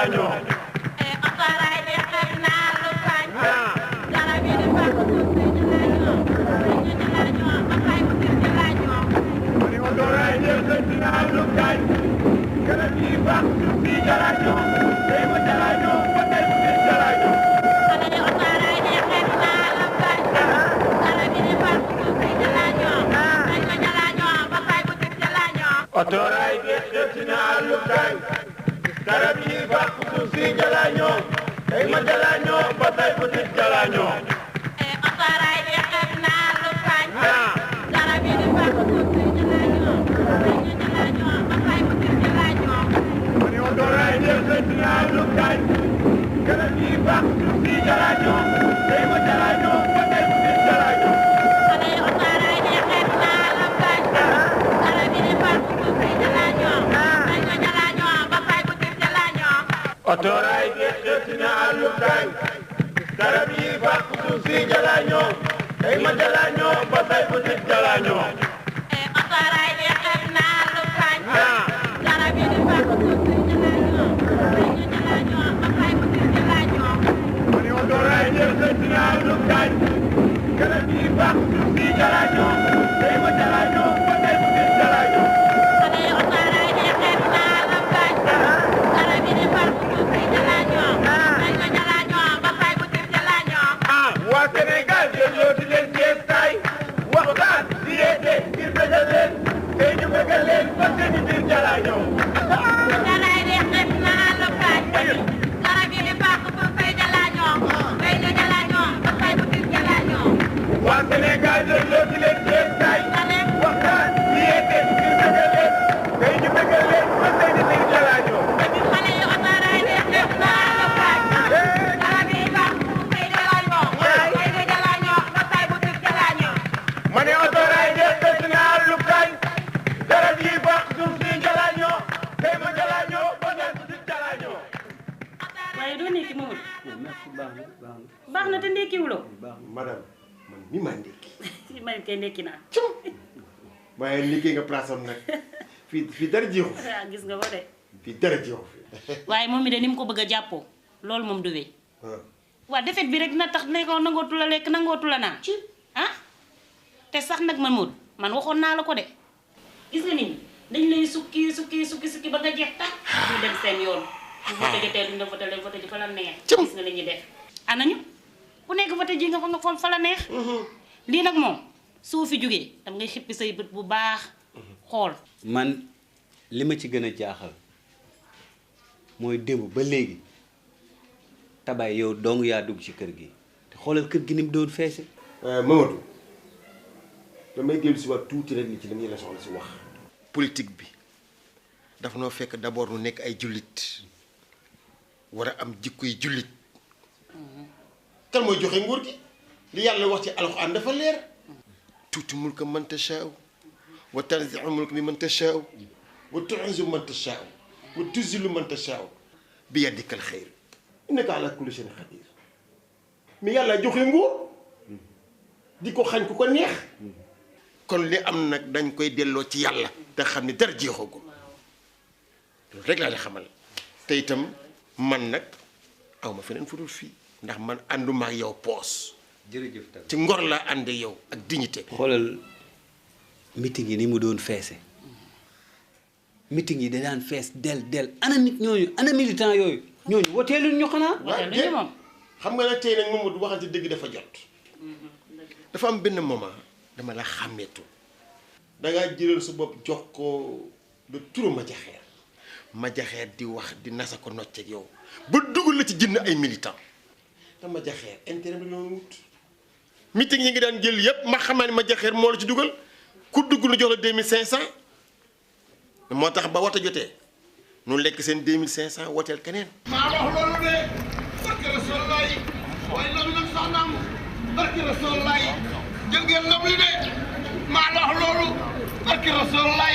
jalañoo otoraay di xeeb naa lu kañ garab yi di fàq suuf si jalañoo ba fay bu gis jalañoo ma ne otoraay di xeeb naa lu kañ garab yi fàq suuf si jalañoo tey ma jalañoo ba tey bu gis jalañoo ma ne otoraay di xeeb naa lu kañ garab yi di fàq suuf si jalañoo tey ma jalañoo ba fay bu gis jalañoo otoraay di xeeb naa lu kañ garab yi fàq suuf si jalañoo tey ma jalañoo ba tey bu gis jalañoo otoraay di xeeb naa lu kañ garab yi di fàq suuf si jalañoo tey ma jalañoo ba fay bu gis jalañoo ma ne otoraay di xeeb naa lu kañ garab yi fàq suuf si jalañoo tey ma jalañoo ba tey bu gis jalañoo ma ne otoraay di xeeb naa lu kañ garab yi di fàq suuf si jalañoo tey ma jalañoo ba fay bu gis jalañoo otoraay di xeeb naa lu kañ garab yi fàq suuf si jalañoo tey ma jalañoo ba tey bu gis jalañoo otoraay di xeeb naa lu kañ garab yi di fàq suuf si jalañoo tey ma jalañoo ba fay bu gis jalañoo ma ne otoraay di xeeb naa lu kañ garab yi fàq suuf si jalañoo tey ma jalañoo ba tey bu gis jalañoo ma ne otoraay di xeeb naa lu kañ garab yi di fàq suuf si jalañoo tey ma jalañoo ba fay bu gis jalañoo waa Sénégal dégloo di leen kees kaay waxtaan di yeete ngir bëggal leen tey ñu bëggal leen ba seen i biir jalañoo otoraay di xeeb naa lu kañ garab yi di fàq suuf si jalañoo tey ma jalañoo ba fay bu gis jalañoo waa Sénégal dégloo di leen kees kaay waxtaan di yeete ngir bëggal leen tey ñu bëggal leen ba seen i biir jalañoo ma ne otoraay di xeeb naa lu kañ garab yi di fàq suuf si jalañoo tey ma jalañoo ba fay bu gis jalañoo ma ne otoraay de xeeb naa lu kañ garab yi fàq suuf si jalañoo tey ma jalañoo ba tey bu gis jalañoo waaye doo ndékki Mamadou. merci baax na te ndékkiwuloo. madame man mi maa ndékki man kay ndékki naa. waaye liggéey nga place am nag fii dara jeexu fi ah gis nga ko de. fii dara jeexu fi waaye moom mi de ni mu ko bëgg a jàppoo loolu moom du wéy. waa defet bi rek dina tax ne ko nangootu la lekk nangootu la naan. ah te sax nag Mamadou man waxoon naa la ko de. gis nga nit ñi dañ lay sukki ba nga jeex tax. ñu dem seen yoon. bu voté jotee duñ la voté leen voté ji fa la neex. gis nga li ñuy def. anañu ku nekk voté ji nga fa la neex. lii nag moom soo fi jógee dam ngay xippi say bët bu baax xool. man li ma ci gën a jaaxal mooy démb ba léegi tabaay yow dong yaa dugg ci kër gi te xoolal kër gi ni mu doon feese. Mamadou damay dellu si waat tuuti rek ni ci dañuy la soxla si wax politique bi dafa noo fekk d'abord nu nekk ay jullit war a am jikkoy jullit kan mooy joxe nguur gi li yàlla wax ci alxuraan dafa leer tuuti mulka man tashaa'u wa tanzi'u mulka mimman tashaa'u wa tu'izzu man tashaa'u wa tuzillu man tashaa'u bi yadikal xayr innaka ala kulli shay'in qadir mais yàlla joxe nguur di ko xañ ku ko neex kon li am nag dañ koy delloo ci yàlla te xam ne dara jeexagul loolu rek laa la xamal te itam man nag awma feneen fu dul fii ndax man ànduma ak yow poos jërëjëf tamit ci ngor laa ànd yow ak dignité. xoolal meeting yi ni mu doon feese meeting yi da daan fees del ana nit ñooñu ana militant yooyu ñooñu woteeluñ ñu xanaa. woteeluñ moom xam nga nag tey nag moom waxante dëgg dafa jot dafa am benn moment dama la xàmmeetu dangaa jëlal sa bopp jox ko de turu ma jaxeer di wax di nasa ko nocceeg yow ba dugal la ci jënd ay militant te ma jaxeer intérêt bi loolu wut meeting yi ngi daan jël yëpp ma xamaa ne ma jaxeer moo la ci dugal ku dugg nu jox la 2500 moo tax ba wata jotee nu lekk seen 2500 woteel keneen. maa wax loolu de barke Rasulullah waaye nabi nag sax naam barke Rasulullah jël ngeen ndam li de maa wax loolu barke Rasulullah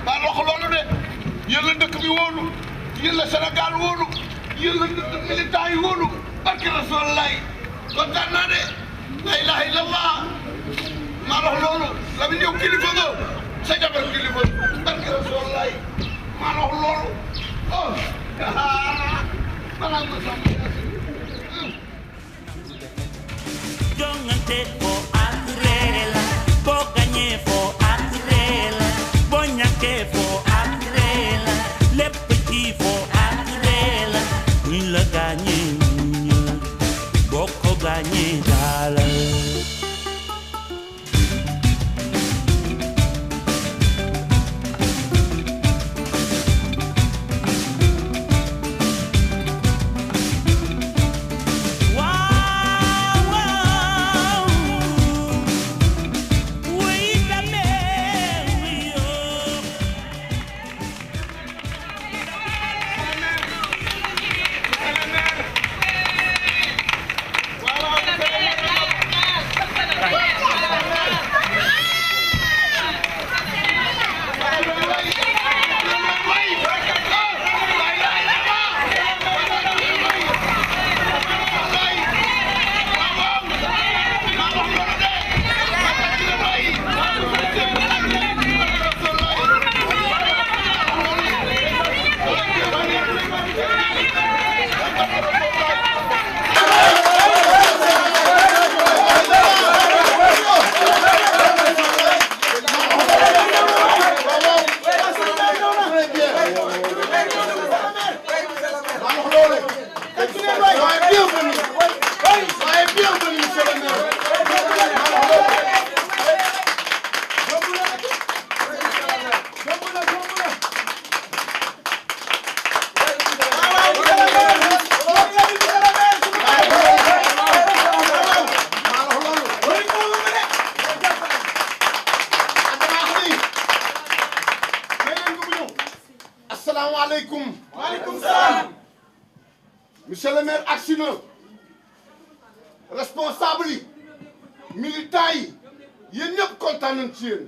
maa wax loolu de yéen la dëkk bi wóolu yéen la Sénégal wóolu yéen la militant yi wóolu barke Rasulullah kontaan naa de la ilaha illallah maa wax loolu la bi ñëw kilifa nga sa jabar kilifa barke Rasulullah maa wax loolu balaa ma sàmm jongante fo ak ree la boo gañee fo ak ree la boo ñàkkee fo ak ree la lépp ci fo ak ree la buñ la gaañee muñal boo ko gaañee daalal asalaamaaleykum. waaleykum salaam. monsieur le maire agsi na responsable yi militants yi yéen ñëpp kontaan nañ ci yéen.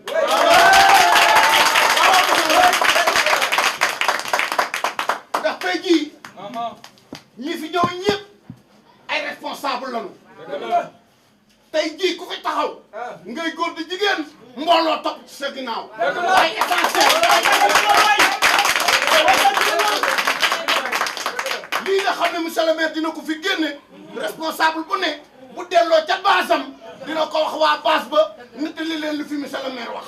ndax tey jii ñi fi ñëw ñëpp ay responsable lañu. tey jii ku fi taxaw ngay góor di jigéen mbooloo topp ci sa ginnaaw. waaye essentiel. lii nga xam ne monsieur le maire dina ko fi génne responsable bu ne bu delloo ca baasam dina ko wax waa baas ba nettali leen lu fi monsieur le maire wax.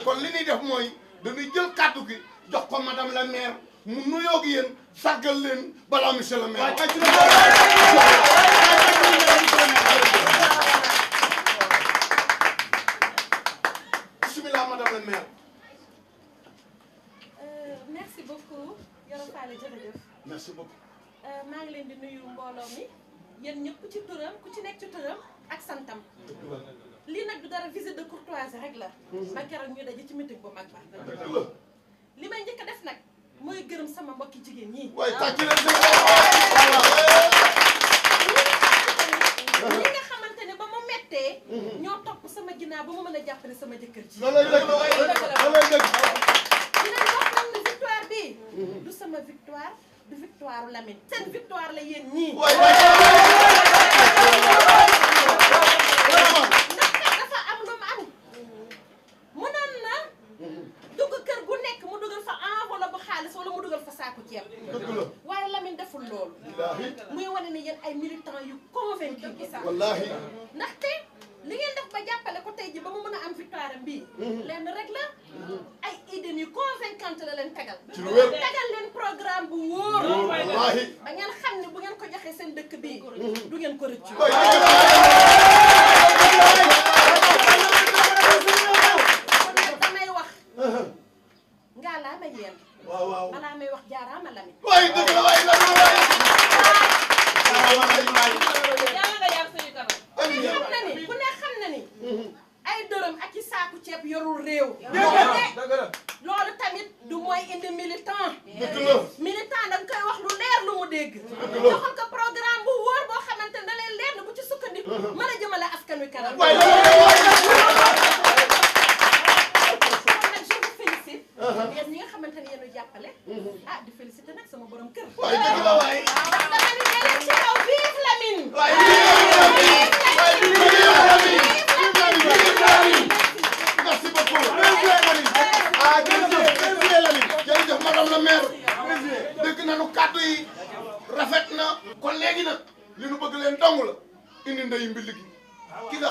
kon li ñuy def mooy dañuy jël kàddu gi jox ko madame la maire mu nuyoo ak yéen sargal leen balaa monsieur le maire. bismillah madame la maire. merci beaucoup Yoro Fale jërëjëf. merci beaucoup. maa ngi leen di nuyu mbooloo mi yéen ñëpp ku ci turam ku ci nekk ci turam ak santam. lii nag du dara visite de courtoisie rek la. ba keroog ñu daje ci meeting bu mag ba. li may njëkk a def nag mooy gërëm sama mbokki jigéen ñi. waaye tàcc leen ñi nga xamante ne ba mu mettee. ñoo topp sama ginnaaw ba mu mën a jàppale sama jëkkër ji. loolay dëgg loolay dëgg. dinañ wax nag ne victoire bi. du sama victoire du victoire Lamine. seen victoire la yéen ñii. ndax dafa am lu mu am. mënoon na dugg kër gu nekk mu dugal fa enveloppe bu xaalis wala mu dugal fa saaku ceeb. waaye Lamine deful loolu. muy wane ne yéen ay militants yu convaincu bi sax. wallaahi. ndaxte li ngeen def ba jàppale ko tey ji ba mu mën a am victoire am bii. lenn rek la ay idées yu convaincante la leen tagal. ci lu wér tagal leen programme bu wóor. wallaahi. ba ngeen xam ne bu ngeen ko joxee seen dëkk bii. du ngeen ko rëccu. kon nag damay wax. ngaa laa ma yéen. waaw waaw. balaa may wax jaaraama Lamine. waaye dëgg la waaye lan la waaye. xam na ni ku ne xam na ni. ay dërëm ak i saaku ceeb yorul réew. loolu tamit du mooy indi militant. militant da nga koy wax lu leer lu mu dégg. joxal ko programme bu wóor boo xamante ne da leen leer na bu ci sukkandiku. mën a jëmale askan wi kanam. kon nag je vous félicite. yéen ñi nga xamante ne yéen a jàppale. ah di féliciter nag sama borom kër. waaye dëgg la waaye. waaw wax dama ni ne leen ci kaw vive Lamine. Merci beaucoup.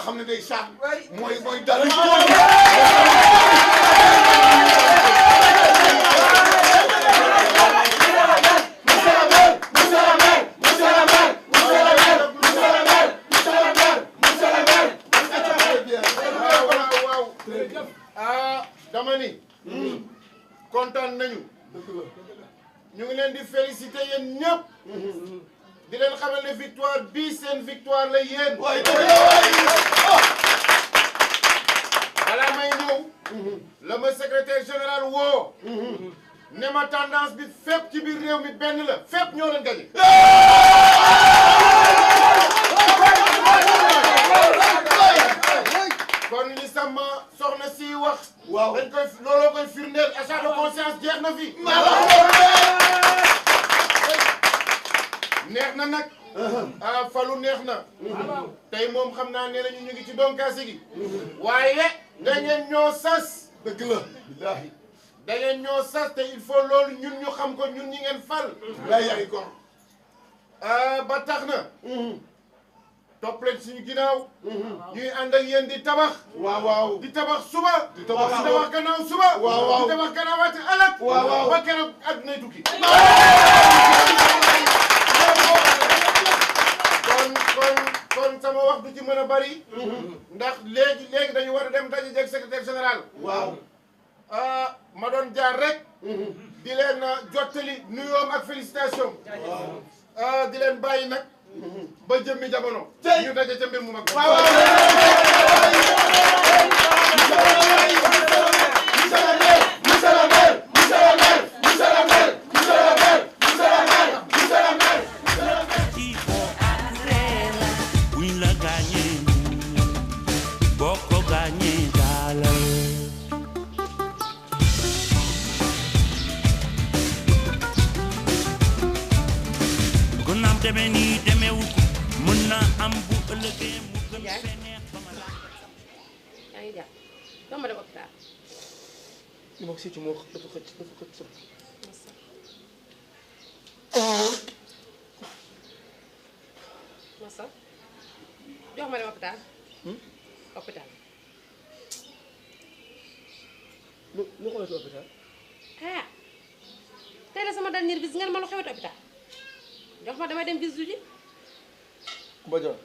xam ne day saat mooy dal dama ni kontaan nañu ñu ngi leen di féliciter yéen ñëpp di leen xamal ne victoire bii seen victoire la yéen balaa may ñëw la ma secrétaire général woo ne ma tendance bi fépp ci biir réew mi benn la fépp ñoo leen gañe kon li sama soxna si wax dañ koy looloo koy firndeel achat de conscience jeex na fi neex na nag falu neex na tey moom xam naa ne nañu ñu ngi ci donkaasi gi waaye da ngeen ñoo sas dëgg la billaahi da ngeen ñoo sas te il faut loolu ñun ñu xam ko ñun ñi ngeen fal yaay ko ba tax na topp leen suñu ginnaaw ñuy ànd ak yéen di tabax waaw di tabax suba di tabax gannaaw suba di tabax gannaawaati ëllëg ba keroog àddunay tukki kon sama wax du ci mën a bari ndax léegi dañu war a dem daje jeeg secrétaire général ma doon jaar rek di leen jottali nuyoom ak félicitation di leen bàyyi nag ba jëmmi jamono ñu daje ca mbir mu mag demee nii demeewul mën na am bu ëllëgee mu gën fee neex ba ma la yaa ngi jàpp doo ma dem hôpital li ma ko siiti moo dafa xëcc Massa jox ma dem hôpital hôpital lu xewati hôpital tey la sama dernière visite ngeen ma lu xewati hôpital jox ma damay dem visite ji Kumba Joor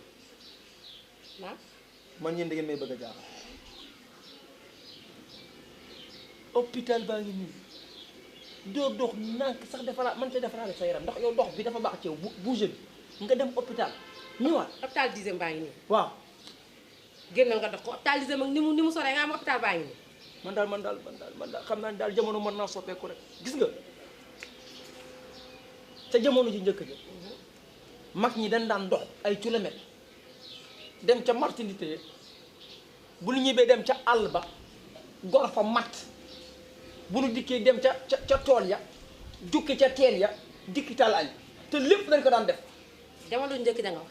waaw man yéen da ngeen may bëgg a jaaxal hôpital baa ngi nii doo dox nànk sax defaraat man te defaraale sa yaram ndax yow dox bi dafa baax ci yow bouge bi nga dem hôpital ñëwaat hôpital 10e baa ngi nii waaw génnal nga dox ko hôpital 10e ak ni mu soree nga am hôpital baa ngi nii man daal xam naa ne daal jamono mën naa soppeeku rek gis nga ca jamono ji njëkk ja mag ñi dañ daan dox ay kilomètres dem ca martinité bu ñu ñibbee dem ca àll ba gor fa matt bu ñu dikkee dem ca tool ya jukki ca teen ya dikki tal añ te lépp dañ ko daan def jamono njëkk ja nga wax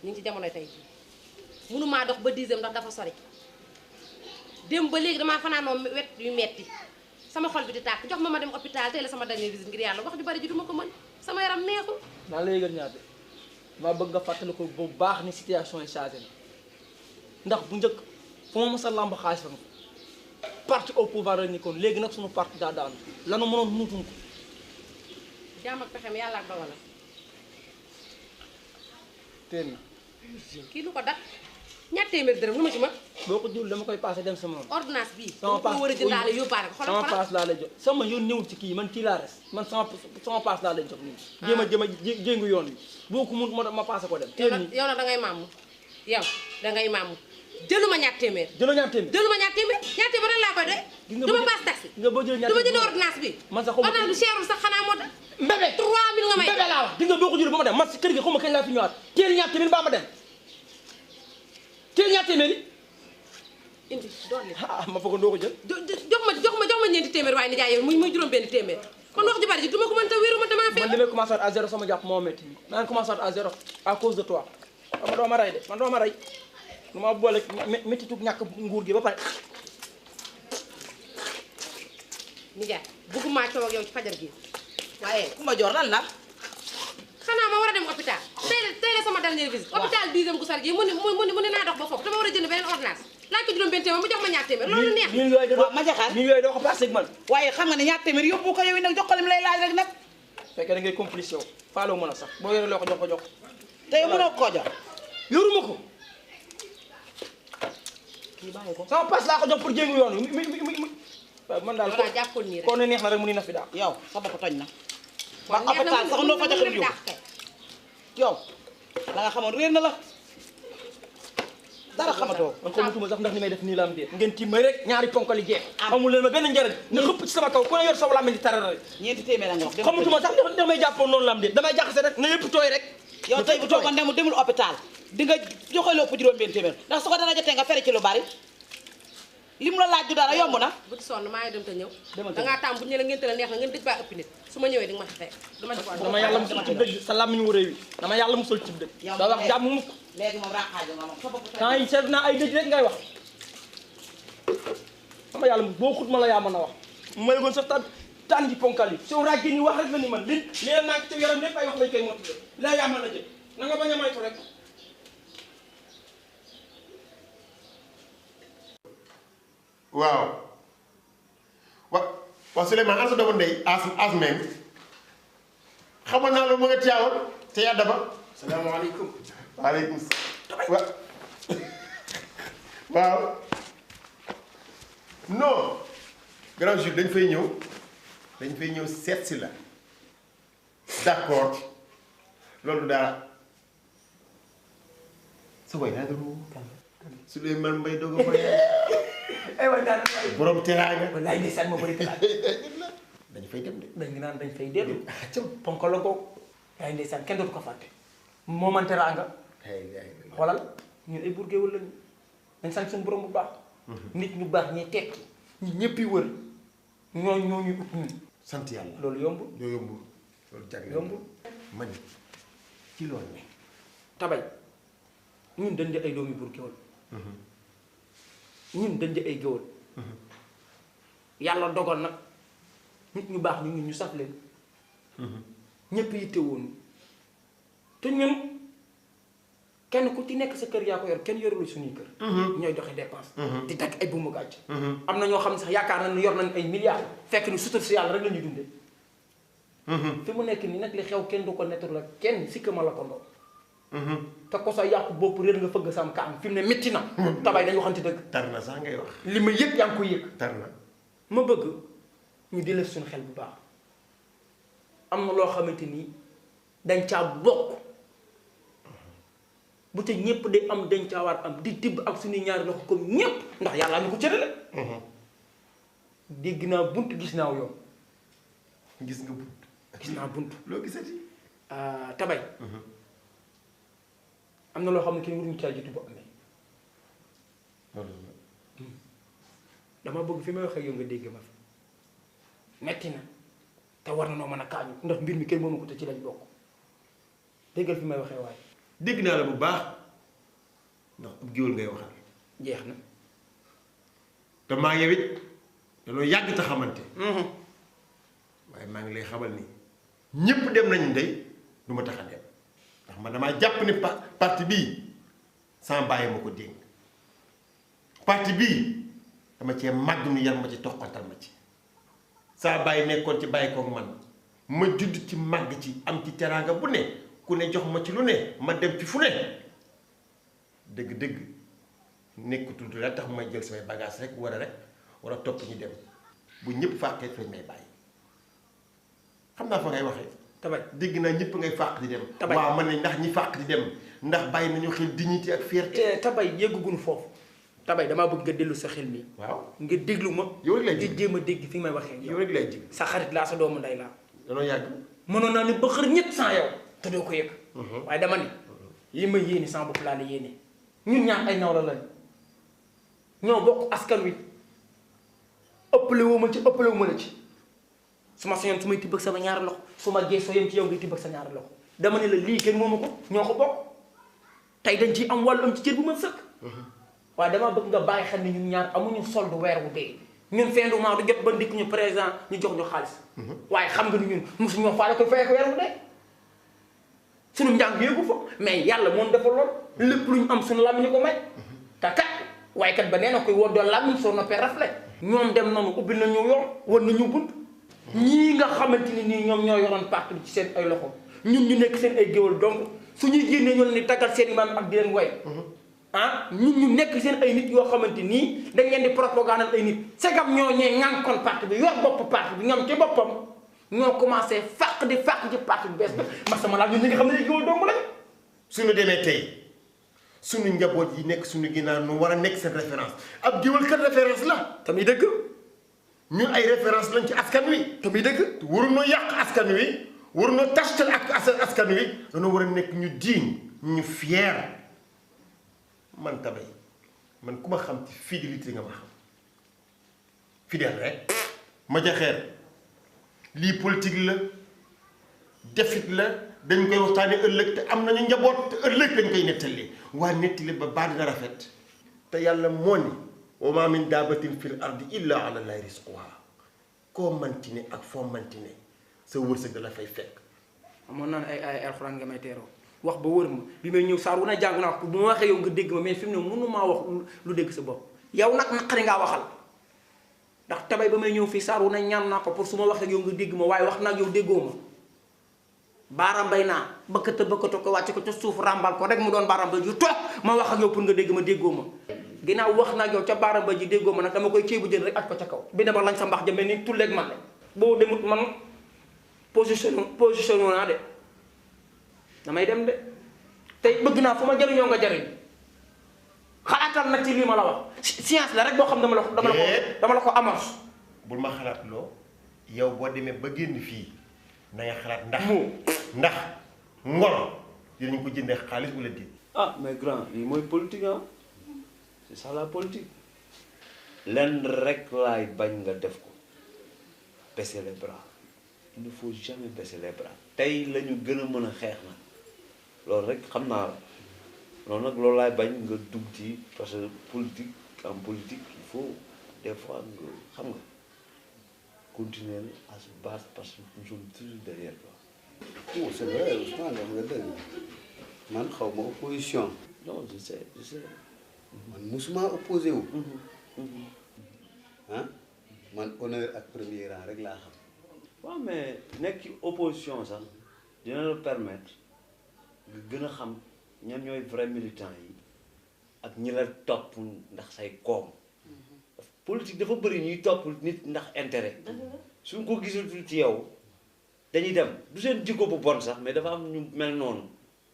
ñu ngi ci jamonoy tey jii mënumaa dox ba 10e ndax dafa sori démb ba léegi damaa fanaanoo wet yu metti sama xol bi di tàkk jox ma dem hôpital tey la sama dernière visite ngir yàlla wax ju bari ji duma ko mën sama yaram neexul naa la yëgal ñaar de maa bëgg nga fàttali ko bu baax ni situation yi changé na ndax bu njëkk fu ma mës a lamb xaalis fa nga parti au pouvoir la ni kon léegi nag suñu parti daa daanu lanu mënoon muutuñ ko jaam ak pexem yàlla ak dogalam teen kii lu ko dak ñaar téeméer dërëm lu ma ci mën boo ko jul dama koy passé dem sama noonu ordonnance bii sama dama ko war a jëndaale yóbbaale ko sama paas laa lay jox sama yoon ñëwul ci kii man kii laa res man sama paas laa lay jox nii jéem a jéngu yoon wi boo ko mun ma passé ko dem yow nag dangay maamu yow dangay maamu jëluma ñaar téeméer jëloo ñaar téeméer jëluma ñaar téeméer laa koy doy duma paas taxi nga boo jël ñaar duma jënd ordonnance bi man sax ordonnance bi cherul sax xanaa moo tax mbébé 3000 nga may mbébé laa wax di nga boo ko jël ba ma dem man si kër gi xaw ma kañ laa fi ñëwaat teel ñaar téeméer baa ma dem teel ñaar téeméer yi indi dolli ma foog ndoo ko jël jox ma ñeenti téeméer waaye nijaay yow muy juróom benn téeméer kon wax ji bari ji duma ko mën ta wéeru ma damaa man li may commencé à zéro sama jàpp moo métti maa ngi commencé à zéro à cause de toi man doo ma rey de man doo ma rey lu ma boole méttitu ñàkk nguur gi ba pare nijaay bëgguma coow ak yow ci fajar gi waaye Kumba Joor lan la xanaa ma war a dem hôpital tey la nee sama dernière visite hôpital 10e gu sar gi mu ne naa dox ba foofu dama war a jënd beneen ordonnance laaj ko juróom benn téeméer mu jox ma ñaar téeméer loolu neex ma jaxaar mi yooyu doo ko passé ak man waaye xam nga ne ñaar téeméer yóbbu ko yow nag jox ko lim lay laaj rek nag fekkee da ngay complice yow faaloo mën a sax boo yore loo ko jox te yow mënoo koo jox yoruma ko kii bàyyi ko sama passe laa ko jox pour jéngu yoon mi man daal ko jàppoon nii rek kon ne neex na rek mu ni na fi daal yow sa bopp toj na ba hôpital sax noo fa joxe lu yow la nga xamoon réer na la dara xamatoo man xamatuma sax ndax ni may def nii la am déet ngeen tiim may rek ñaari ponkali jeex amul leen ma benn njëriñ nga xëpp ci sama kaw ku ne yor saw làmmiñ di taral rek ñeenti téeméer nga wax xamatuma sax ndax may jàppoon noonu la am déet damay jaxase rek na yëpp tooy rek yow tey bu toogoon demul hôpital di nga joxe lépp juróom benn téeméer ndax su ko dara jotee nga fere ci lu bari lim la laaj du dara yomb na bu ci sonn maa ngi dem te ñëw da ngaa tàmm bu ñu la ngeen tëral neex na ngeen dëj baa ëpp nit su ma ñëwee di nga ma fekk dama yàlla musul ci dëj sa làmmiñ wu réew yi dama yàlla musul ci dëj doo wax jàmm mukk léegi moom raxaaju nga moom sa bopp temps yi seet naa ay dëj rek ngay wax sama yàlla boo xut ma la yaa mën a wax ma yëgoon sax tànn ji ponkal yi soo ràggee ni wax rek la ni man li leen naa ci yaram lépp ay wax lañ koy mottali la yaa mën a jël na nga bañ a moytu rek waaw wa Souleymane sa doomu ndey as meng xamal naa la mu nga tiyaawal te yàdda ba salaamaaleykum waaleykum waaw non grand jour dañ fay ñëw seet si la d'accord loolu daal sa way daa doon Souleymane Mbaye doog a aywa daal borom teraanga wallaay ndeysaan moo bëri teraanga dañ fay dem de dañ naan dañ fay dellu ponk la ko yaay ndeysaan kenn dootu ko fàtte moo man teraanga xoolal ñun ay burgéewal lañu dañ sant suñu borom bu baax nit ñu baax ñi tekki ñi ñëpp yi wër ñooñu ut ñun sant yàlla loolu yombul loolu jag yombul man ci loolu ne tabay ñun dañ di ay doomi burgéewal ñun dañ di ay géwal yàlla dogal nag nit ñu baax ñu saf leen ñëpp yitte woon te ñun kenn ku ci nekk sa kër yaa ko yor kenn yorul suñuy kër ñooy doxe dépense di dagg ay buumu gàcc am na ñoo xam ne sax yaakaar nañ yor nañ ay milliards fekk ni sutur si yàlla rek la ñuy dundee fi mu nekk nii nag li xew kenn du ko nettu la kenn sikkama la ko ndaw te ko sa yàqu bopp réer nga fëgg sam kaam fi mu ne métti na tabay dañu waxante dëgg tar na sax ngay wax li ma yëg yaa ngi ko yëg tar na ma bëgg ñu delloo suñu xel bu baax am na loo xamante ni dañ caa bokk bu te ñëpp day am dañ caa war am di tibb ak suñuy ñaari loxo comme ñëpp ndax yàlla ñu ko cërale dégg naa bunt gis naa yoon gis nga bunt gis naa bunt loo gisati tabay am na loo xam ne kenn waruñu caa jiitu bu amee dama bëgg fi may waxee yow nga dégg ma fi metti na te war na noo mën a kaañu ndax mbir mi kenn moomu ko te ci lañ bokk déggal fi may waxee waaye dégg naa la bu baax ndax ab géwél ngay waxal jeex na te maa yow it dañoo yàgg te xamante waaye maa ngi lay xamal ni ñépp dem nañu ndey du ma tax a dem ndax man damaa jàpp ni parti bii sama bàyyi ma ko dénk parti bii dama cee màgg nu yar ma ci toqantal ma ci saa bàyyi nekkoon ci bàyyi koog man ma judd ci màgg ci am ci teraanga bu ne ku ne jox ma ci lu ne ma dem ci fu ne dëgg-dëgg nekkatul la tax may jël samay bagage rek war a topp ñu dem bu ñëpp fàqee fañ may bàyyi xam naa fa ngay waxee tabay dégg naa ñëpp ngay fàq di dem waaw man ne ndax ñi fàq di dem ndax bàyyi nañu xel dignité ak fierté tabay yéggugun foofu tabay damaa bëgg nga dellu sa xel mi waaw nga déglu ma yow rek lay di jéem a dégg fi may waxee yow rek lay jig sa xarit laa sa doomu ndey laa danoo yàgg mënoon naa ne ba xër ñett sans yow te doo ko yëg waaye dama ni li ma yéene sama bopp laa la yéene ñun ñaar ay naw la lañ ñoo bokk askan wi ëppale woo ma ci ëppale wu ma la ci su ma sañoon su may tibb ak sama ñaari loxo su ma geesoo yem ci yow ngay tibb ak sa ñaari loxo dama ne la lii kenn moomu ko ñoo ko bokk tey dañ ciy am wàllu am ci cër bu ma sëkk waaye dama bëgg nga bàyyi xel ni ñun ñaar amuñu solde weer wu dee ñun fin du mois du jot ba ndikk ñu présent ñu jox ñu xaalis waaye xam nga ni ñun mosu ñoo faale koy fay ko weer wu dee sunu njàng yëgu fa mais yàlla moom dafa lool lépp lu ñu am sunu làmmiñ ñu ko may te kat waykat ba nee na koy woddoo làmmiñ soo noppee rafle ñoom dem noonu ubbil na ñu yoon war na ñu bunt ñii nga xamante ni nii ñoom ñoo yoroon parti bi ci seen ay loxo ñun ñu nekk seen ay géwal donc suñuy génnee ñu leen di taggal seen i maam ak di leen way ah ñun ñu nekk seen ay nit yoo xamante nii dañ leen di propagande ay nit segam ñoo ñee ŋànkoon parti bi yor bopp parti bi ñoom ci boppam ñoo commencé fàq ci parti bu bees bi masama laa ñun ñi nga xam ne ay géwal dong lañu suñu demee tey suñu njaboot yi nekk suñu ginnaaw nu war a nekk seen référence ab géwal kat référence la tamit dëgg ñun ay référence lañ ci askan wi tamit dëgg waruñoo yàq askan wi waruñoo tastal ak askan wi dañoo war a nekk ñu diiñ ñu fier man Tabay man ku ma xam ci fidélité nga ma xam fidèle rek ma jaxeer lii politique la defit la dañ koy waxtaane ëllëg te am nañu njaboot te ëllëg dañ koy nettali waa nettali ba baa dina rafet te yàlla moo ni wa maa min daabatin fil ardi illa ala llahi rizquha koo manti ne ak foo manti ne sa wërsëg la fay fekk amoon naa ne ay alxuraan nga may teeroo wax ba wër ma bi may ñëw saar wu na jàng naa ko bu ma waxee yow nga dégg ma mais fi mu ne mënu maa wax lu dégg sa bopp yow nag naqari ngaa waxal ndax Tabay ba may ñëw fii saar wu na ñaan naa ko pour su ma waxee yow nga dégg ma waaye wax naa ak yow déggoo ma baaraam bay naa bëkkata ko wàcce ko ca suuf ràmbal ko rek mu doon baaraam bay ju toog ma wax ak yow pour nga dégg ma déggoo ma ginnaaw wax naa ak yow ca baaraam bay ji déggoo ma nag dama koy ceebu jël rek aj ko ca kaw bi ne ba lañ sa mbax jëmee ni tulleeg man boo demut man position naa de damay dem de tey bëgg naa fu ma jariñoo nga jariñ xalaatal nag ci lii ma la wax science la rek boo xam dama la ko amorce bul ma xalaat loo yow boo demee ba génn fii na nga xalaat ndax ngor dinañ ko jëndee xaalis wala déet. ah mais grand lii mooy politique ah c'est ça la politique lenn rek laay bañ nga def ko baisser les bras il ne faut jamais baisser les bras tey la ñu gën a mën a xeex nag loolu rek xam naa la loolu nag loolu laay bañ nga dugg ci parce que politique en politique il faut des fois nga xam nga continuer à se battre parce que nous sommes toujours derrière toi. non c'est vrai Ousmane wax nga dëgg man xaw ma opposition. non je sais man musuma opposé wu. ah man honneur ak premier rang rek laa xam. waaw mais nekk ci opposition sax dina la permettre nga gën a xam ñan ñooy vrai militant yi ak ñi la topp ndax say koom. politique dafa bëri ñuy topp nit ndax intérêt suñ ko gisatul ci yow dañuy dem du seen jikko bu bon sax mais dafa am ñu mel noonu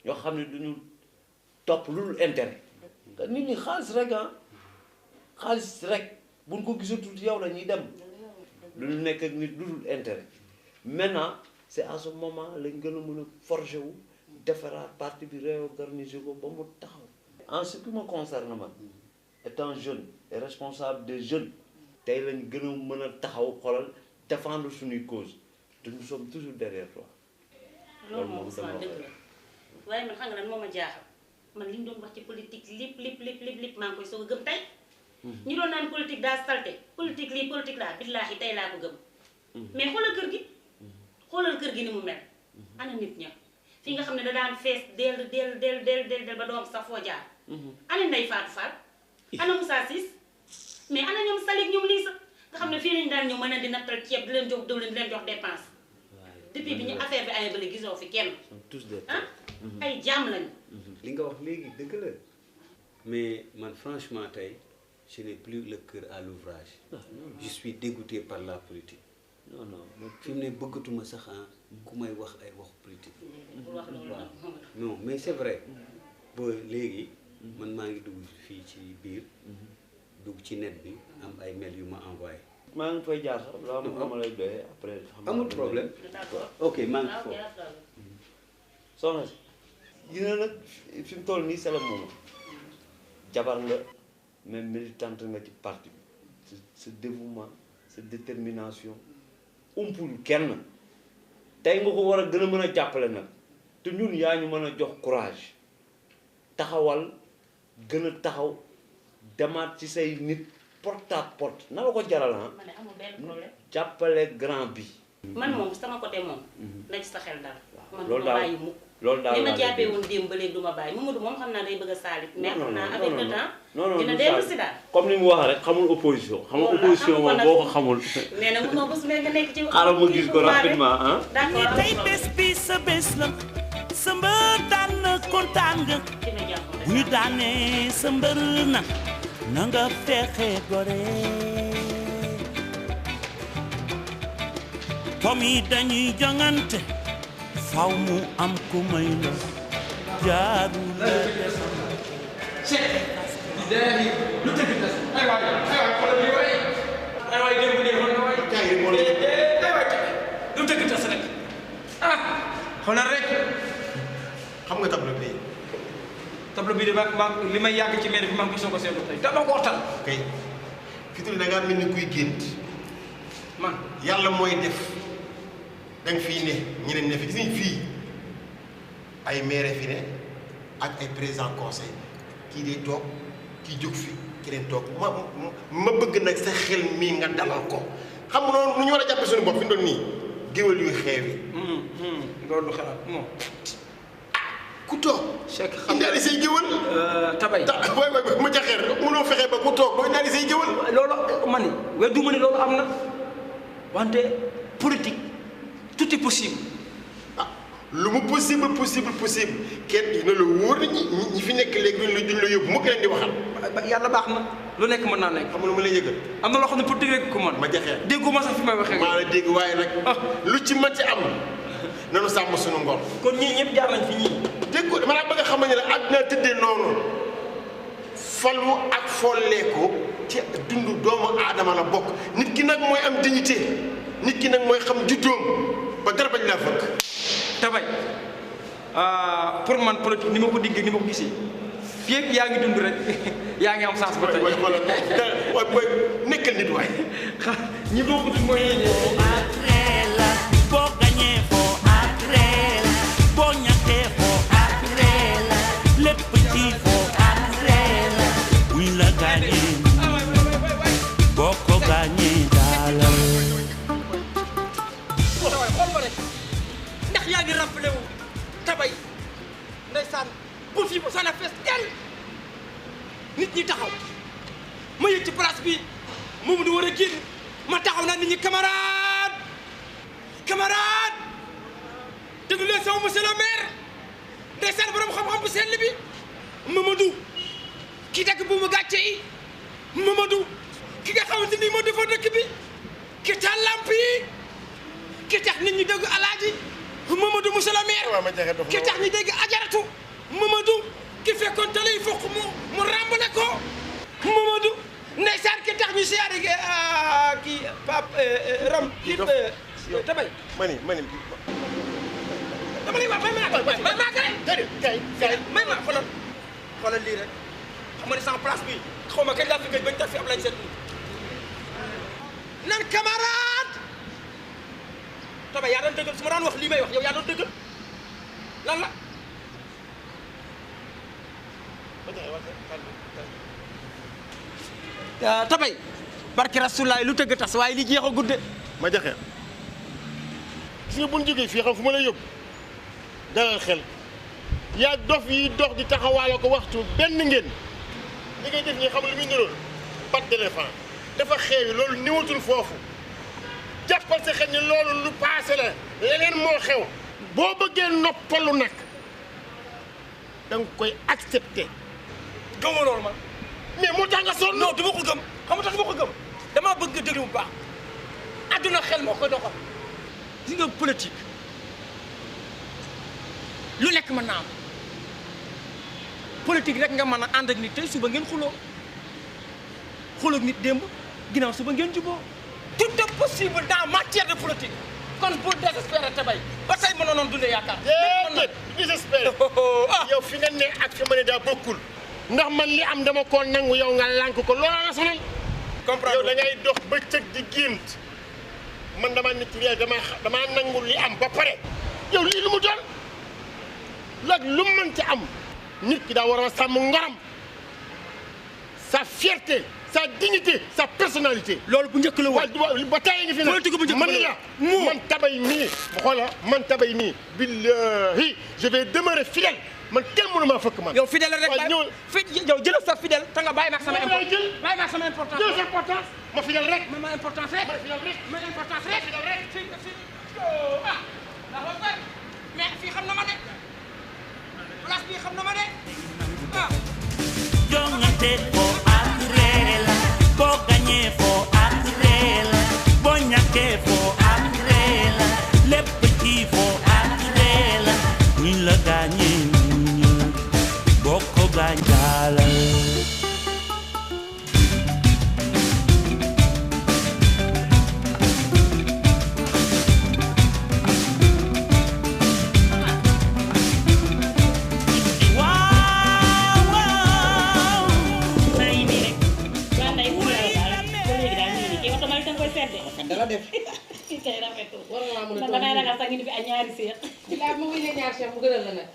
ñoo xam ne duñu topp lu dul intérêt te nit ñi xaalis rek ah xaalis rek buñ ko gisatul ci yow la ñuy dem lu ñu nekk ak nit lu dul intérêt maintenant c'est à ce moment lañ gën a mën a forger wu defaraat parti bi réorganiser ko ba mu taxaw en ce qui me concerne man étant jeune et responsable des jeunes tey lañ gën a mën a taxaw xoolal défendre suñuy cause te nous sommes toujours derrière toi. loolu moom sama dëgg la waaye man xam nga lan moo ma jaaxal man li ñu doon wax ci politique lépp maa ngi koy soog a gëm tey. ñu doon naan politique daa salte politique lii politique laa billaahi tey laa ko gëm. mais xoolal kër gi ni mu mel. ana nit ña fi nga xam ne da daan fees del ba doom sax foo jaar. ana Ndeye Fatou Fall. ana Moussa Ciss mais ana ñoom Salik ñoom lii sax nga xam ne fii lañu daan ñëw mën a di nattal ceeb di leen jox diwlin di leen jox dépense depuis bi ñu affaire bi amee ba léegi gisoo fi kenn ah ay jaam lañu. li nga wax léegi dëgg la mais man franchement tey je n'ai plus le cœur à l'ouvrage. Je suis dégoûté par la politique. non fi mu ne bëggatuma sax ku may wax ay wax politique. wax loolu non mais c'est vrai ba léegi man maa ngi dugg fii ci biir dugg ci net bi am ay mail yu ma envoyé. maa ngi fay jaar sax laa ma lay doyee après. amul problème ok maa ngi foofu. soxna si dina nag fi mu toll nii c'est le moment jabar nga même militante nga ci parti bi sa dévouement sa détermination umpul kenn tey nga ko war a gën a mën a jàppale nag te ñun yaa ñu mën a jox courage taxawal gën a taxaw demaat ci say nit porte à porte na la ko jaral ah. ma ne amul benn problème. jàppale grand bi. man moom sama côté moom. na ci sa xel daal. loolu man daal bàyyi mukk loolu daal li ma laa jàppee lay woon démb ba léegi du ma bàyyi Mamadou moom xam naa day bëgg a saalit mais xam naa non, avec non, le temps non dina du dellu ça. si daal comme ni mu wax rek xamul opposition xam nga Voilà, opposition xam ko moom nag. boo ko xamul nee na mënoo bés nga nekk ci xaaral ma gis ko rapidement ah d'accord ni tey bés bi sa bés la sa mbër daan na kontaan nga dina jàpp bu ñu daanee sa mbër na nga fexe gore comme yi dañuy jongante faw mu am ku may la jaaru la Cheikh billahi lu tëgg tas ay waay xoolal bi waay ay waay démb nii xool na waay ay waay lu tëgg tas rek ah xoolal rek xam nga tableau bi tableau bi de ma li may yàgg ci mairie bi maa ngi gisoo ko seetlu tey dama ko waxtaan kay fi tu ne da ngaa mel ni kuy gént man yàlla mooy def danga fii ne ñeneen ne fi gis nañ fii ay maire fi ne ak ay président conseil kii day toog kii jóg fi keneen toog ma bëgg nag sa xel mii nga dalal ko xam nga noonu nu ñu war a jàppe suñu bopp fi mu doon nii géwél yuy xeew yi loolu du xalaat moom ku toog Cheikh xam indaale say géwél tabay waay waay ma jaxeer mënoo fexee ba ku toog boo indaale say géwél loolu ma ni weddu ma ni loolu am na wante politique tout est possible ah lu mu possible kenn dina la wóor na ñi fi nekk léegi duñ la yóbbu mu leen di waxal yàlla baax na lu nekk mën naa nekk xam nga lu ma lay yëgal am na loo xam ne politique rek ko mën ma jaxeer dégguma sax fi may waxee maa la dégg waaye nag lu ci mën ci am nanu sàmm suñu ngor kon ñii ñëpp jaar nañ fi ñii dégg ko dama laa bëgg a xamal ne la àddina tëddee noonu falu ak folleeku ci dundu doomu aadama la bokk nit ki nag mooy am dignité nit ki nag mooy xam juddoom ba dara bañ laa fëkk tabay pour man politique ni ma ko diggee ni ma ko gisee fii ak yaa ngi dund rek yaa ngi am chance ba tey waay xoolal waay booy nekkal nit waay ñi bokkut mooy la boo gañee foo agree la boo ñàkkee foo agree la lépp ci foo agree la buñ la gaañee boo ko gaañee daalal tabay xool ma rek ndax yaa ngi rappelé wu tabay ndeysaan bu fii bu sana fees del nit ñi taxaw ma yëg ci place bi moom du war a génn ma taxaw naa nit ñi camarade camarade déglu leen sama monsieur le maire ndeysaan borom xam-xam bu sell bi Mamadou ki dagg bu mu gàcce yi Mamadou ki nga xamante ni moo defar dëkk bi ki taal lamp yi ki tax nit ñi dégg alaaji Mamadou monsieur le maire ki tax ñi dégg ajaratu Mamadou ki fekkoon tale yi fokk mu ràmbale ko Mamadou ndeysaan ki tax ñu siyaare kii Pape Ram kii tabay mani dama lay wax may maa kay may ma xoolal lii rek xam nga ne sama place bi xaw ma kañ laa fi gëj bañ tax fi am lañ seet nan camarade tabay yaa doon dëggal su ma daan wax lii may wax yow yaa doon dëggal lan la tabay barki rasulaay lu tëgg tas waaye li jeexal gudde ma jaxeer gis nga bu ñu jógee fii xam fu ma lay yóbbu dalal xel yaa dof yi dox di taxawaale ko waxtu benn ngeen li ngay def ñi xam lu muy niroon patte d'éléphant dafa xeewi loolu niwatul foofu jàppal sa xel ni loolu lu paase la leneen moo xew boo bëggee noppalu nag da nga koy accepté gëmma loolu man mais moo tax nga sonn non du ma ko gëm xam nga tax du ma ko gëm damaa bëgg nga déglu bu baax adduna xel moo koy doxal gis nga politique lu nekk mën naa am politique rek nga mën a ànd ak nit tey suba ngeen xuloo ak nit démb ginnaaw suba ngeen juboo tout est possible dans matière de politique kon pour désespérer te bay ba tey mënoon noon dundee yaakaar déedéet désespérer yow fi nga ne ak fi ma ne daa bokkul ndax man li am dama koo nangu yow nga lànk ko loola la sonal yow da ngay dox bëccëg di gént man dama nit ci dama nangu li am ba pare yow lii lu mu doon léeg lu mu mënti am nit ki daa war a sàmm ngoram sa fierté sa dignité sa personnalité. loolu bu njëkk la woon. waaye ba tey ngi fi nag politique bu njëkk man la man tabay mii xoola man tabay mii billahi je vais demeurer fidèle man kenn mënu maa fëkk man. yow fidèle rek waaye ñëwal yow jëlal sa fidèle te nga bàyyi ma ak sama lay jël bàyyi ma ak sama importance. jël sa importance ma fidèle rek. ma importance rek. ma fidèle rek. ma importance rek. ah ndax ba mais fii xam na ma de place bii xam na ma de ah. jongante foo ak ree la boo gañee foo ak ree la boo ñàkkee foo ak ree la lépp ci foo ak ree la ñu la gaañee ñu boo ko gaañ jaalal dara def kay rafetul. war nga maa mën a da ngay ragal sax ñu fi ay ñaari seex. bilaay mu ngi ne ñaar chef mu gënal la nag.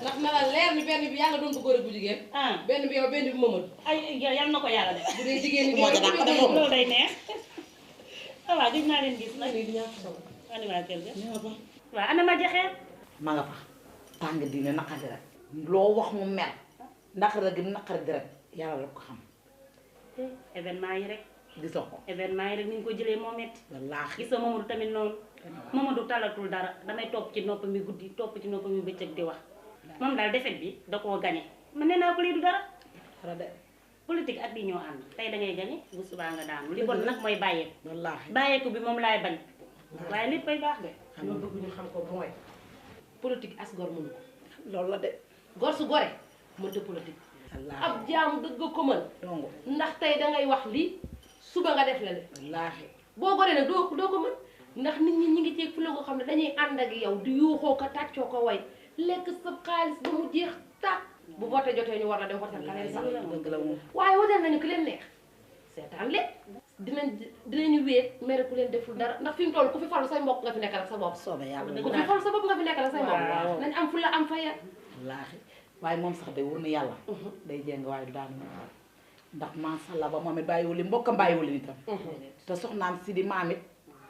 ndax na la leer ni benn bi yàlla doon ko góor ak bu jigéen. benn bi yow benn bi Mamadou. ay yal na ko yàlla def. bu dee jigéen ñi moo benn bi loolu day neex. waaw gis naa leen gis nag. ani waa kër ga. waaw ana ma jaxeer. ma nga fa tàng dina naqari rek loo wax mu mer ndax rek naqari deret yàlla la ko xam. événement yi rek. gisoo ko événement yi rek ni ñu ko jëlee moo metti. wallaahi gisoo Mamadou tamit noonu. Mamadou talatul dara damay topp ci nopp mi guddi topp ci nopp mi bëccëg di wax. moom daal defet bi da koo gañe man nee naa ko lii du dara. dara de politique ak bi ñoo ànd tey da ngay gañe bu subaa nga daanu li bon nag mooy bàyyeeku. wallaahi bàyyeeku bi moom laay bañ. waaye léppay baax de. ñoo bëgg ñu xam ko mooy politique as gor mënu ko. loolu la de. gor su gore mënta politique. wallaahi ab jaam dëgg ko mën. ndax tey dangay wax lii suba nga def la de. wallaahi boo goree nag doo ko mën ndax nit ñi ñi ngi ceeg fu la ko xam ne dañuy ànd ak yow di yuuxoo ko tàccoo ko way lekk sa xaalis ba mu jeex tàkk bu vote jotee ñu war la dem votel ka leen sax. dëgg la moom waaye wotel nañu ki leen neex seetaan leen dinañu wéet mere ku leen deful dara ndax fi mu toll ku fi falu say mbokk nga fi nekkal ak sa bopp. soobee yàlla ku fi falu sa bopp nga fi nekkal ak say mbokk. nañ am fu la am fayal. wallaahi waaye moom sax day wóor na yàlla. day jéng waaye du daanu ndax macha allah ba moom it bàyyiwul li mbokkam bàyyiwul li itam. te soxnaam si di maam it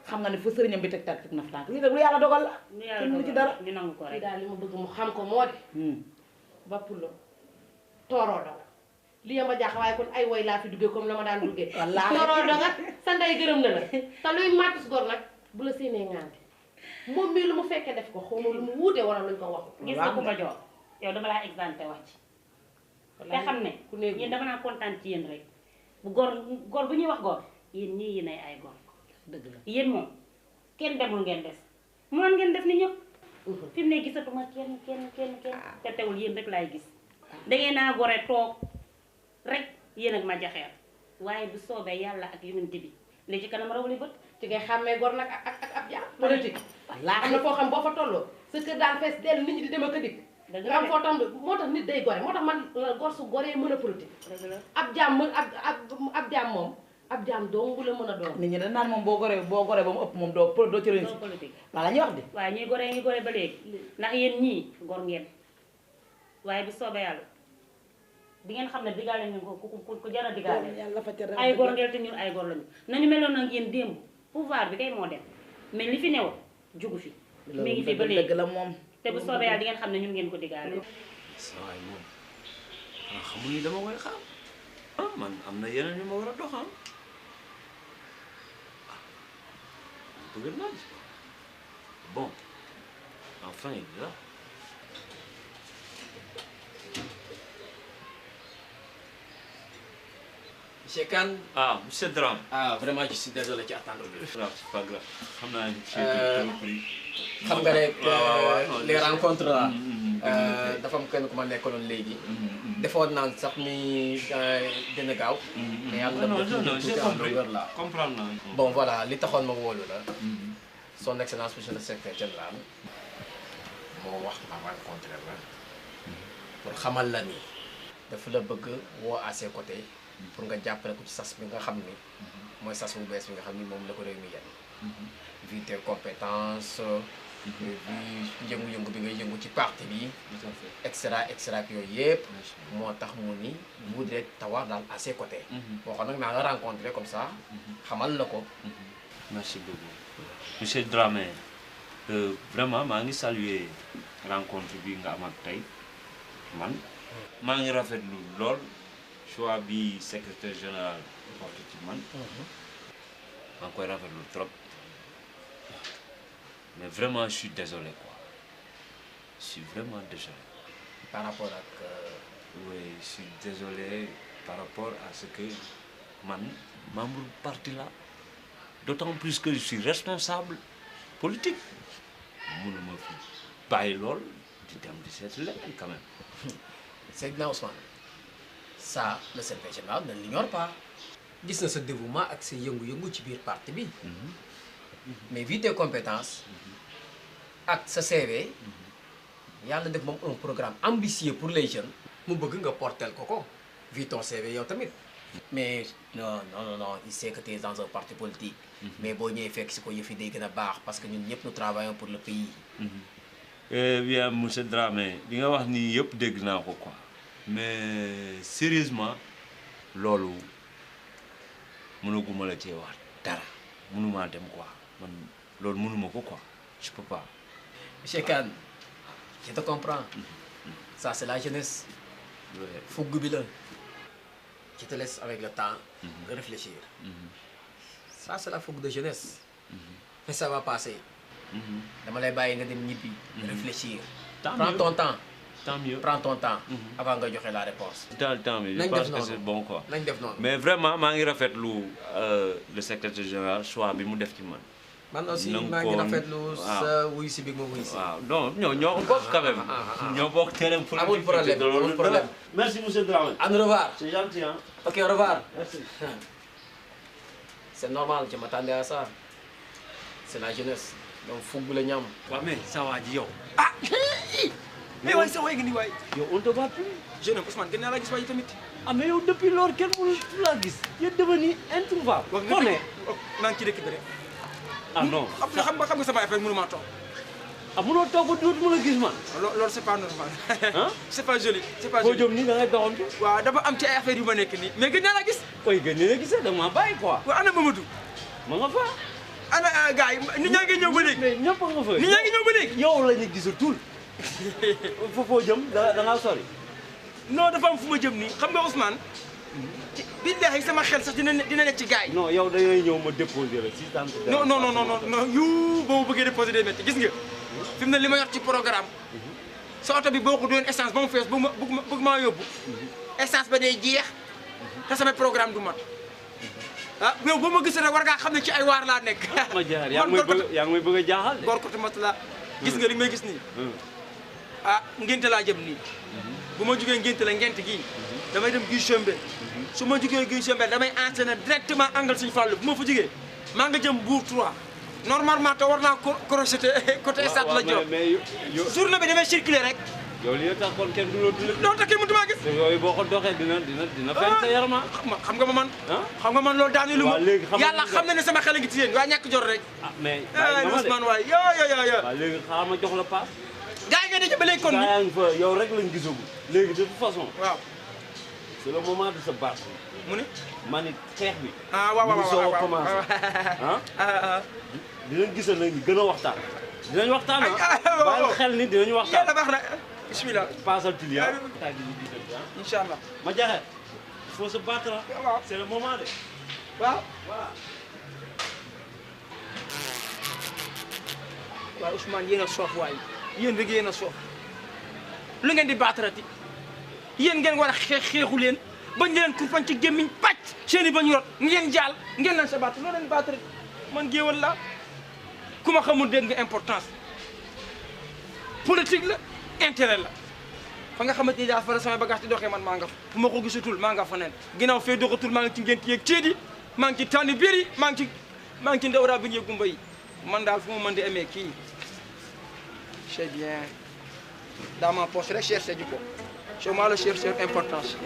xam nga ne fa sëriñam bi teg teg na fa tànk lii rek lu yàlla dogal la. te mënu ci dara ñu nangu ko rek. daal li ma bëgg mu xam ko moo di. Bapoulo tooroo doga li ma jaax waaye kon ay woy laa fi duggee comme la ma daan duggee. wallaahi tooroo doga sa ndey gërëm na la te luy màttus gor nag bu la séenee ŋaante moom mii lu mu fekkee def ko xaw ma lu mu wuute wala luñ ko wax. gis nga ku ma jox yow dama laa exempté wax ci. te xam ne yéen dama naa kontaan ci yéen rek bu gor bu ñuy wax gor yéen ñii yéen ay gor. dëgg la yéen moom kenn demul ngeen des moom ngeen def ni ñëpp. fi mu ne gisatuma kenn te teewul yéen rek laay gis. da ngeen naa gore toog rek yéen ak ma jaxeer waaye bu soobee yàlla ak yonent bi li ci kanam rawali bët. ci ngay xàmmee gor nag ak ab jaam politique. wallaahi am na foo xam boo fa tolloo sa kër daal fees dellu nit ñi di dem ak a dikk. nga am foo tam moo tax nit day gore moo tax man gor su goree mën a politique. ab jaam mën ab jaam moom. ab jaam dong bu la mën a doon. nit ñi dañ naan moom boo goree ba mu ëpp moom doo ci réussir. doo politique waaw la ñuy wax de. waaye ñuy gore ba léegi ndax yéen ñii gor ngeen waaye bu soobee yàlla di ngeen xam ne digaale ngeen ko ku jar a digaale. ay gor ngeen te ñun ay gor lañu nañu meloon nag yéen démb pouvoir bi kay moo dem mais li fi newoon jugu fi. mi ngi fi ba léegi dëgg la moom. te bu soobee yàlla di ngeen xam ne ñun ngeen ko digaale. saa waay moom xanaa xamul ni dama koy xaar ah man am na yeneen yu ma war a dox ah bëgg naa ci bon enfin il est là. Monsieur Kane. Ah, monsieur Dram. Ah, vraiment, je suis désolé ci attendre bi. C'est pas grave. Xam naa ni xam nga rek les rencontres là dafa am kenn ku ma nekkaloon léegi. defoon naan sax ni dina gaaw. mais yàlla na comprendre naa. bon voilà li taxoon ma wóolu la. son excellence monsieur le secrétaire général moo wax ma rencontré la pour xamal la ni dafa la bëgg woo à ses côtés. pour nga jàppale ko ci sas bi nga xam ni mooy sas bu bees bi nga xam ni moom la ko réew mi yenn vu tes compétences vu yëngu-yëngu bi ngay yëngu ci parti bi extra ak yooyu yëpp moo tax mu ni voudrait t'avoir daal à ses côtés boo xam nag naa la rencontré comme ça xamal la ko merci beaucoup monsieur Dramé vraiment maa ngi saluer rencontre bi nga am ak tey man maa ngi rafetlu lool choix bi secrétaire général porté ci man maa ngi koy rafetlu trop mais vraiment je suis désolé quoi je suis vraiment désolé par rapport ak oui je suis désolé par rapport à ce que man membre parti là d'autant plus que je suis responsable politique mënuma fi bàyyi lool di dem di seet leneen quand même Seydina Ousmane ça le secrétaire général ne l'ignore pas gis na sa dévouement ak sa yëngu-yëngu ci biir parti bi mais vu tes compétences ak sa CV yàlla def moom un programme ambitieux pour les jeunes mu bëgg nga portel ko vu ton CV yow tamit mais non il sait que tu es dans un parti politique mais boo ñëwee fekk si ko yëf yi day gën a baax parce que ñun ñëpp nous travaillons pour le pays eh bien monsieur Dramé li nga wax nii yëpp dégg naa ko quoi mais sérieusement loolu mënaguma la cee wax dara mënumaa dem quoi man loolu mënuma ko quoi je peux pas monsieur Kane je te comprends ça c'est la jeunesse fugg bi la je te laisse avec le temps de réfléchir ça c'est la fougue de jeunesse mais ça va passer dama lay bàyyi nga dem ñibbi réfléchir prends ton temps tant mieux prends ton temps avant nga joxe la réponse tant mieux je pense que c'est bon quoi nañ def noonu mais vraiment maa ngi rafetlu le secrétaire général choix bi mu def ci man man aussi maa ngi rafetlu sa wuyu si bi ma wuyu si waaw non ñoo bokk quand même ñoo bokk terrain pour amul problème merci monsieur Dramé au revoir c'est gentil hein ok au revoir merci c'est normal je m'attendais à ça c'est la jeunesse donc fugg la ñam waaw mais sa waa ji yow ah mais waay sa waay nga ni waay yow on te voit plus jeune homme Ousmane gën naa laa gis waay tamit ah mais yow depuis lors kenn mënu laa gis yéen devenu introuvable wax nga ne maa ngi ci dëkk bi rek ah non xam nga sama affaire mënu maa toog ah mënoo toog ba dootuma la gis man loolu c'est pas normal c'est pas joli c'est pas boo joli jëm nii da ngay doxantu waaw dafa am ci ay affaire yu ma nekk nii mais gën naa laa gis koy gën ni la gisee da nga maa bàyyi quoi waaw ana Mamadou ma nga fa ana gars yi nit ñaa ngi ñëw ba léegi mais ñëpp nga fa nit ñaa ngi ñëw ba léegi yow la ñu gisatul foo jëm da ngaa sori non dafa am fu ma jëm nii xam nga Ousmane ci billahi sama xel sax dina nekk ci gars yi non yow da ngay ñëw ma déposer la si tant non yu boo bëggee déposer day métti gis nga fi mu ne li ma yor ci programme sa oto bi boo ko doon essence ba mu fees bëgg maa yóbbu essence ba day jeex te sama programme du mat ah yow boo ma gisee rek war ngaa xam ne ci ay waar laa nekk. ma jaar yaa ngi may bëgg a jaaxal de. góor côté mat la gis nga li may gis nii. ah ngénte laa jëm nii. bu ma jugee ngénte la ngénte gii. damay dem Guy Chembel. su ma jugee Guy Chembel damay enchaîner directement angle Sëñ Fallu bu ma fa jugee maa nga jëm Bour 3. normalement te war naa crocheté côté stade la jox mais journée bi damay circuler rek. yow li tax kon kenn du la dund. non te kenn mënut maa gis. te yooyu boo ko doxee dina fenn sa yaram xam nga man. xam nga man loolu daanu lu ma. yàlla xam na ne sama xel a ngi ci yéen waa ñàkk jot rek. ah mais Ousmane waay yoo. waaw léegi xaaral ma jox la paas. gars yi nga daje ba léegi kon. yaa ngi fa yow rek lañ gisagu. léegi de toute façon. waaw. c'est le moment de se battre. mu ne. ma ni xeex bi. waaw soo commencé. dinañ gisal nag ñu gën a waxtaan. dinañ waxtaan bàyyi xel ni dinañ waxtaan. yàlla baax na bismillah. paasal tiliya. incha allah. ma jaxe il faut se battre. c'est le moment de. waaw. waaw Ousmane yéen a soof waay yéen rek yéen a soof lu ngeen di baatarati yéen ngeen war a xeexu leen bañ leen kurpañ ci gémmiñ pàcc seen i bañ rot ngeen jaal ngeen leen sa baat loo leen baatarati man géewal la ku ma xamul dégg nga importance politique la intérêt la fa nga xamante ni daa fara sama bagage di doxee man maa nga fa bu ma ko gisatul maa nga fa nen ginnaaw fee doxatul maa ngi ci ngénti yeeg ceedi maa ngi ci tànn biir yi maa ngi ci ndawraa bi ñee gumba yi man daal fu ma mën di amee kii c'est bien dans ma poche rek chercher ji ko c'est moi le chercheur importance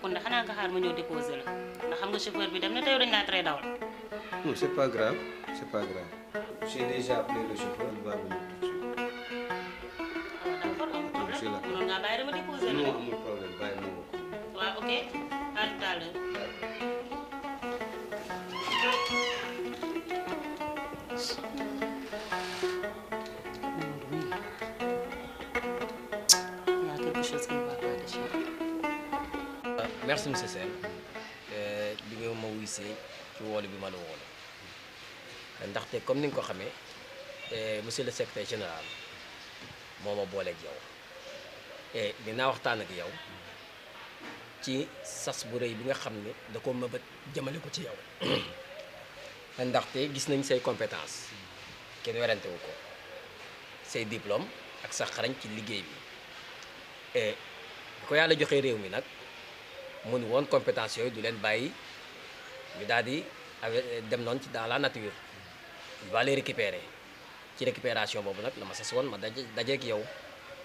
kon de xanaa nga xaar ma ñëw déposer la ndax xam nga chauffeur bi dem na te yow dañ laa tere dawal. Non, c'est pas grave, c'est pas grave. J'ai déjà appelé le chauffeur, il va venir tout de suite. D'accord, amul problème mënoon ngaa bàyyi dama déposer la. Non, amul problème, bàyyi ma woo ko. waaw ok à tout à l'heure. merci monsieur Sène bi nga ma wuysee ci woolu bi ma la woolu ndaxte comme ni nga ko xamee monsieur le secrétaire général moo ma booleeg yow et dinaa waxtaan ak yow ci sas bu rëy bi nga xam ne da ko mëbët jëmale ko ci yow ndaxte gis nañ say compétence kenn werante wu ko say diplôme ak sa xarañ ci liggéey bi et ko yàlla joxee réew mi nag mu ni woon compétence yooyu du leen bàyyi ñu daal di dem noonu ci dans la nature il va les récupérer ci récupération boobu nag la ma sas woon ma dajeek yow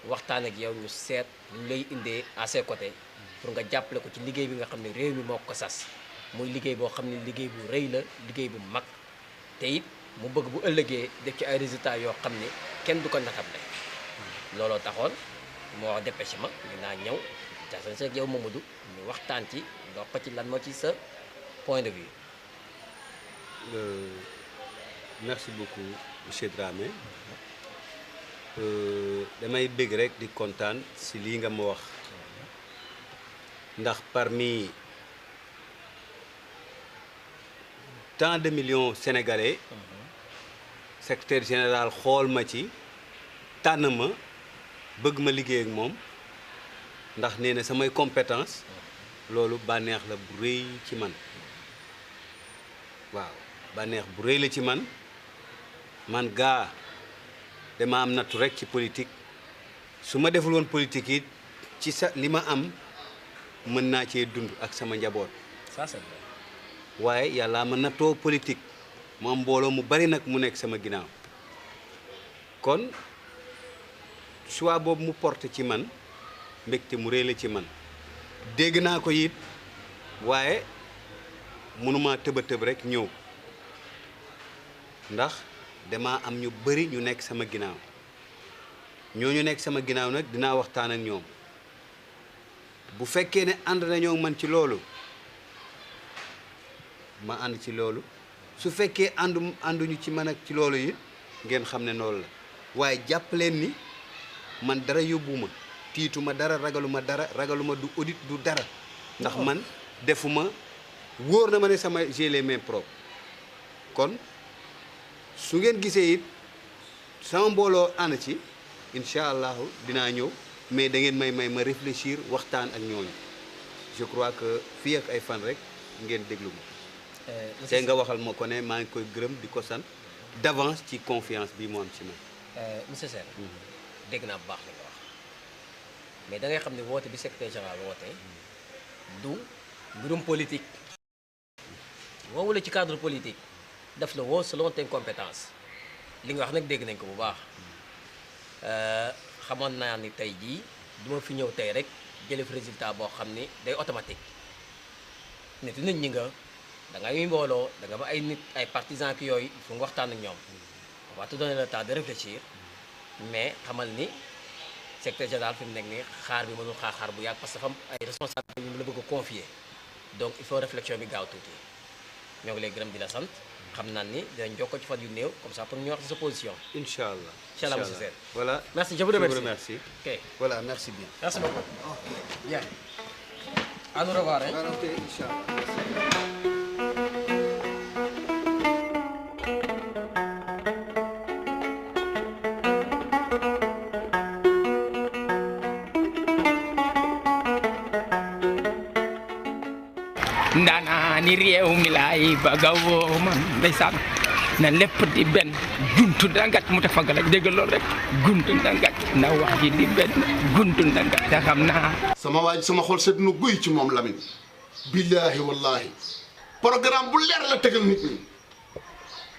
waxtaan ak yow ñu seet ñu lay indee à ses côtés pour nga jàppale ko ci liggéey bi nga xam ne réew mi moo ko sas muy liggéey boo xam ne liggéey bu rëy la liggéey bu mag te it mu bëgg bu ëllëgee def ci ay résultats yoo xam ne kenn du ko natable looloo taxoon moo wax dépêché ma ñu naa ñëw jason seeg yow Mamadou ñu waxtaan ci ndox ko ci lan moo ci sa point de vue. Merci beaucoup monsieur Dramé damay bëgg rek di kontaan si lii nga ma wax ndax parmi tant de millions sénégalais secrétaire général xool ma ci tànn ma bëgg ma liggéey ak moom ndax nee na samay compétence loolu bànneex la bu rëy ci man waaw bànneex bu rëy la ci man gaa dama am nattu rek ci politique su ma deful woon politique it ci sa li ma am mën naa cee dund ak sama njaboot. ça c'est vrai. waaye yàlla ma nattoo politique mu am mbooloo mu bari nag mu nekk sama ginnaaw kon choix boobu mu porte ci man mbégte mu rëy la ci man dégg naa ko it waaye mënuma tëba tëb rek ñëw ndax dama am ñu bari ñu nekk sama ginnaaw ñooñu nekk sama ginnaaw nag dinaa waxtaan ak ñoom bu fekkee ne ànd nañoo man ci loolu ma ànd ci loolu su fekkee ànduñu ci man ak ci loolu yi ngeen xam ne loolu la waaye jàpp leen ni man dara yóbbuma tiituma dara ragaluma du audit du dara ndax man defuma wóor na ma ne sama j'ai les mains propres kon su ngeen gisee it sama mbooloo ànd ci incha allahu dinaa ñëw mais da ngeen may ma réfléchir waxtaan ak ñooñu je crois que fii ak ay fan rek ngeen déglu ma te nga waxal ma ko ne maa ngi koy gërëm di ko sant d'avance ci confiance bi mu am ci man. monsieur Sène dégg naa bu baax li nga wax mais da ngay xam ne woote bi secrétaire général woote du mbirum politique woowu la ci cadre politique daf la woo selon tes compétences li nga wax nag dégg nañ ko bu baax xamoon naa ni tey jii du ma fi ñëw tey rek jëlee fi résultat boo xam ni day automatique nit ñi nga da ngay mbooloo da nga ba ay nit ay partisans ki yooyu il faut nga waxtaan ak ñoom on va te donner le temps de réfléchir mais xamal ni secrétaire général fi mu nekk nii xaar bi mënul xaar bu yàgg parce que dafa am ay responsabilités yu mu la bëgg a confier donc il faut réflexion bi gaaw tuuti ñoo ngi lay gërëm di la sant xam naa ni dinañ jokkoo ci fan yu néew comme ça pour ñu wax sa position. incha allah incha allah monsieur Sène. voilà merci je vous remercie. Je vous remercie. ok voilà merci bien. merci beaucoup. bien. à nous revoir hein. incha allah. ndaanaani réew mi laay bëgga woo man ndeysaan na lépp di benn guntu ndangat mu tafagal ak dégg loolu rek guntu ndangat na wax ji di benn guntu ndangat te xam naa sama waaj sama xol sedd na guy ci moom Lamine billaahi wallaahi programme bu leer la tegal nit ñi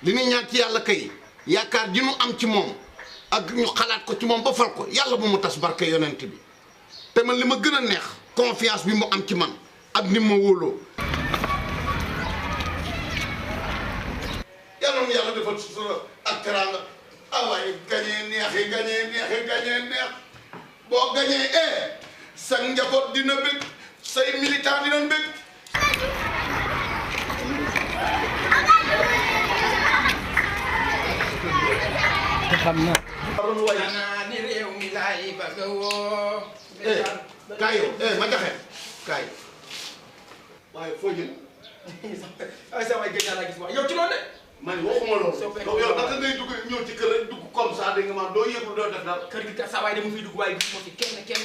li ñuy ñaan ci yàlla kay yaakaar ji nu am ci moom ak ñu xalaat ko ci moom ba fal ko yàlla bu mu tas barke yonent bi te man li ma gën a neex confiance bi mu am ci man ak ni ma wóoloo yàlla na yàlla defal sutura ak teraanga ah waaye gañee neex boo gañee sa njaboot dina bëgg say militant dinañ bëgg xam naa. xanaa ni réew mi laay bëgg a woo. kaay yow ma jaxe kaay waaye foo jël ay sa waay gëj naa la gis wax yow ci loolu de. man waxuma loolu yow naka ngay dugg ñëw ci kër rek dugg comme ça dégg nga maanaam doo yëglu doo def dara kër gi kat saa waay de mu fiy dugg waaye gis moo fi kenn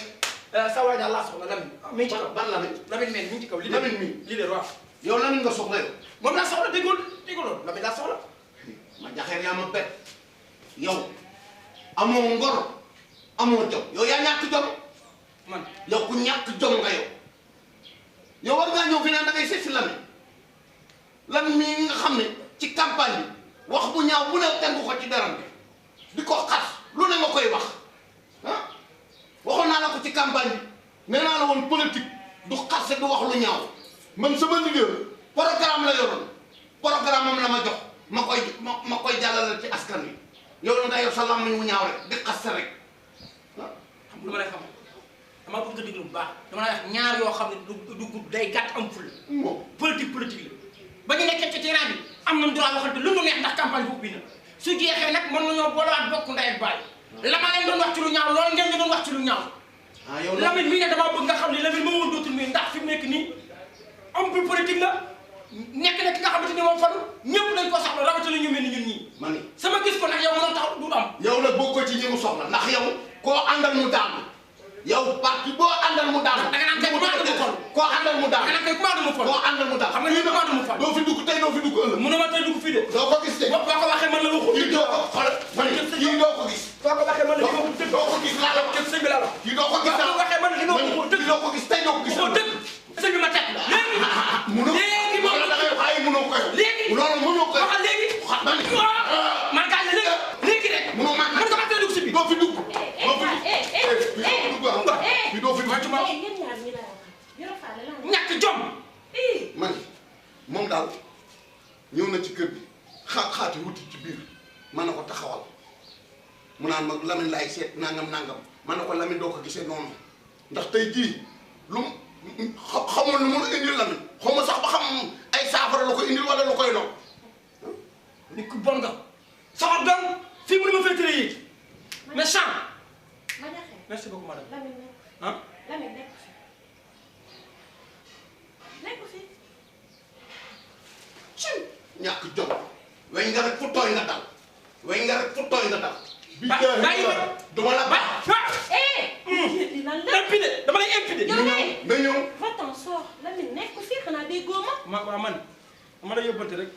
saa waay daal laa soxla Lamine. mi ngi ci kaw ban Lamine Lamine meen mi ngi ci kaw. Lamine mi leader waaw. yow Lamine nga soxla yow moom laa soxla déggoo loolu Lamine laa soxla. ma jaxeer yaa ma bet yow amoo ngor amoo jom yow yaa ñàkk jom man yow ku ñàkk jom nga yow war ngaa ñëw fi naan da ngay seet si Lamine mii nga xam ne ci campagne bi wax bu ñaaw bu ne tegu ko ci daram bi di ko xas lu ne nga koy wax ah waxoon naa la ko ci campagne bi nee naa la woon politique du xase du wax lu ñaaw man sama leader programme la yoroon programme am la ma jox ma koy jàllale ci askan wi yow la nga yor sa làmmiñ wu ñaaw rek di xas rek xam nga lu ma lay xam dama bëgg nga déglu bu baax dama lay wax ñaar yoo xam ne du day gàtt am ful. politique la ba ñu nekkee ci terrain bi am nañ droit waxante lu mu neex ndax campagne bu ubbi na su jeexee nag mën nañoo boolewaat bokk ndey ak baay la ma leen doon wax ci lu ñaaw loolu ngeen ñu doon wax ci lu ñaaw. ah yow Lamine mii ne damaa bëgg nga xam ne Lamine moo woon dootul mii ndax fi mu nekk nii homme bi politique la nekk na ki nga xamante ni moom fan ñëpp dañ ko soxla rawatina ñu mel ni ñun ñii. ma ni sama gis ko nag yow mënoo taxaw du am. yow nag boo ko ci ñi mu soxla ndax yow koo àndal mu daanu yow parti boo àndal mu daanu. da nga naan kay ku ma àndal mu fol. koo àndal mu daanu. da nga naan kay ku ma àndal mu fol. koo àndal mu daanu. xam nga ni ku ma àndal mu fol. doo fi dugg tey doo fi dugg ëllëg. mënuma tey dugg fii de. doo ko gis de. boo ko waxee man la waxul. kii doo ko xool man kii doo ko gis. boo ko waxee man la li ma waxul dëgg. doo ko gis laa la wax. sëñ bi laa la. kii doo ko gis boo ko waxee man li ma waxul dëgg. doo ko gis tey doo ko gis. waxul dëgg sëñ bi ma teg la. léegi. mënoo léegi moom da ngay xaay mënoo ko yow. léegi loolu mënoo ko yow. waxal léegi. man man gaañ la léegi rek. mënoo man man ko waxee dugg si bi. doo fi dugg. doo fi dugg. fii doo fi dugg. ñàkk jom. man moom daal ñëw na ci kër gi xaati wuti ci biir man na ko taxawal mu naan ma Lamine laay seet nangam man na ko Lamine doo ko gisee noonu ndax tey jii lu xamul lu mun a indil Lamine xaw ma sax ba xam ay saafara la ko indil wala lu koy noonu. nit ku bon nga. soxor doon fii mu ne ma féetale yi méchant. merci beaucoup madame. ah. ñàkk jom weñ nga rek fu tooy nga dal weñ nga rek fu tooy nga dal. bàyyi ma duma la baax. impide dama lay impide. na ñëw. va-t'en sors Lamine nekk fii xanaa déggoo ma. waaw man dama la yóbbante rek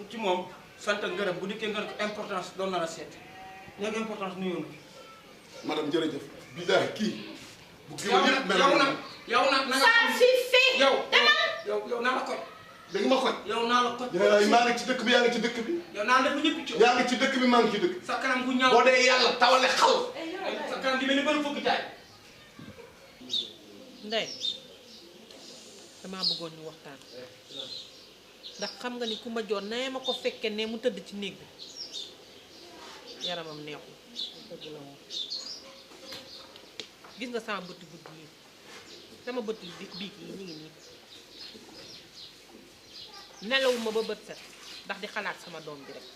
ci moom sant ak ngërëm bu dikkee nga ne ko importance doon na la seet ñoo ngi importance nuyoo na. madame jërëjëf. billahi kii. bu kii ba ñëpp mel na yow nag na nga. ça suffit. yow naa la ko. da nga ma ko. yow naa la ko. maa ngi ci dëkk bi yaa ngi ci dëkk bi. yow naa la def ñëpp ci. yaa ngi ci dëkk bi maa ngi ci dëkk. sa kanam gu ñaaw boo dee yàlla tawale xal. sa kanam di mel ni bëri fukki jaay. Ndeye damaa bëggoon ñu waxtaan ndax xam nga ni ku ma joon nee ma ko fekkee ne mu tëdd ci néeg bi yaramam neexul gis nga sama bëtt guddi yi sama bëtt biig yi ñu ngi nii nelawuma ba bët set ndax di xalaat sama doom bi rek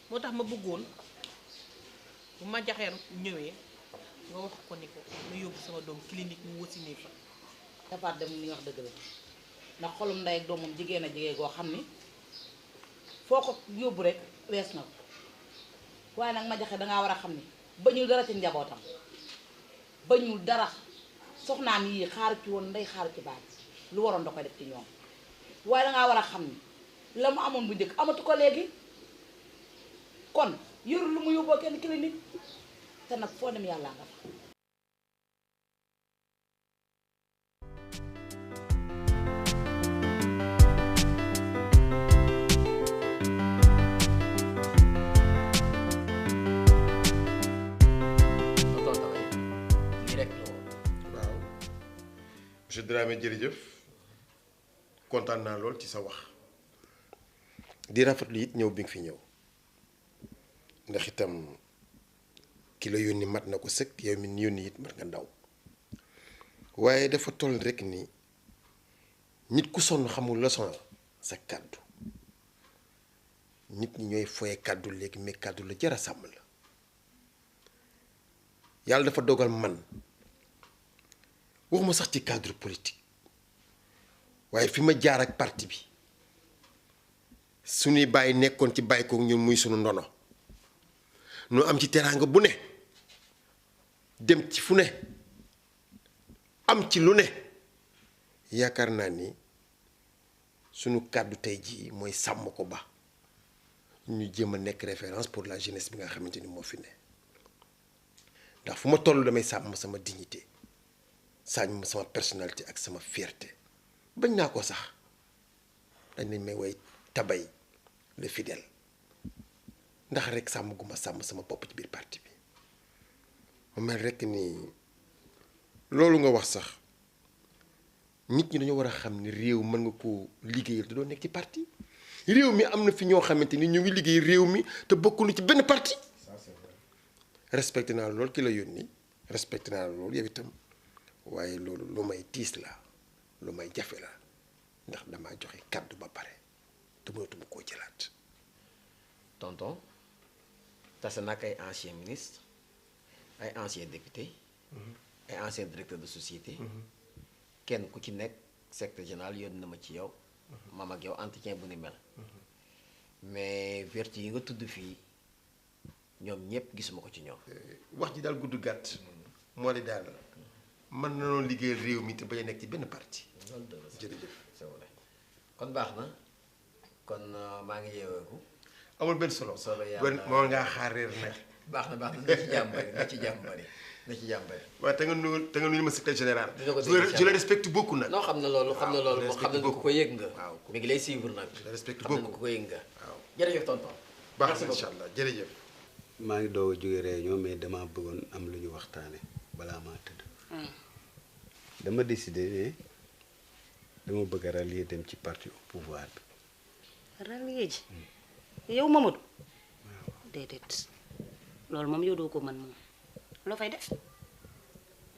moo tax ma bëggoon bu ma jaxeer ñëwee nga wax ko ni ko ma yóbbu sama doom clinique mu wasinee fa dafaat dem li nga wax dëgg la ndax xolum ndey ak doomam jigéen a jigéen goo xam ni foo ko yóbbu rek wees na ko waaye nag ma jaxe dangaa war a xam ni bañul dara ci njabootam bañul dara soxnaam yii xaaru ci woon ndey xaaru ci baay lu waroon da koy def ci ñoom waaye dangaa war a xam ni la mu amoon bu njëkk amatu ko léegi kon yorul lu mu yóbboo kenn clinique te nag foo dem yàlla nga fa lii rek la woon. waaw. je Dramé jërëjëf kontaan naa lool ci sa wax di rafetlu it ñëw bi nga fi ñëw ndax itam ki la yónni mat na ko sëkk yow mi yónni it mat nga ndaw waaye dafa toll rek ni nit ku sonn xamul leçon sa kàddu nit ñi ñooy foye kàddu léegi mais kàddu la jar a sàmm la yàlla dafa dogal man waxuma sax ci cadre politique waaye fi ma jaar ak parti bi suñuy bàyyi nekkoon ci bàyyi kook ñun muy sunu ndono nu am ci teraanga bu ne dem ci fu ne am ci lu ne yaakaar naa ni sunu kàddu tey jii mooy sàmm ko ba ñu jéem a nekk référence pour la jeunesse bi nga xamante ni moo fi ne ndax fu ma toll damay sàmm sama dignité sàmm sama personnalité ak sama fierté bañ naa ko sax dañ nañ may woy tabay le fidèle ndax rek sàmm gu ma sàmm sama bopp ci biir parti bi ma mel rek ni loolu nga wax sax nit ñi dañoo war a xam ni réew mën nga ko liggéeyal te doo nekk ci parti réew mi am na fi ñoo xamante ni ñu ngi liggéey réew mi te bokkuñu ci benn parti respecté naa loolu ki la yónni respecté naa loolu yow itam waaye loolu lu may tiis la lu may jafe la ndax damaa joxe kàddu ba pare te mënatuma koo jëlaat. tonton tase nag ay ancien ministre ay ancien député ay ancien directeur de société kenn ku ci nekk secrétaire général yónni na ma ci yow mam ak yow entretien bu ni mel mais vertu yi nga tudd fii ñoom ñëpp gisuma ko ci ñoom. wax ji daal gudd gàtt moo di daal mën na noonu liggéeyal réew mi te bañ a nekk ci benn parti. loolu dëgg la jërëjëf c'est vrai kon baax na kon maa ngi yeeweeku. amul benn solo. solo yàlla moo ngaa xaar réer nag. baax na na ci jàmm bari na ci jàmm bari na ci jàmm bari. waaw te nga nuyu ma secrétaire général. je le respecte beaucoup nag. non xam na loolu xam na loolu xam na ko yëg nga. waaw mi ngi lay suivre nag. je le respecte xam na beaucoup ko yëg nga. waaw jërëjëf tonton. baax na incha allah jërëjëf. maa ngi doog a jóge réunion mais dama bëggoon am lu ñu waxtaane balaa maa tëdd. dama décidé ne dama bëgg a rallier dem ci parti au pouvoir bi. rallier ji yow Mamadou. déedéet loolu moom yow doo ko mën moom loo fay def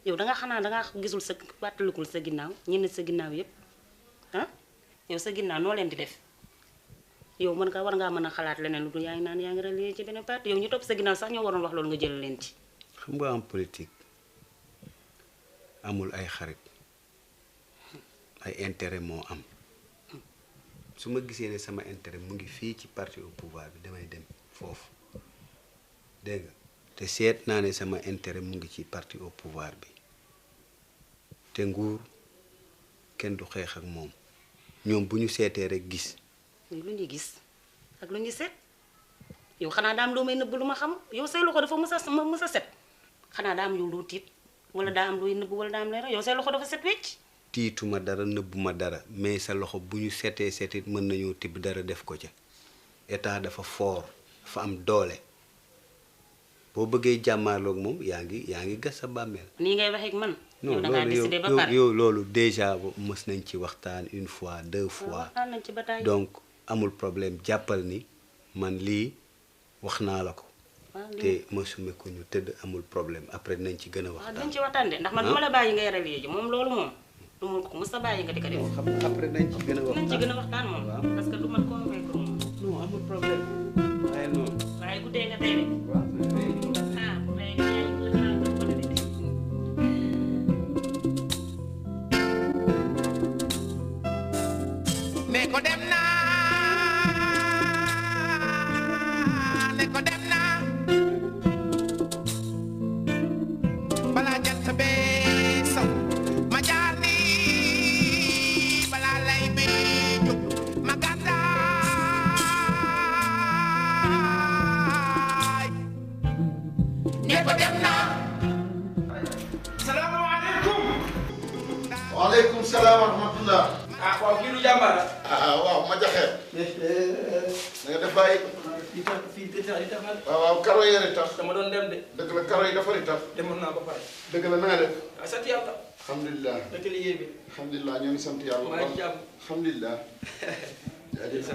yow danga xanaa danga gisul sa bàttalikul sa ginnaaw ñenn sa ginnaaw yépp ah yow sa ginnaaw noo leen di def yow mën nga war ngaa mën a xalaat leneen lu dul yaa ngi naan yaa ngi rallier ci benn parti yow ñu topp sa ginnaaw sax ñoo waroon wax loolu nga jël leen ci. xam nga am politique amul ay xarit ay intérêt moo am su ma gisee ne sama intérêt mu ngi fii ci parti au pouvoir bi damay dem foofu dégg nga te seet naa ne sama intérêt mu ngi ci parti au pouvoir bi te nguur kenn du xeex ak moom ñoom bu ñu seetee rek gis. lu ñuy gis ak lu ñuy seet yow xanaa daa am loo may nëbb lu ma xam yow say loxo dafa mës a set xanaa daa am yow loo tiit wala daa am looy nëbb wala daa am leer yow say loxo dafa set wecc. tiituma dara nëbbuma dara mais sa loxo bu ñu setee setit mën nañoo tibb dara def ko ca état dafa fort dafa am doole boo bëggee jàmmaarloog moom yaa ngi gas sa bàmmeel. nii ngay waxee ak man. non yow da ngaa décidé ba pare yow loolu déjà mës nañ ci waxtaan une fois deux fois. waxtaan nañ ci ba taay. donc amul problème jàppal ni man lii wax naa la ko. te mësuma ko ñu tëdd amul problème après nañ ci gën a waxtaan. waaw dañ ci waxtaan de ndax man du ma la bàyyi ngay rallier ji moom loolu moom. du ma ko mës a bàyyi nga di ko def. xam nga après nañ ci gën a waxtaan nañ ci gën a waxtaan moom. parce que du man convaincre moom. non amul problème. waaye noonu. waaye guddee nga tey de. waaw ah tey nga yaa ngi xanaa nga ko de. ne ko dem naa ne ko dem naa balaa jant bee saw ma jaar ni balaa lay bee jóg ma gàddaay ne ko dem naa. salaamaaleykum. waaleykum salaam wa rahmatullah. ah waaw kii du jàmbaar. waaw ma jaxee. na nga def bàyyi. fii di tax waaw karo yi tax. dama doon dem de. dëgg la karo yi dafa di tax. demoon naa ba pare. dëgg la na nga def. ah sant yàlla. alhamdulilah. naka liggéey bi. alhamdulilah ñoo ngi sant yàlla. maa ngi jàmm. alhamdulilah. jaajëf.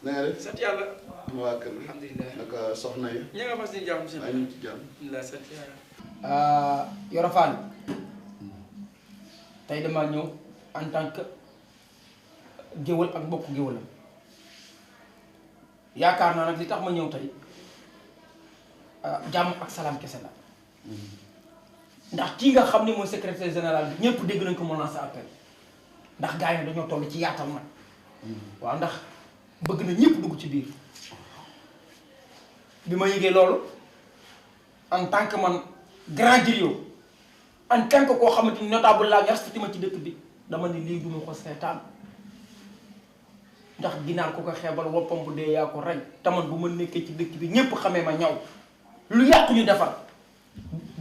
na nga def. sant yàlla. waa kër. alhamdulilah. naka soxna yi. ña nga fas ni jàmm si. maa ngi ci jàmm. alhamdulilah sant yàlla. Yoro Fall tey damaa ñëw en tant que géwël ak mbokk géwëlam yaakaar naa nag li tax ma ñëw tey jàmm ak salaam kese la ndax kii nga xam ni mooy secrétaire général bi ñëpp dégg nañ ko mu lancé appel ndax gars yi dañoo toll ci yaatal nag waaw ndax bëgg na ñëpp dugg ci biir bi ma yëgee loolu en tant que man grand griot en tant que koo xamante ni notable laa respecté ma ci dëkk bi dama ni lii duma ko seetaan ndax ginaar ko ko xeebal woppam bu dee yaa ko rey te man bu ma nekkee ci dëkk bi ñëpp xamee ma ñaw lu yàqu ñu defar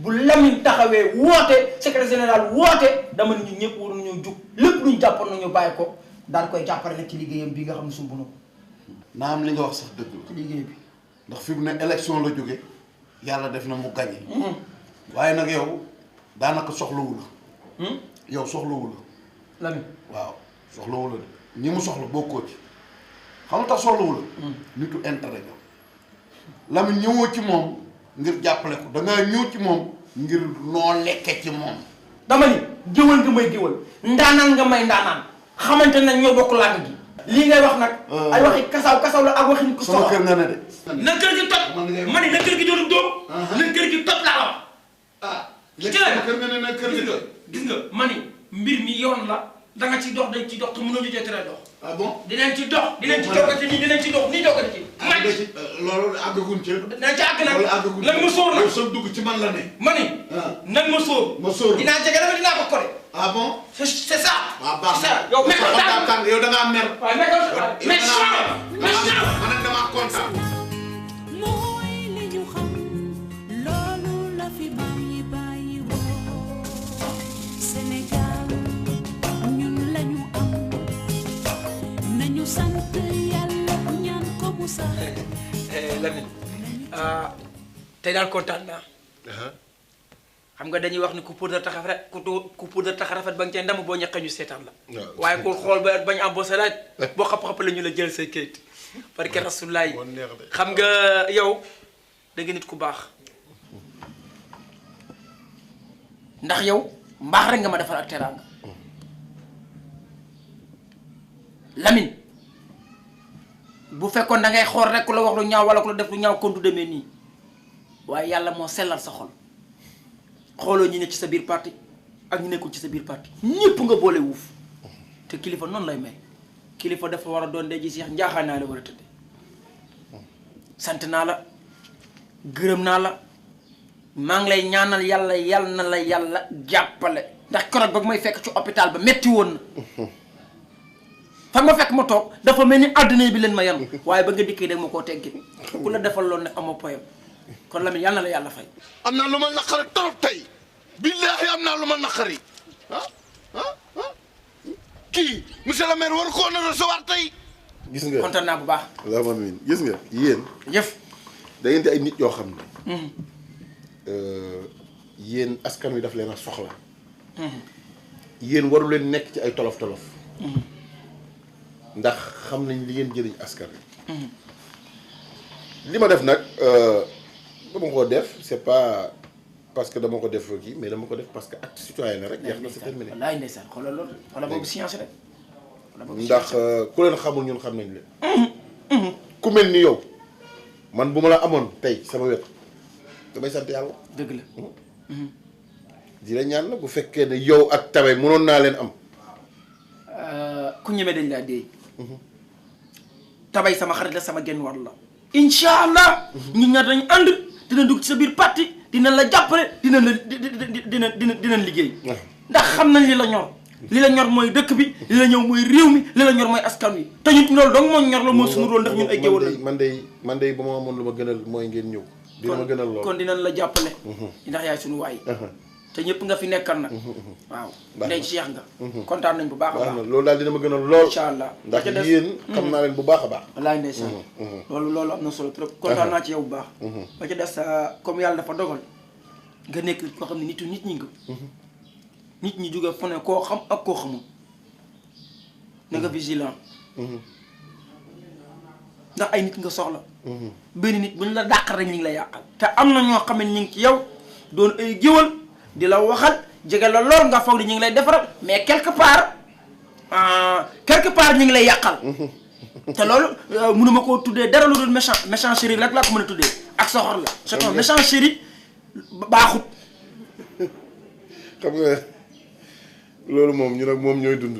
bu Lamine taxawee woote secrétaire général woote dama ni ñu ñëpp waroon ñoo jug lépp luñ jàppoon nañu bàyyi ko daal koy jàppale nag ci liggéeyam bi nga xam ne sumb na ko naa am li nga wax sax dëgg la. ci liggéey bi ndax fi mu ne élection la jóge yàlla def na mu gagné. waaye nag yow daanaka soxlawu la. yow soxlawu la. Lamine waaw soxlawu la de ñi mu soxla bokkoo ci xam nga tax soxlawu la. nitu intérêt nga. Lamine ñëwoo ci moom ngir jàppale ko dangaa ñëw ci moom ngir noo lekke ci moom. dama ni géwal nga may géwal ndaanaan nga may ndaanaan xamante nañ ñoo bokk làng gi lii ngay wax nag ay waxi kasaw la ak waxi ku sama kër nga ne de. na kër gi toj ma ni na kër gi doonum doom na kër gi toj laa la wax léegi sama kër nga ne na kër gi toj. gis nga ma ni mbir mi yoon la da nga ci dox dañ ci dox te mënoo ñu tere dox ah bon dinañ ci dox dinañ ci doggati nii dinañ ci dox nii doggati ci àgg ci loolu àggaguñ ci. dinañ ci àgg nag loolu àggaguñ ci nag ma sóor nag yow sa dugg ci man la ne. ma ni nag ma sóor ma sóor dinaa jege dama dinaa ko kore ah bon. c'est ça waaw baax na yow mais kontaan yow da ngaa mer. waaw mais man nag damaa kontaan. mooy li ñu xam loolu la fi bàyyi woo Sénégal ñun lañu am nañu sant yàlla ñaan ko mu sax. Lamine tey daal kontaan naa xam nga dañuy wax ni ku puudar tax rafet ku puudar tax rafet ba nga cee ndam boo ñaqee ñu seetaan la waaye ku xool ba bañ am boo sa laaj boo xap-xap la ñu la jël say kayit parce que rasulaay xam nga yow da nga nit ku baax ndax yow mbaax rek nga ma defal ak teraanga Lamine bu fekkoon da ngay xool rek ku la wax lu ñaaw wala ku la def lu ñaaw kon du demee nii waaye yàlla moo sellal sa xol xooloo ñi ne ci sa biir parti ak ñu nekkul ci sa biir parti ñëpp nga boole wuuf te kilifa noonu lay mel kilifa dafa war a doon day ji seex njaaxaan naa la war a tëdde sant naa la gërëm naa la maa ngi lay ñaanal yàlla yàlla na la yàlla jàppale ndax keroog ba may fekk ci hôpital ba metti woon na fa ma fekk ma toog dafa mel ni àdduna bi leen ma yan waaye ba nga dikkee dag ma koo teggi ku la defal loolu ne amoo poyam kon Lamine yàlla na la yàlla fay. am naa lu ma naqari trop tey billaahi am naa lu ma naqari kii monsieur le maire war ko woon a recevoir tey. gis nga kontaan naa bu baax. waaw man gis nga yéen. jëf da ngeen di ay nit yoo xam ne. yéen askan wi daf leen a soxla. yéen waru leen nekk ci ay tolof tolof. ndax xam nañ li ngeen jëriñ askan wi. li ma def nag dama ko def c'est pas parce que dama ko def kii mais dama ko def parce que acte citoyen la rek. jeex na c'est terminé. wallaay ndeysaan xoolal loolu xoolal boobu science rek. ndax ku leen xamul ñun xam nañ leen. ku mel ni yow man bu ma la amoon tey sama wet damay sant yàlla. dëgg la. di la ñaan la bu fekkee ne yow ak tabe mënoon naa leen am. ku ñeme dañ laa dee. tabay sama xarit la sama genn war la. incha allah. ñun ñaar dañu ànd dina dugg ci sa biir parti dinañ la jàppale dinañ la dinañ liggéey. ndax xam nañ li la ñor. li la ñor mooy dëkk bi li la ñor mooy réew mi li la ñor mooy askan wi te ñun loolu dong moo ñor la mooy suñu rôle ndax ñun ay géwël la. man de ba ma amoon lu ma gënal mooy ngeen ñëw. dina ma gënal lool kon dinañ la jàppale. ndax yaay suñu waay. te ñëpp nga fi nekkal nag. waaw ndey Cheikh nga. kontaan nañ bu baax a baax loolu daal dina ma gënal lool. incha allah ndax yéen xam naa leen bu baax a baax. wallaay ndeysaan. loolu am na solo trop. kontaan naa ci yow bu baax. ba ca des comme yàlla dafa dogal nga nekk koo xam ne nit ñi nga. nit ñi jóge fu ne koo xam ak koo xamul na nga vigilant ndax ay nit nga soxla benn nit bu ñu la dàq rek ñu ngi la yàqal te am na ñoo xam ne ñu ngi ci yow doon ay géwal di la waxal jege la lool nga foog ni ñu ngi lay defaral mais quelque part ñu ngi lay yàqal te loolu mënuma koo tuddee dara lu dul méchant chéri rek laa ko mën a tuddee ak soxor la c'est un méchant chéri baaxut xam nga loolu moom ñu nag moom ñooy dund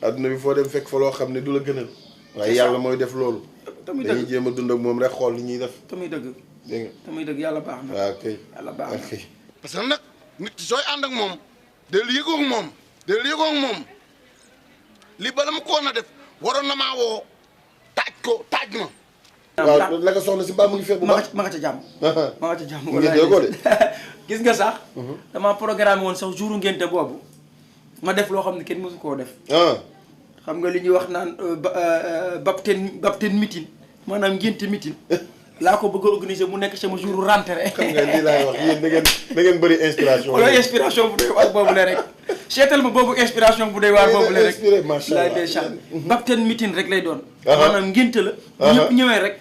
adduna bi foo dem fekk fa loo xam ne du la gënal waaye yàlla mooy def loolu dañuy jéem a dund ak moom rek xool li ñuy def tamuy dëgg dégg nga tamuy dëgg yàlla baax na waaw kay yàlla baax na parce que nag nit sooy ànd ak moom del yëgoo ak moom del yëgoo ak moom li bala ma koon a def waroon na maa woo taaj ma waaw naka soxna si mbaa mu ngi fekk bu baax ma nga ca jàmm ma nga ca jàmm mu ngi déggoo de gis nga sax dama programme woon sax jouru ngénte boobu ma def loo xam ne kenn mësu koo def xam nga li ñuy wax naan baptême meeting maanaam ngénte meeting laa ko bëgg a organiser mu nekk sama jour rentrée. xam nga lii laay wax yéen da ngeen bëri inspiration. wala inspiration bu doy waar boobu la rek. seetal ma boobu inspiration bu doy waar boobu la rek. macha allah déjà baptême meeting rek lay doon. maanaam ngénte la. bu ñëpp ñëwee rek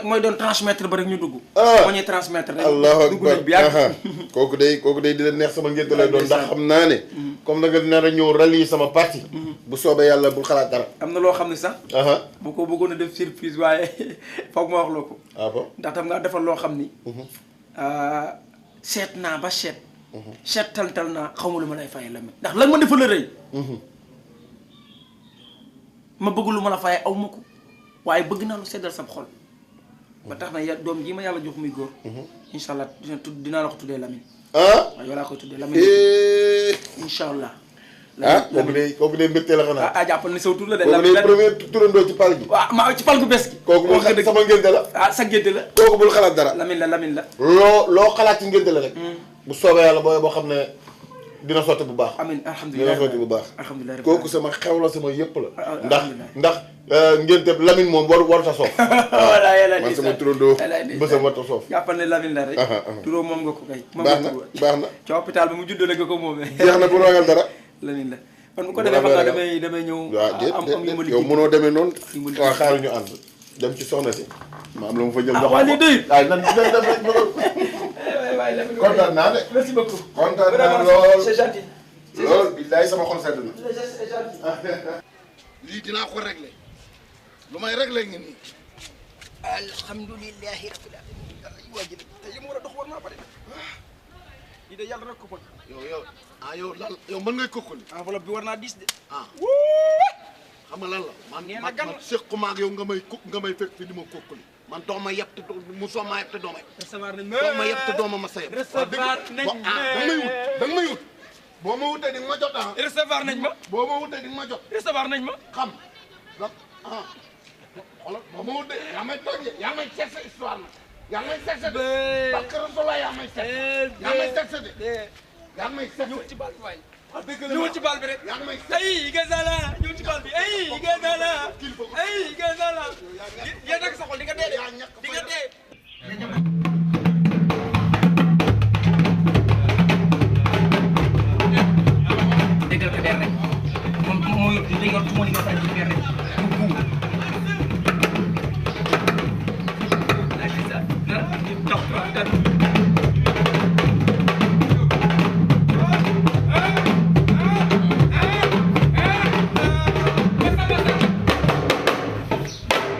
mooy doon transmettre ba rek ñu dugg. moo ñuy transmettre rek. allahu akbar kooku day di leen neex sama ngénte lay doon ndax xam naa ne. comme da nga nar a ñëw rallier sama parti. bu soobee yàlla bul xalaat dara. am na loo xam ne sax. bu ko bëggoon a def surprise waaye foog ma wax loo ko. ah bon ndax tam nga defal loo xam ni. seet naa ba seet. seet tal naa xaw ma lu ma lay fayee la ndax lan ma defal la rëy. ma bëgg lu ma la fayee aw ma ko waaye bëgg naa lu seddal sab xol. ba tax na doom ji ma yàlla jox muy góor. incha allah dinaa la ko tuddee Lamine. waaw yow laa koy tuddee Lamine. incha allah. kooku de mbégte la xanaa. jàppal ni saw tur la de. kooku de premier turandoo ci pal gi. waaw maa ci pal gu bees gi. kooku moom sama ngénte la. sa ngénte la. kooku bul xalaat dara. Lamine la. loo xalaat ci ngénte la rek. bu soobee yàlla boo xam ne dina sotti bu baax. amiin alhamdulilah dina sotti bu baax. alhamdulilah kooku sama xew la sama yëpp la. ndax ngénte Lamine moom warut a soof. voilà yàlla man sama turandoo bësam warut a soof. jàppal ne Lamine la rek. turoo moom nga ko kay. baax na. ci hôpital bi mu juddoo la nga ko moomee. jeex na bu ragal dara. Lamine la. kon bu ko defee xam naa damay ñëw. am yu ma liggéey yow mënoo demee noonu. waaw xaaral ñu ànd dem ci soxna si. ma am la mu fa jël ndox. waaw lii doyul. waaw nan def rek kontaan naa de. merci beaucoup. kontaan naa lool c'est gentil. lool billaay sama xol sedd na. c'est gentil. lii dinaa ko réglé lu may réglé ngi nii. alhamdulilahi rabbil alamin. waa ji te yi ma war a dox war naa bari. lii de yàlla rek ko bëgg. yow yow mën ngay kokkali. enveloppe bi war naa 10 de. xam nga lan la. man sequma ak yow nga may fekk fi di ma kokkali. man doo ma yeb te musoo ma yeb te doo ma yeb. recevoir nañ doo ma yeb te doo ma sa yeb. recevoir nañ ma da nga may wut. boo ma wutee di nga ma jot ah. recevoir nañ ma. boo ma wutee di nga ma jot. recevoir nañ ma. xam xoolal boo ma wutee yaa may toj yaa may seet sa histoire nag. yaa may seet sa de. parce que Rasulullah yaa may seet. yaa may seet sa de. yaa may seet ñëw ci baal bi waay. dëgg la ñëw ci baal bi rek. yaa may seet. ay Igazala ñëw ci baal bi ay Igazala ay Igazala. yéen ak sa xol di nga dee di nga dee. déggal ko der rek moom moo yëpp li nga tuuma li nga fay ci der rek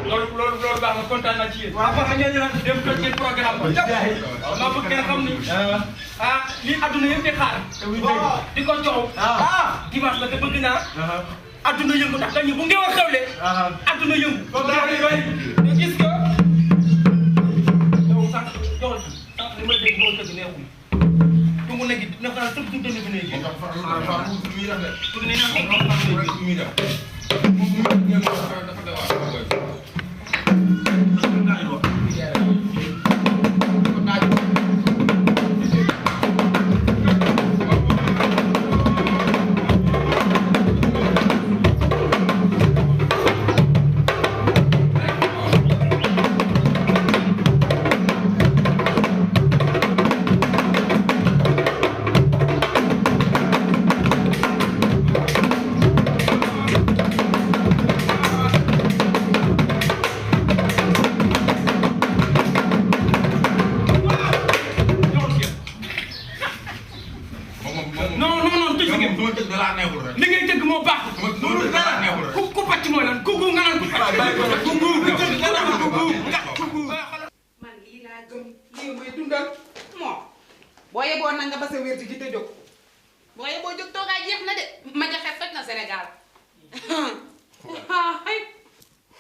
loolu baax na kontaan naa ci yéen. waaw wax nga ñu naan dem ko ci programme ba. maa bëgg ngeen xam ni. lii adduna yëpp di xaar. di ko coow. dimanche la te bëgg naa. adduna yëngu ndax dañu bu ngeen war xewle. adduna yëngu. te gis nga. yow sax jox li may dégg moo tëgg neexul. tu mu nekk dina xanaa tëb tu dënn bi léegi.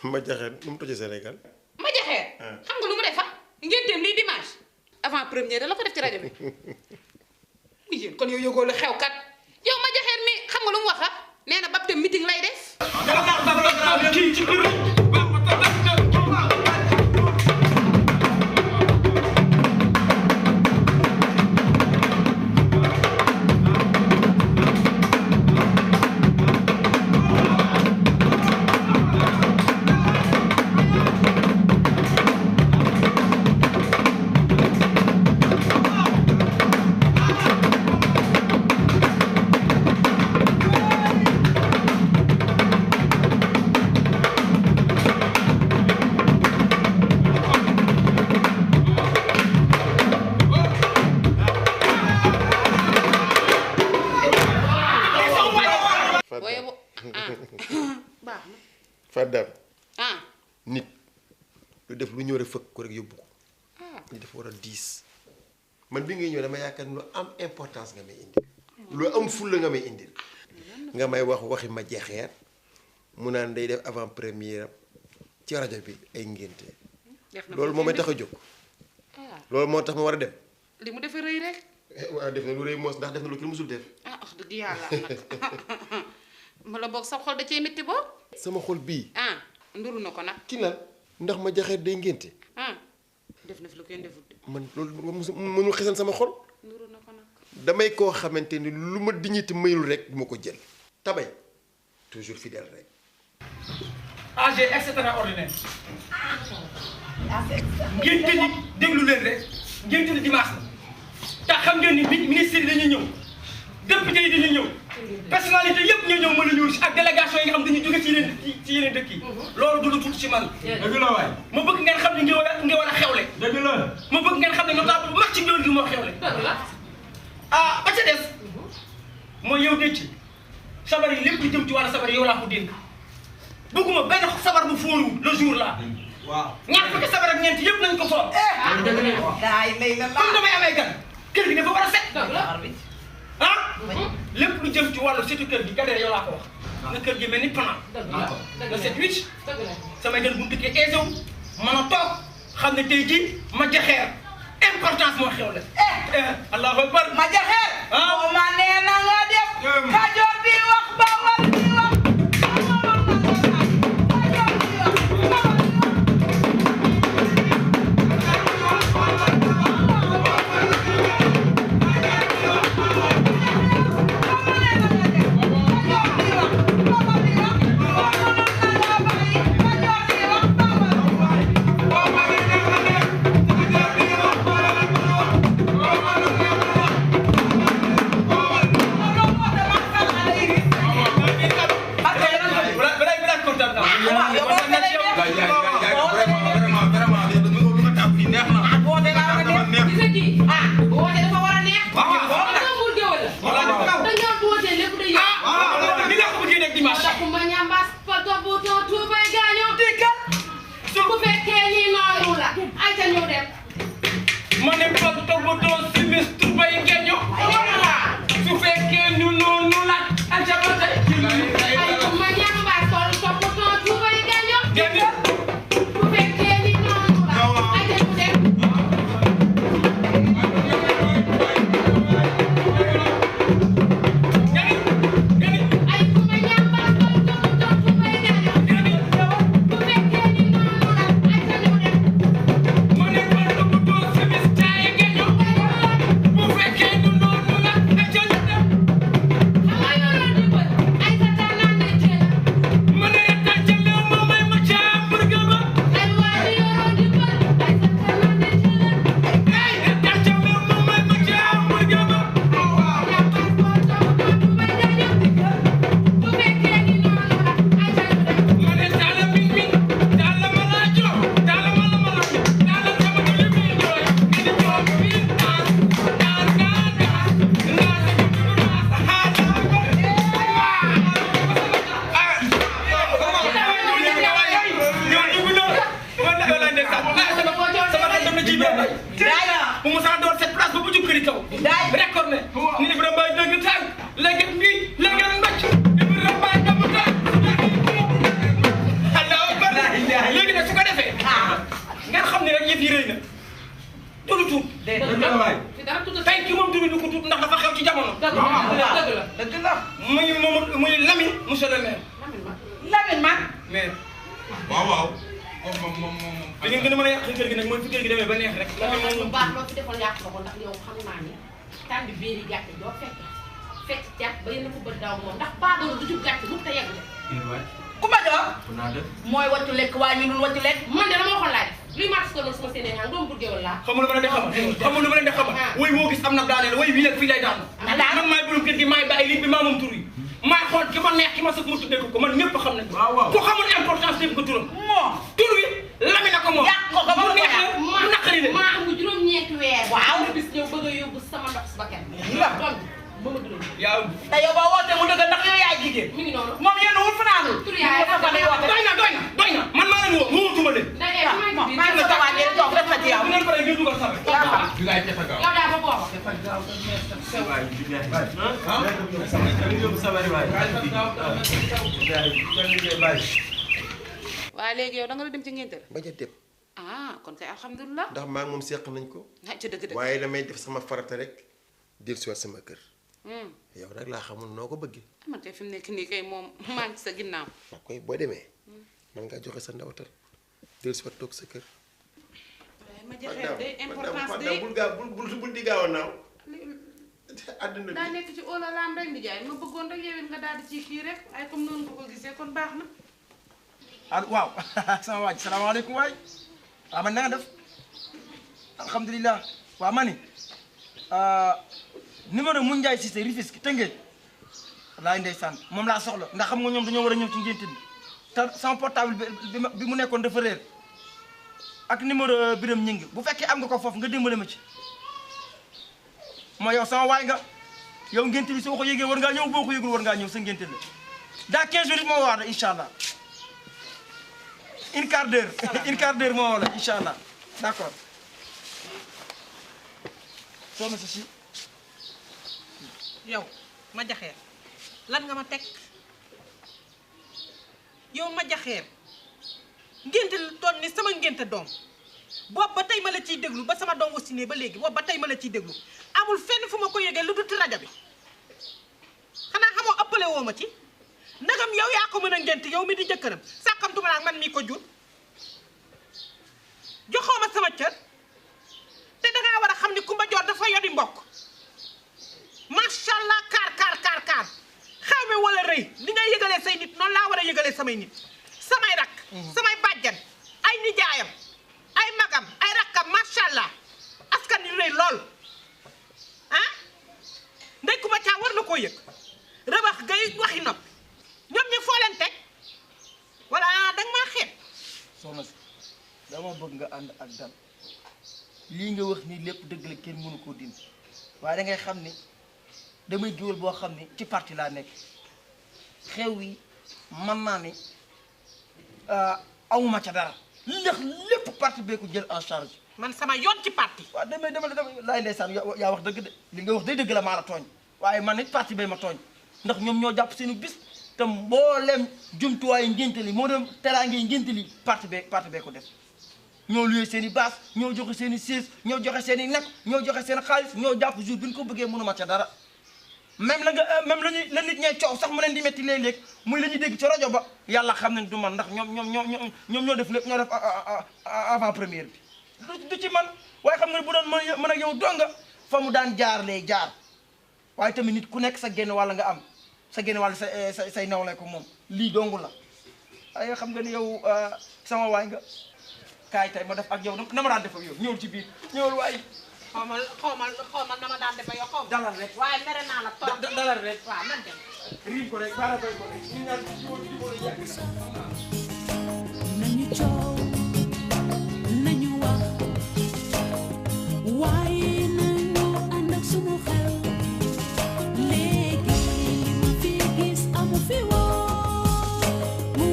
ma jaxeen nu mu tojee Sénégal. ma jaxeer xam nga lu mu def fa ngénteem lii dimanche avant première la ko def ci rajo bi mu yéen kon yow yëgoo lu xew kat yow ma jaxeer mi xam nga lu mu wax nee na baptême meeting lay def Fadam nit lu def lu ñëw rek fëkk ko rek yóbbu ko ñu dafa war a diis man bi ngay ñëw dama yaakaar lu am importance nga may indil lu am fulla nga may indil nga may wax waxi ma jeexeer mu naan day def avant première ci rajo bi ay ngénte loolu moo may tax a jóg loolu moo tax ma war a dem li mu defee rëy rek waaw def na lu rëy moos ndax def na lu kenn musul def wax dëgg yàlla nag ma la boog sa xol da cee métti boo sama xol bii nduru na ko nag ci lan ndax ma jaxeer day ngénte def na fi lu kenn defut man loolu mënul xesan sama xol nduru na ko nag damay koo xamante ni lu ma dignité mayul rek du ma ko jël tabay toujours fidèle rek AG extraordinaire ngénte ni déglu leen rek ngénte ni dimanche la te xam ngeen ni ministre yi dañuy ñëw député yi dañuy ñëw personnalité yëpp ñoo ñëw mën a ñëw si ak délégation yi nga xam dañuy jóge ci yeneen dëkk yi loolu du lu tuuti ci man dëgg la waay ma bëgg ngeen xam ne nga war a xewle dëgg la ma bëgg ngeen xam ne notable bu mag ci ngéwél gi moo xewle ba ca des mooy yow denc sabar yi lépp lu jëm ci wàllu sabar yow laa ko dénk bëgguma benn sabar bu fóoru le jour là waaw ñaar fukki sabar ak ñeent yëpp nañ ko foor daay lay la comme damay amee gan kër gi dafa war a set lépp lu jëm ci wàllu setu kër gi Kader yow laa ko wax nga kër gi mel ni plan nga set wicc samay gan bu mu dikkee aisé wu mën a toog xam ne tey jii ma jaxeer importance moo xew la allahu akbar ma jaxeer boo ma nee na nga def Kajoor di wax Bawol di wax le maire. Lamine man. maire. waaw. li ngeen gën a mën a yàq kër gi nag mooy fi kër gi demee ba neex rek. loolu lu baax loo fi defoon yàq ko ndax yow xam naa ne tànn biir yi gàtt doo fekk jàpp ba yéen a ko bët daaw moom ndax baadoolo du jub gàtt mu te yegg ku ma jox mooy wàccu lekk waaye ñu dul wàccu lekk man de la ma waxoon laa def luy màtt ko loolu sama séenee ñaan doomu burgéewal laa xamul lu ma leen di xamal xamul lu ma leen di xamal woy boo gis am na daaneel woy bii nag fii lay daan man maay borom kër gi maay bàyyi lii bi maa moom tur yi maay xool ki ma neex ki ma sëg ma tuddee ko man ñëpp xam nañ ko xamul importance def ko turam tur wi lami na ko moom yàq ko mu neex la mu naqari la maa am juróom-ñeenti weer waaw bis ñëw bëgg a yóbbu sama ndox ba kenn doom ba ma dugal yaa te yow boo wootee mu dëgg ndax yow yaay jigéen mi ngi noonu moom yéen wul fanaanul tur yaay doy na man maa leen woo wutuma leen maa ngi sa waa ngeen toog def na ci yow bu ngeen paree ngeen dugal sabe yow daa ba booba waaye léegi yow da nga la dem ci ngénte la bañ a dem ah kon kay alhamdulilah ndax maa ngi moom seq nañ ko ci dëgg waaye damay def sama farata rek dellusiwaat sama kër yow rek laa xamul noo ko bëggee man kay fi mu nekk nii kay moom maa ngi sa ginnaaw ndax koy boo demee man ngaa joxe sa ndawtal dellusiwaat toog sa kër ma joxee day importance day bul di gaaw a naaw àdduna daa nekk ci óolalaam rek di jaay ma bëggoon rek yow it nga daal di ci kii rek ay comme noonu nga ko gisee kon baax na waaw sama waaj salaamaaleykum waay waaw man na nga def alhamdulilah waaw ma ni numéro mu Ndiaye Cissé Rufisque Tëngéej laay ndeysaan moom laa soxla ndax xam nga ñoom dañoo war a ñëw ci ngénte bi te sama portable bi mu nekkoon dafa réer ak numéro Biram Ñing bu fekkee am nga ko foofu nga dimbale ma ci mooy yow sama waay nga yow ngénte bi soo ko yëgee war ngaa ñëw boo ko yëgul war ngaa ñëw sa ngénte la dans 15 jours moo wax la incha allah une quart d'heure moo wax la incha allah d'accord soo ma si yow ma jaxeer lan nga ma teg yow ma jaxeer ngénte lu toll ni sama ngénte doom boobu ba tey ma la ciy déglu ba sama doom aussi ne ba léegi boobu ba tey ma la ciy déglu amul fenn fu ma ko yëgee lu dul ci rajo bi xanaa xamoo ëppale woo ma ci ndagam yow yaa ko mën a ngénte yow mi di jëkkëram sàkkamtuma naa man mii ko jur joxoo ma sama cër te dangaa war a xam ni Kumba Joor dafa yodi mbokk macha allah kaar xew mi wala rëy li ngay yëgalee say nit noonu laa war a yëgalee samay nit samay rak samay bàjjan ay nijaayam ay magam ay rakkam macha allah askan wi rëy lool ah ndey Kumba Caa war na koo yëg rëbax gay waxi nopp ñoom ñi foo leen teg wala danga maa xeeb soxna si dama bëgg nga ànd ak dal lii nga wax nii lépp dëgg la kenn mënu koo dindi waaye da ngay xam ni damay géwél boo xam ni ci parti laa nekk xew wi mën naa ni awuma ca dara ndax lépp parti bee ko jël en charge man sama yoon ci parti waaw damay laay ndeysaan yaa wax dëgg de li nga wax day dëgg la maa la tooñ waaye man nit parti bee ma tooñ ndax ñoom ñoo jàpp seenu bis te mboolem jumtuwaayu ngénte li moo dem teraangee ngénte li parti bee ko def ñoo luyee seen i baas ñoo joxe seen i siis ñoo joxe seen i nekk ñoo joxe seen xaalis ñoo jàpp jour bi ñu ko bëggee mënuma ca dara même la nit ñee coow sax mu leen di métti léeg-léeg muy la ñuy dégg ci rajo ba yàlla xam nañ du man ndax ñoom ñoo def lépp ñoo def avant première bi du ci man waaye xam nga ne bu doon mën ak yow donga fa mu daan jaar lay jaar waaye tamit nit ku nekk sa génn wàll nga am sa génn wàll say nawle ko moom lii dongu la waaye xam nga ni yow sama waay nga kaay tey ma def ak yow na ma daan def ak yow ñëwul ci biir ñëwul waaye xaw ma na ma daan def ak yow xaw ma dalal rek waaye mere naa la trop dalal rek waaw nan dem riim ko rek baara koy ko rek ñu ñaan ci yàgg nañu coow nañu wax waaye nañu ànd ak sunu xel léegi li ma fi gis amu fi woon mu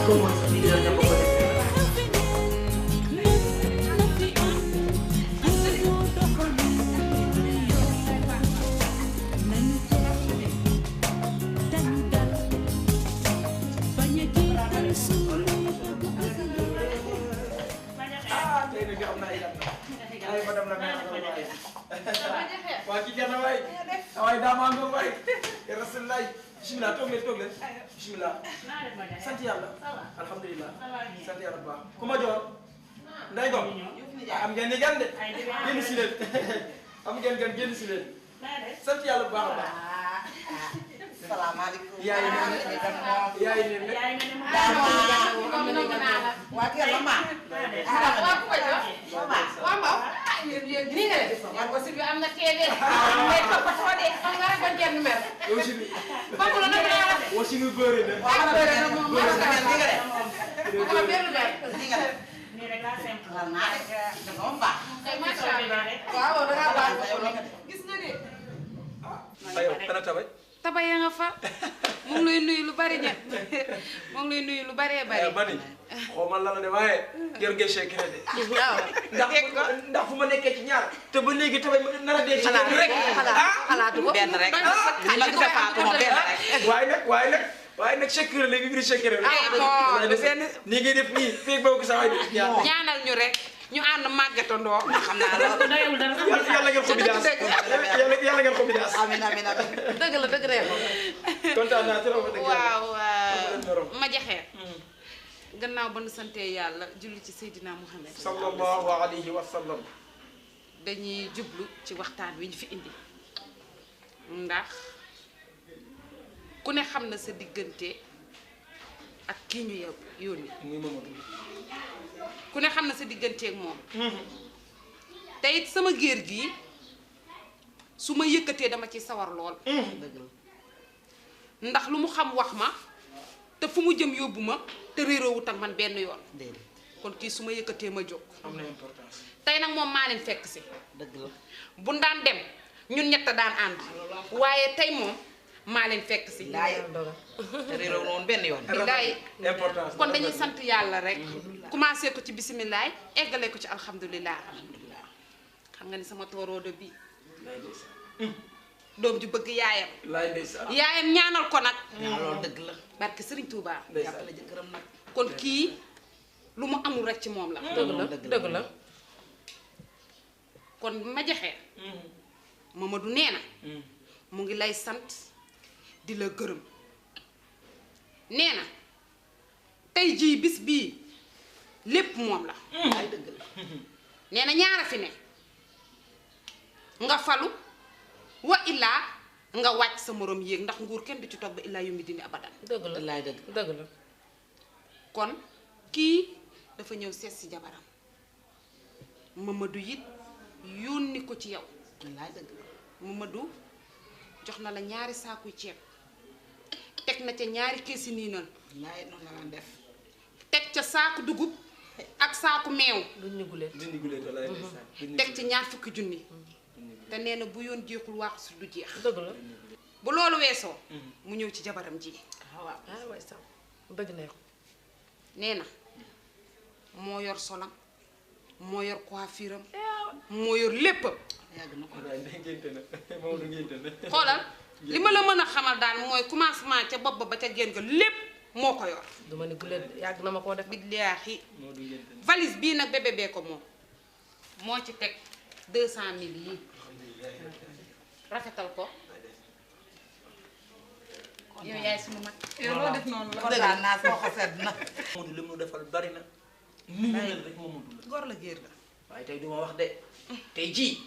comment ça dire ña ko def waa ci jana waay waaye daa maa ngi waay ya rasulullah bismillah toog leen bismillah sant yàlla alhamdulilah sant yàlla bu baax ku ma joor nday gom am ngeen ni gan de génn si leen am ngeen gan génn si leen sant yàlla bu baax a baax salaamaaleykum. yaay waa kër la maa. waaw ku ma jox waaw Mbaw nii nga def man ko si bi am na kee de mais toppatoo de xam nga rek ba kenn mer bokk la nag naa la de wasi nu bëri de waaw bëri na moom Bëri na mel ni nga def. waaw benn mer Ni nga def. nii rek laa simple. Xanaa naa rek dafa ma baax. ay macha allah waaw da ngaa baax gis nga de ayo kana tabay tabaya nga fa mu ngi lay nuyu lu bari ñett mu ngi lay nuyu lu baree bari bani xaw ma la de waaye yor ngeen chèque de waaw ndax fu ma nekkee ci ñaar te ba léegi tabay ma nar a dee ci rek xalaatu ko benn rek. li ma gis a faatu moom benn rek. waaye nag chèque la léegi biir chèque la benn nii ngay def nii fii boobu sa waay ñaanal ñu rek ñu ànd màggatandoo xam naa loolu. doyul dara sax. yàlla ngeen ko bidaas yàlla ngeen ko bidaas amiin amiin amiin. dëgg la dëgg rek kontaan naa trop dëgg waaw ma jaxeer gannaaw ba nu santee yàlla julli ci Seydina Muhammad sallallahu alayhi wa sallam dañuy jublu ci waxtaan wi ñu fi indi ndax ku ne xam na sa diggante ak kii ñu yónni muy Mamadou ku ne xam na sa digganteeg moom te it sama géer gi su ma yëkkatee dama ci sawar lool ndax lu mu xam wax ma te fu mu jëm yóbbu ma te réeroowut ak man benn yoon kon kii su ma yëkkatee ma jóg am na importance tey nag moom maa leen fekk si dëgg la. bu daan dem ñun ñett daan ànd waaye tey moom maa leen fekk si laay te réeróo woon benn yoon. bilaay importance kon dañuy sant yàlla rek commencé ko ci bisimilaay eggale ko ci alhamdulilah xam nga ni sama tooroodo bi doom ju bëgg yaayam laay ndeysaan yaayam ñaanal ko nag waaw loolu dëgg la. barke Sëriñ Tuubaa jàppale jëkkëram nag. kon kii lu mu amul rek ci moom la dëgg la. kon ma jaxee Mamadou nee na mu ngi lay sant di la gërëm nee na tey jii bis bii lépp moom la ay dëgg la. nee na ñaara fi ne nga falu wa illaa nga wàcc sa morom yéeg ndax nguur kenn du ci toog ba illaa yu mi dindi abadan dëgg la laay dëgg. dëgg la kon kii dafa ñëw seet si jabaram Mamadou it yónni ko ci yow laay dëgg la. Mamadou jox na la ñaari saakuy ceeb teg na ca ñaari keesi niinal laay noonu la daan def. teg ca saaku dugub ak saaku meew duñ ñu gulee dindi gulee laay ndeysaan teg ci ñaar fukki junni te nee na bu yoon jeexul waax su du jeex dëgg la bu loolu weesoo mu ñëw ci jabaram ji waaw. ah waay sax dëgg neexu nee na moo yor solam moo yor coiffure am moo yor léppam yàgg na ko. waaye ngénte na Mamadou ngénte na xoolal li ma la mën a xamal daal mooy commencement ca bopp ba ca génn ga lépp moo ko yor duma ni gulee yàgg na ma koo def billaahi Mamadou ngénte na valise bii nag bébé bee ko moom moo ci teg 200 000 yi rafetal ko yow yaay sunu mag yow loo def noonu la kontaan naa soo ko sedd na. Mamadou li mu defal bari na nu ñu mel rek Mamadou la góor la géer la waaye tey duma wax de tey jii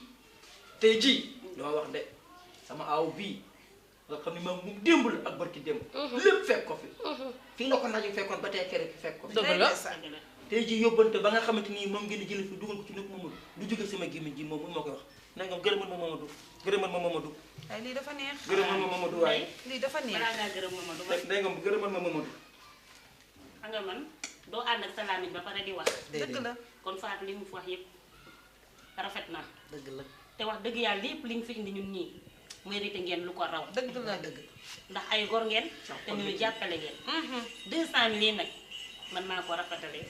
duma wax de sama aaw bii nga xam ne moom mu démb la ak barki démb lépp fekk ko fi fi nga ko naju fekkoon ba tey kere fi fekk ko fi dëgg la tey jii yóbbante ba nga xamante nii moom ngeen di jële fi dugal ko ci nekk Mamadou lu jóge sama gémmiñ ji moom moo koy wax nangam gërëmal ma Mamadou gërëmal ma Mamadou ay lii dafa neex gërëmal ma Mamadou waaye lii dafa neex balaa ngaa gërëm Mamadou ma nangam gërëmal ma Mamadou xam nga man doo ànd ak sa làmmiñ ba pare di wax dëgg la kon Fatou li mu fi wax yëpp rafet na dëgg la. te wax dëgg yàlla lépp li nga fi indi ñun ñii mérité ngeen lu ko raw dëgg la dëgg. ndax ay gor ngeen te ñuy jàppale ngeen 200 000 nag man maa ko rafetalee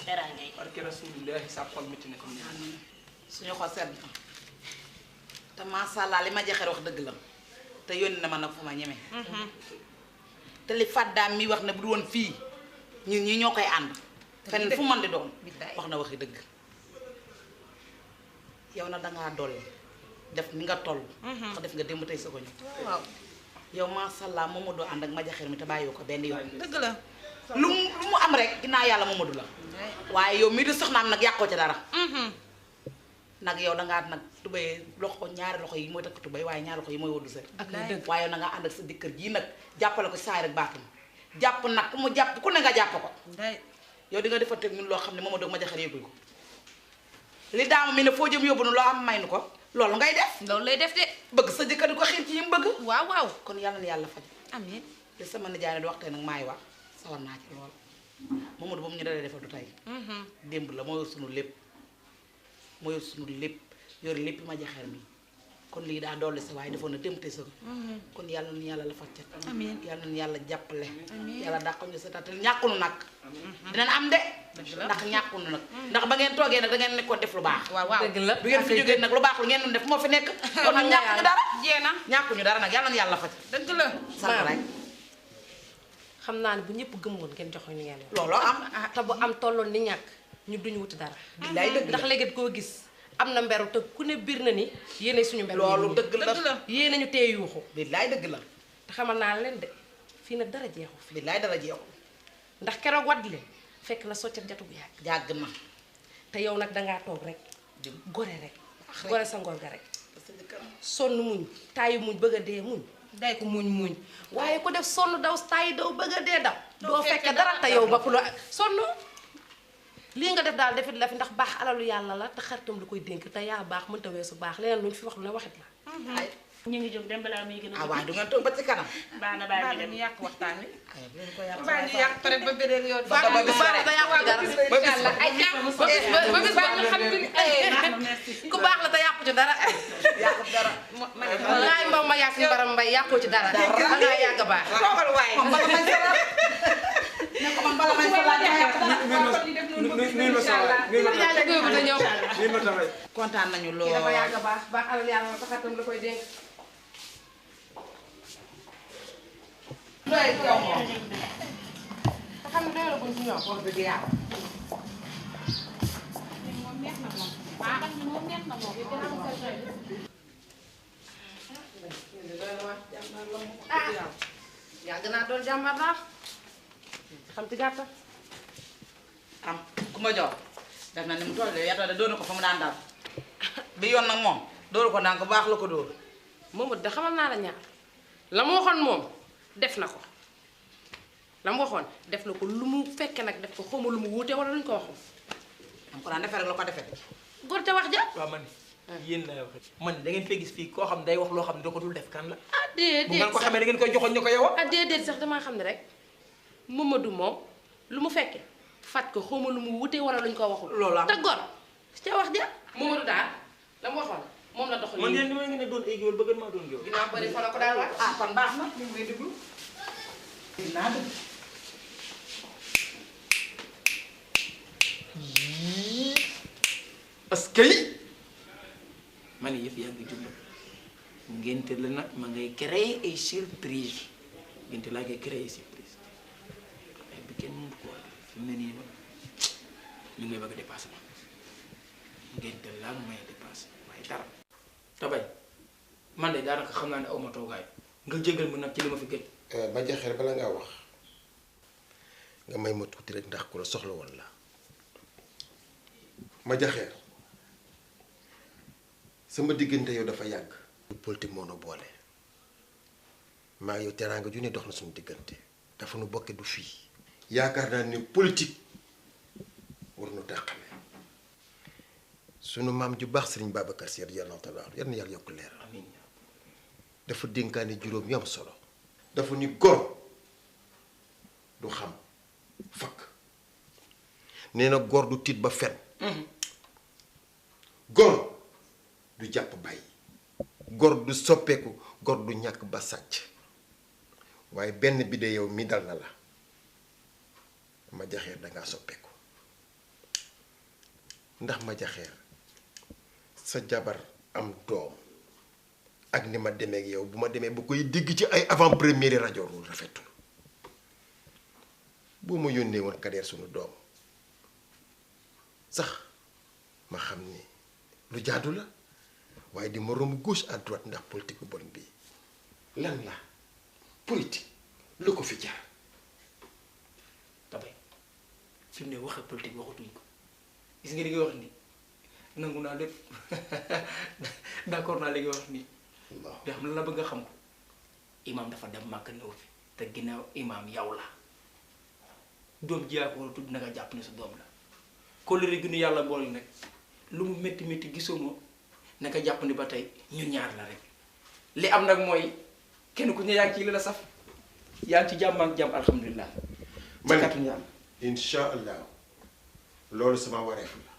teraanga yi parce que Rasulullah sa xol métti na comme ni suñu xol sedd na te macha allah li ma jaxee wax dëgg la te yónni na ma nag fu ma ñeme. te li fàddaam mi wax ne bu du woon fii ñun ñi ñoo koy ànd. fenn fu man di doon wax na waxi dëgg. yow na dangaa dolli def ni nga toll ndax def nga démb tey sa ko ñu waaw yow macha allah Mamadou ànd ak Madia Xeer mi te bàyyiwoo ko benn yoon dëgg la lu mu am rek ginnaaw yàlla Mamadou la waaye yow mii di soxnaam nag yàqoo ci dara nag yow dangaa nag tubéy loxo ñaari loxo yi mooy takk tubéy waaye ñaari loxo yi mooy woddu sër waaye yow na nga ànd ak sa dikkër jii nag jàppale ko saay rek baatum jàpp nag ku mu jàpp ku ne nga jàpp ko yow di nga defante ñun loo xam ne Mamadou ak Madia Xeer yëguñ ko li daama mi ne foo jëm yóbbu nu loo am may nu ko loolu ngay def loolu lay def de bëgg sa jëkkër di ko xiir ci yi mu bëgg waaw waaw kon yàlla na yàlla faj amiin li sama nijaay ne di waxtee nag maay wax sawar naa ci lool Mamadou ba mu ñu dalee defal du tey démb la moo yor sunu lépp moo yor sunu lépp yor lépp Madia Xeer mi kon lii daa dolli sa waaye defoon na démb tey sa kon yàlla na yàlla la faj amiin yàlla na yàlla jàppale yàlla dàqal ñu sa tatal ñàkkunu nag dinañ am de ndax ñàkkunu nag ndax ba ngeen toogee nag da ngeen nekkoon def lu baax waaw waaw bi ngeen fi jógee nag lu baax lu ngeen doon def moo fi nekk kon nag ñàkkuñu dara jeena ñàkkuñu dara nag yàlla na yàlla faj dëgg la sant rek xam naa ne bu ñëpp gëmoon ngeen joxoon ni ngeen looloo am te bu am tolloon ni ñàkk ñu duñu wuti dara billaay dëgg la ndax léegi koo gis am na mberu te ku ne biir na ni yéene suñu mberu loolu dëgg la yéene ñu tee yuuxu billaay dëgg la te xamal naa leen de fii nag dara jeexu fi billaay dara jeexu ndax keroog wat leen fekk na soccet jatu bu yàgg jàgg na te yow nag dangaa toog rek gore rek gore sa ngor ga rek sonn muñ taayu muñ bëgg a dee muñ day ko muñ waaye ku def sonn daw taayi daw bëgg a dee daw doo fekke dara te yow bopp lu sonn lii nga def daal defit la fi ndax baax alalu yàlla la te xaritam lu koy dénk te yaa baax mënta weesu baax leneen luñ fi wax lu ne waxit la ñu ngi jóg dem balaa muy gën a. waaw du ngeen toog ba ci kanam. baax na bàyyi ñu yàq waxtaan wi. bàyyi ñu yàq pare ba beneen yoon. ba bis ba da yàqu dara ba bis ba ñu xam ni ku baax la te yàqu ci dara. yàqu dara. laay mbaw ma yaa si mbaram mbay yàqu ci dara. da ngaa yàgg baax. toogal waaye. ne ko man bala may sa laaj kontaan nañu lool. dafa yàgg baax baax alal yàlla la taxatam la koy dénk. doy kaw moom. te xam ne doy la buñ si ñoom. wax dëgg yàlla. moom neex na moom. ah moom neex na moom. yàgg naa doon jàmbar daal. xam ci gàttal. am ku ma jox def na ni mu toll de yàlla de doon ko fa mu daan dal bi yoon nag moom dóoru ko ndànk bu baax la ko dóor. Mamadou de xamal naa la ñaar la mu waxoon moom def na ko la mu waxoon def na ko lu mu fekke nag def ko xawma lu mu wuute wala luñ ko waxoon. am ko daan defee rek la ko defee. góor te wax ja. waaw man yéen lay wax man da ngeen fee gis fii koo xam day wax loo xam ne da ko dul def kan la. ah déedéet bu ngeen ko xamee da ngeen koy joxoon ñu ko yow. ah déedéet sax damaa xam ne rek Mamadou moom lu mu fekke fat ko xawma lu mu wuute wala luñ ko waxul. loolu am te góor ca wax ja. Mamadou daal la mu waxoon moom la doxal. man yéen li may ngeen a doon ay géwél ba gën maa doon géwél. ginnaaw bëri fa la ko daal wax. ah kon baax na ñu ngi déglu. dinaa dégg. parce que man yëf yaa ngi jublu ngénte la nag ma ngay créer ay surprise ngénte laa ngay créer surprise ay bi kenn mënut ko wax fi mu ne nii ma li ngay bëgg a dépassé ma ngénte laa may dépassé waaye dara tabay man de daanaka xam naa ne aw ma toogaay nga jégal ma nag ci li ma fi gëj. Madia Xeer bala ngaa wax nga may ma tuuti rek ndax ku la soxla woon la Madia Xeer sama diggante yow dafa yàgg. politique moo nu boole maa yow teraanga ju ne dox na suñu diggante dafa nu bokke du fii. yaakaar naa ne politique war nu tàqale sunu maam ju baax Sëriñ Babacar Sy radiyallaahu taala yal na yàlla yokk leer dafa dénkaane juróom yu am solo. dafa ni góor du xam fakk nee na góor du tiit ba fen góor du jàpp bàyyi góor du soppeeku góor du ñàkk ba sàcc waaye benn bi de yow mi dal na la Madia Xeer dangaa soppeeku ndax Madia Xeer sa jabar am doom ak ni ma demee ak yow bu ma demee ba koy digg ci ay avant première rajo lu rafetul boo ma yónnee woon Kader sunu doom sax ma xam ni lu jaadu la waaye di ma romb gauche à droite ndax politique bu bon bii lan la politique lu ko fi jaar. Tabay fi mu ne waxee politique waxatuñ ko gis nga li nga wax nii nangu naa lépp d'accord naa li nga wax nii. da xam la bëgg nga xam ko imaam dafa dem màkk ñëw fi te ginnaaw imaam yow la doom ji yaa ko war a tudd naka jàpp ne sa doom la kóllëre gi nu yàlla boole nag lu mu métti métti gisoo ma naka jàpp ni ba tey ñun ñaar la rek li am nag mooy kenn ku ne yaa ngi ci li la saf yaa ngi ci jàmm ak jàmm alhamdulilah. man incha allah loolu sama wareef la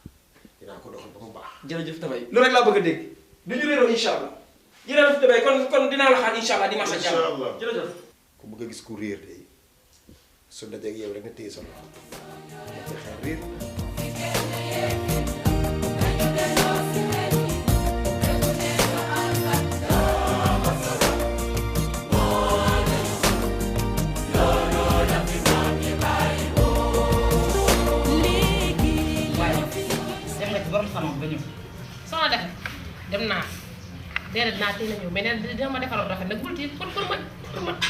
dinaa ko doxal ba mu baax. jërëjëf Tabay lu rek laa bëgg a dégg du ñu réeroo incha allah jërëjëf Tabay kon dinaa la xaar incha allah dimanche ak jàmm. incha allah jërëjëf. ku bëgg a gis ku réer de su dajeeg yow rek nga téye sa loxo nga ci xaar réer. soxna defe dem naa déedéet naa teel a ñëw mais nee dina ma defaral rafet nag bul tiit pour man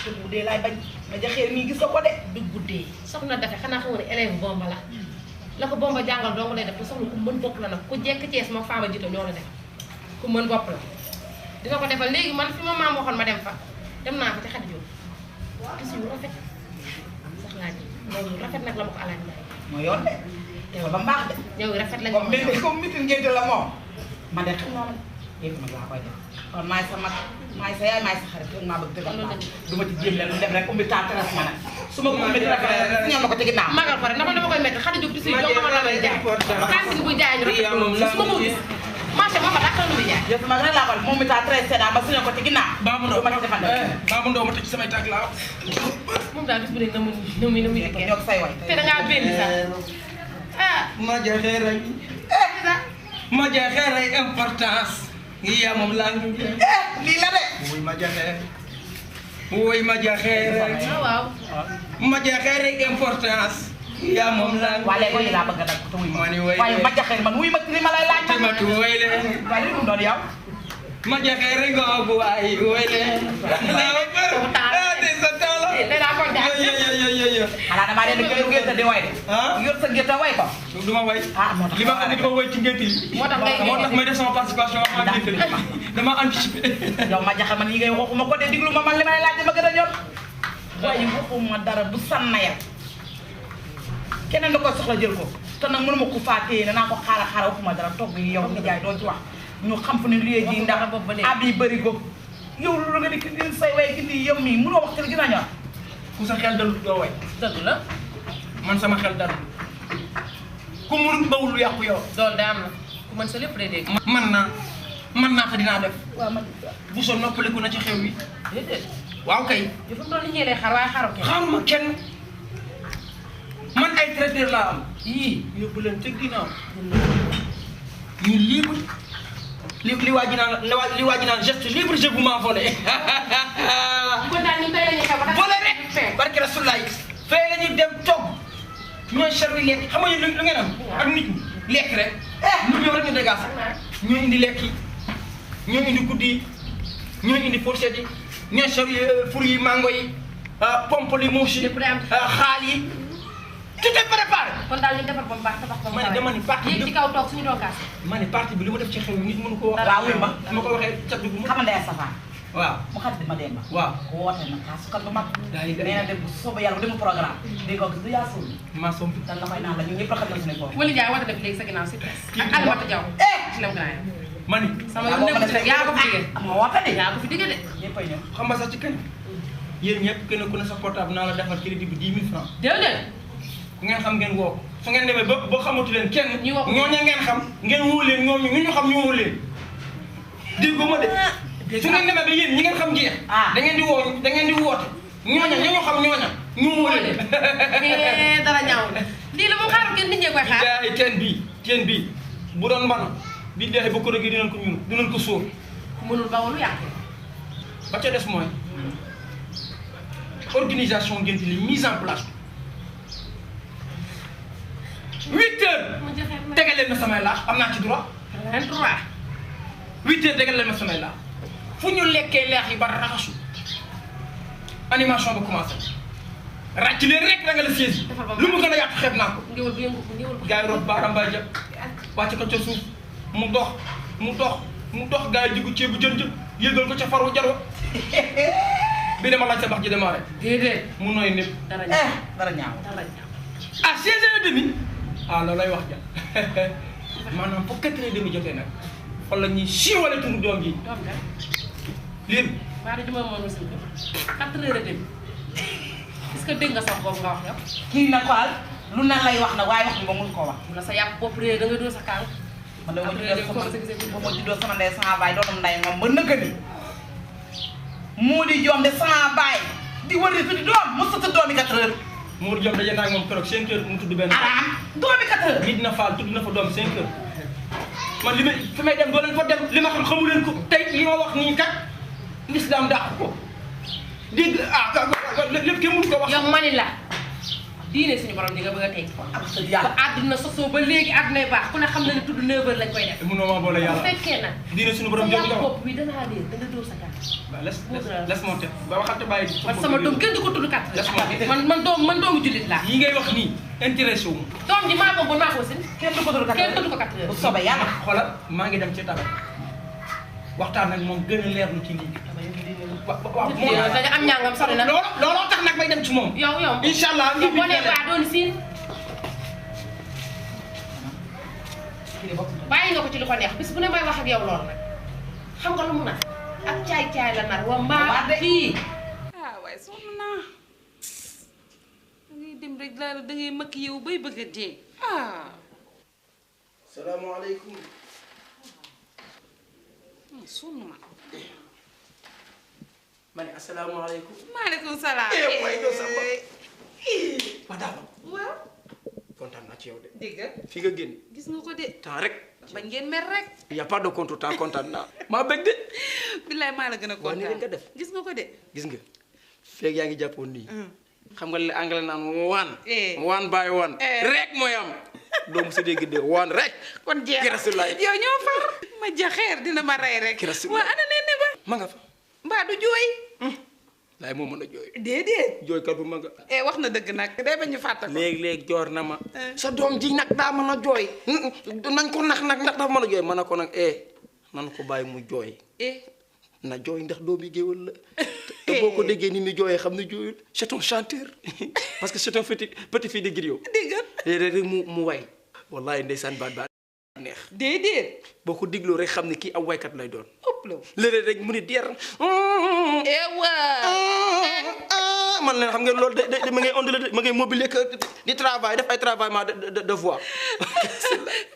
te guddee laay bañ ma jaxeer mii gis nga ko de du guddee soxna defe xanaa xamoon ne élève bomba la ko bomba jàngal dong lay def te soxna ku mën bopp la nag ku jekk Cees moo faama jito ñoo la def ku mën bopp la dina ko defal léegi man fi ma maam waxoon ma dem fa dem naa fa ci xat jóg gis yu rafet sax laa ji loolu rafet nag la ma ko alaaj Njaay moo yoon de yow ba mbaax de yow rafet lañ comme mitin ngénte la moom man de xam naa la yëpp nag laa koy def kon maay sa mag maay sa yaay maay sa xarit rek maa bëgg dëgg du ma ci jéem leen lu dem rek umbi temps teres ma nag su ma ko umbi rek ñoom ma ko ci ginnaaw magal ko rek dama koy métti xadi jóg di si jox ma la lay jaay kantin bu jaay ñu rafet su ma ko gis marché ma fa dàqal lu muy jaay yow sama rek laa ko moom mi temps très sédan ba suñu ko ci ginnaaw Baabu Ndaw ma ci defal Baabu Ndaw ma teg ci samay tàgg laa moom daal bis bu nekk na muy dikkee ñoo say way te da ngaa benn sax ma joxe rek ma joxe rek importance yaa moom laa ngi lii la de wuy ma joxe ma joxe rek waaw ma joxe rek importance yaa moom laa ngi waa léegi yi laa bëgg nag te wuy ma ni waaye ma jaxee man wuy ma li ma lay laaj te ma tu woy le waaye li mu doon yow ma joxe rek ngoogu waay woy le xanaa damaa leen di kër gerte di way de. yor sa gerte way ko. du ma way. moo tax li ma andi di ma way ci ngénte yi. moo tax may def sama participation en ngénte li dama anticipé. yow ma jaxe man yi ngay waxuma ko de diglu ma man li may laaj ma gën a ñor. waaye waxuma dara bu sànnayal. keneen da koy soxla jël ko te nag mënuma ko fàttee ne naa ko xaaral waxuma dara togg yi yow ni jaay doo ci wax ñu xam fu ne luyee ji ndax ab yi bëri ko yow lu nga di ki say way gi nii yow mii mënoo wax ci gën a ñor. ku sa xel dalul doo way. dëgg la. man sama xel dalul. ku mun bawul lu yàqu yow. loolu daa am na ku mën sa lépp day dégg. man naa ko dinaa def. waaw man bu soo noppaliku na ci xew wi. déedéet. waaw kay. yu fa mu doon liggéey lay xar waaye xaru kenn. xaruma kenn man ay traiteur laa am. yii yóbbu leen ca ginnaaw. ñu libre li waa ji naan li waa ji naan geste libre je vous m'envolé. kon daal ñun tey la ñuy xew ba volé rek. barke Rasulaay fee la ñuy dem togg ñooy servi lekk xam nga lu ngeen am ak nit ñi lekk rek. ñu ñëw rek ñu dégage ñoo indi lekk yi ñoo indi guddi yi ñoo indi fourchette yi ñooy servi fruits yi mango yi pompe li mouche yi xaal yi. tout est préparé. kon daal ñu defar ba mu baax tabax ba mu ma ne dama ni parti bi yéeg ci kaw toog suñu doogaas. ma ne parti bi li ma def ci xew nit mënu ko wax. waaw wuy ma ma ko waxee cat dugg ma. xam nga ndey safaan. waaw mu xam di ma dem ba. waaw woote na kaa sukal bu mag. nee na dem bu soobee yàlla bu demul programme. di ko gis du yaa suul. maa sombi. dan la koy naan la ñun ñëpp xam na suñu bopp. Wali Ndiaye woote def léegi sa ginnaaw si presse. ak Alimata Diaw. ci lam gaay ma ni. sama yoon nekk ci rek yaa ko fi diggee. am nga woote de. yaa ko fi diggee de. ñëppay ñëw. xam nga sax ci kañ yéen ñëpp kenn ku ne sa portable naa la defal crédit bi 10 000 francs. déedéet. ku ngeen xam ngeen woo ko su ngeen demee ba xamatu leen kenn. ñu woo ko ñooñu ngeen xam ngeen woo leen ñooñu ñu xam ñu woo leen. déggu ma de. su ngeen demee ba yéen ñi ngeen xam jeex. da ngeen di woo da ngeen di woote. ñooña ñu xam ñooña ñu woo leen. dara ñaaw lii la moom xaaru kenn nit ñee koy xaar. jaay teen bii bu doon mbana bi deexee ba ko rëggee dinañ ko sóor. ku mënul ba wolu yàq. ba ca des mooy organisation ngénte li mise en place 8 heures tegaleen na samay laax am naa ci droit. 8 heures dégg la ma samay laa fu ñu lekkee leex yi ba raxasu animation ba commencé ràcc leen rek da nga la siège lu mu gën a yàq xeeb naa ko. ngéwal bi yëngu ngéwal bi. gars yi root baaraam baay jëpp wàcc ko ca suuf mu dox gars yi jigu ceebu jën jën yëgal ko ca faru jarwa bi dama laaj sa bax ji démarré. déedéet mu nooy népp. dara ñaaw dara ñaaw. ah 16h30 ah loolu lay wax ja maanaam bu 4h30 jotee nag fan la ñuy siiwale turu doom ji. doom ga liir bi. waa du juma moom aussi 4h30 est-ce que dégg nga sax boobu nga wax yow. kii nag Fall lu na lay wax nag waaye wax bi ba mun koo wax. bu la sa yàpp bopp réer da nga dóor sa kaal. man de ba ma juddoo sama ndey sama baay doonam nday moom ba nëgg ni moo di joom de sama baay di wëri tuddi doom mu sëtt doomi 4h. Mour Diop daje naa ak moom keroog 5h mu tudd benn. doomi 4h. nit na Fall tudd na fa doom 5h man li may fi may dem doo leen fa dem li ma xam xamu leen ko tey li ma wax nii kat l'islam dàq ko dégg lépp kenn mënu ko wax. yow mani la diine suñu borom di nga bëgg a teg ba àdduna sosoo ba léegi àddunay baax ku ne xam na ne tudd 9h lañ koy def. mënoo maa boole yàlla bu fekkee nag. diine suñu borom sa yàq bopp bi danaa leer da nga dóor sa kaal. waaw les monter ba waxante bàyyi. man sama doom kenn du ko tudd kat. man doomu jullit laa. yi ngay wax nii intéressé wu ma. doom ji maa ko bon maa ko sin. kenn du ko tudd 4h kenn tudd ko 4h. bu soobee yàlla. xoolal maa ngi dem ci tabax waxtaan ak moom gën a leerlu ci lii. waaw da nga am ñaangam sori na. looloo tax nag may dem ci moom. yow incha allah yow boo nee baa doon siin. bàyyi nga ko ci lu ko neex bis bu ne may wax ak yow lool nag xam nga lu mu nar ak caay-caay la nar wa mbaa fii. ah waaye sonn naa da ngay dem rek da ngay mëkk yow bay bëgg a dee ah. salaamaaleykum. sonn ma. ma ne asalaamaaleykum. maaleykum salaam. waay doo sa bopp. madame. waaw. kontaan naa ci yow de. dégg nga. fi nga génn. gis nga ko de. temps rek. bañ ngeen mer rek. y a pas de contretemps kontaan naa. maa bëgg de. billaay maa la gën a kontaan. waaw ni nga def. gis nga ko de. gis nga. feeg yaa ngi jàppoon nii. xam nga li anglais naan one. Eh. one by one. rek mooy am. doo mos a dégg de one rek. kon jeex kirasulaay. yow ñoo far. ma jaxeer dina ma rey rek. kirasulaay waa ana ne ba. ma nga fa. mbaa du jooy. laay moo mën a jooy. déedéet. jooykat bu ma nga. wax na dëgg nag day ba ñu fàtte ko. léeg-léeg joor na ma. sa doom ji nag daa mën a jooy. nañ ko nax nag ndax dafa mën a jooy ma ne ko nag nan ko bàyyi mu jooy. na jooy ndax doomi géwël la. te boo ko déggee ni mu jooyee xam ne jooyul c'est un chanteur parce que c'est un petit fils de griot. dégg nga. léeg-léeg mu way. wallahi ndeysaan baat neex. déedéet. boo ko dégloo rek xam ne kii ab waykat lay doon. ëpp la. léeg-léeg rek mu ni deer. man leen xam ngeen loolu de ma ngay ondulé ma ngay mobilier que di travail def ay travaillement de voix.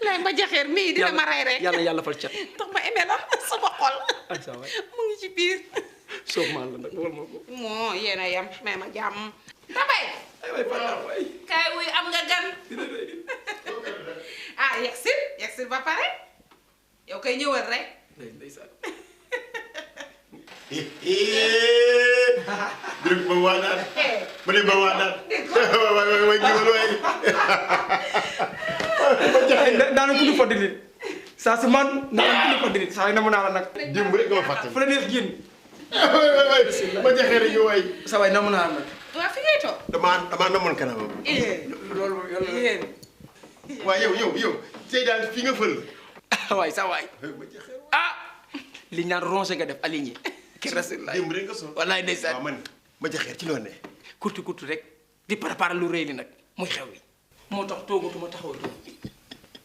lay ma jaxeer mii dina ma rey rek. yàlla fal cat. tax ma aimé la sama xol. ay saa waay mu ngi ci biir. soof maa la nag wal ma ko. moo yéen a yem may ma jàmm. tabay. kaay wuy am nga gan. ah yegsil ba pare. yow kay ñëwal rek. ndeysaan. Birame ba waa daal ma ne ba waa daal waay ñëwal waay. daanaka ku ñu foddi nit saa si man daanaka ku ñu foddi nit saa yi na mu naa la nag. démb rek nga ma fàttali. fu la neex génn. ma jaxee rek waay. sa waay na mu naa la nag. waa fi ngay toog. damaa namoon kanamam. loolu yéen. waaw yow tey daal fi nga fël. waay sa waay. li ñu naan rongé nga def aligné. ki rasul démb rek nga sol. wallaay ndeysaan. waaw man ma jaxeer ci loolu ne. kurti rek di préparer lu rëy li nag muy xew wi. moo tax toogatuma taxawatu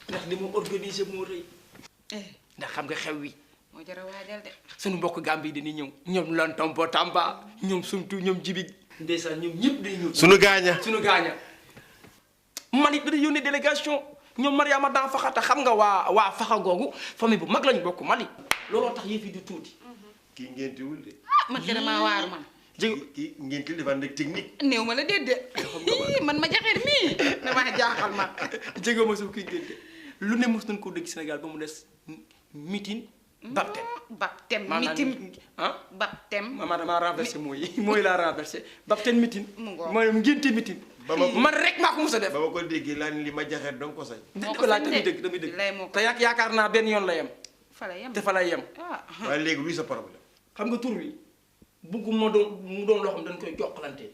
ndax li mu organisé moo rëy. ndax xam nga xew wi. moo jar a waajal de. suñu mbokk Gambie dañuy ñëw ñoom Lontombo Tamba ñoom Sumtu ñoom Jibi ndeysaan ñoom ñëpp day ñëw. sunu gaaña. man it dana yónnee délégation ñoom Mariama daan faxata xam nga waa faxa googu famille bu mag lañu bokk Mali looloo tax yëf yi di tuuti. kii ngéntiwul de. man de damaa waaru man. kii ngéntiwul dafa ànd ak technique. néew ma la déedéet. man ma jaxeer mii damaa jaaxal ma. jégoo ma suuf kii ngénte lu ne mos nañ koo dégg Sénégal ba mu des mitin baptême. baptême mitin baptême. maanaam damaa renversé mooy laa renversé baptême mitin. mu ngoog maanaam ngénte mitin. man rek maa ko mos a def. ba ma ko déggee laa ni li ma jaxeer dong ko sañ. moo ko laaj damay dëgg te yaakaar naa benn yoon la yem. fa la yem te fa lay yem. waaye léegi luy sa problème. xam nga tur wi bugguma doon mu doon loo xam dañ koy jokkalante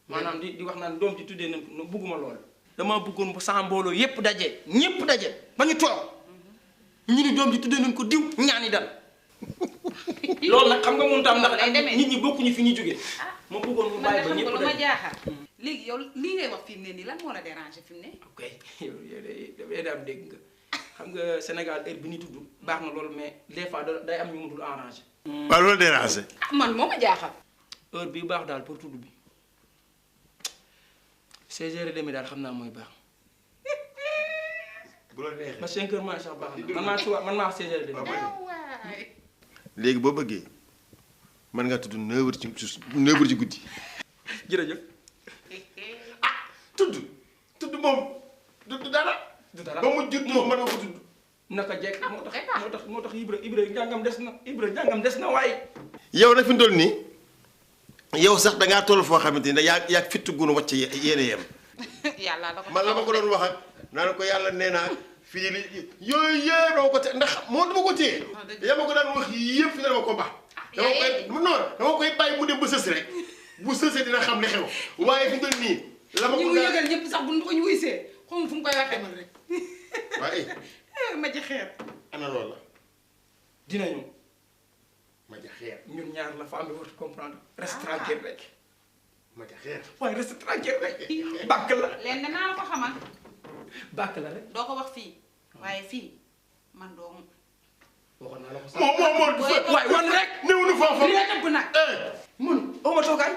maanaam di wax naan doom ji tuddee nañ ko bugguma lool. damaa bëggoon bu sama mbooloo yépp daje ñépp daje ba ñu toog ñu ni doom ji tuddee nañ ko diw ñaani dal loolu nag xam nga mënut a am ndax nit ñi bokkuñu fi ñu jógee. ma bëggoon mu bàyyi ba ñépp man de xam nga lu ma daje. jaaxal. léegi yow lii ngay wax fi mu ne nii lan moo la déranger fi mu ne. ok yow dafay daam dégg nga xam nga Sénégal heure bi ñu tudd baax na loolu mais des fois day am ñu mu dul arrangé. waaw loolu déranger. man moo ma jaaxal. heure bi baax daal pour tudd bi 16h30 daal xam naa mooy baax. bu la neexee ba 5h maa sax baax na man maa 16h30. léegi boo bëggee mën nga tudd 9h ci guddi. jërëjëf. tudd moom du dara. du dara ba mu judd moom mën nga ko tudd. naka jekk moo tax Ibra njàngam des na waaye. yow nag fi mu toll nii yow sax da ngaa toll foo xamante ni yaa fitt gunu wàcc yéen a yem. yàlla la ko man la ma ko doon wax ak naan ko yàlla nee naa fii li yooyu yëpp dama ko ndax moo dama ko téye. yaa ma ko daan wax yëpp fi dama ko baax. dama koy bàyyi mu dem ba sës rek bu sësee dina xam li xew waaye fi mu toll nii. la ma ko ñu mu yëgal ñëpp sax bu ñu ko ñu wuysee xaw fu mu koy waxee man rek. waaye. ma ci xeer. ana loolu la. dinañu. ma ja xeer. ñun ñaar la femme bi war comprendre. reste tranquille rek. ma ja xeer. waaye reste tranquille rek. bàkk la. leen de naa la ko xamal. bàkk la rek. doo ko wax fii waaye fii man doo mu. waxoon naa la ko sax. moom waaye wan rek. néew na foofu. li nga tëbb nag. mun oo ma toogaay.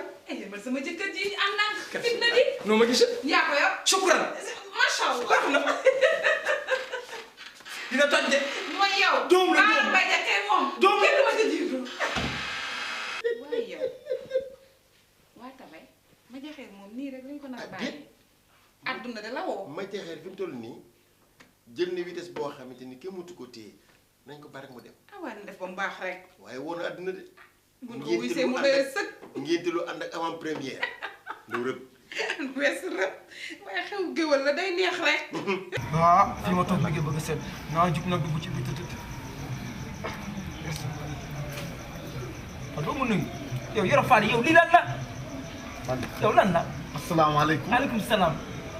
man sama jëkkër ji am naa fit na di. noo ma gisee. yaa ko yor. shukran. macha allah. baax na. dina toj de. mooy yow. doom la doom ba jaxee moom. doom la kenn ma ca jiitu. waaye yow. waa tamay ma jaxee moom nii rek lañ ko nar a bàyyi. adduna de la woo. ma jaxeer fi mu toll nii jël na vitesse boo xamante ni kenn mënatu ko téye nañ ko bari mu dem. ah waa def ba mu baax rek. waaye woon na àdduna de. bu ñu ko wisee mu doyee sëkk. ngénte lu ànd ak avant première. lu rëb. weesu rëb waaye xew géwël la day neex rek. fi ma toog bëgg a seet naa jug nag dugg ci biir tëdd. waaw doo mën nañu yow Yoro Fall yow lii lan la. yow lan la. asalaamaaleykum. maaleykum salaam.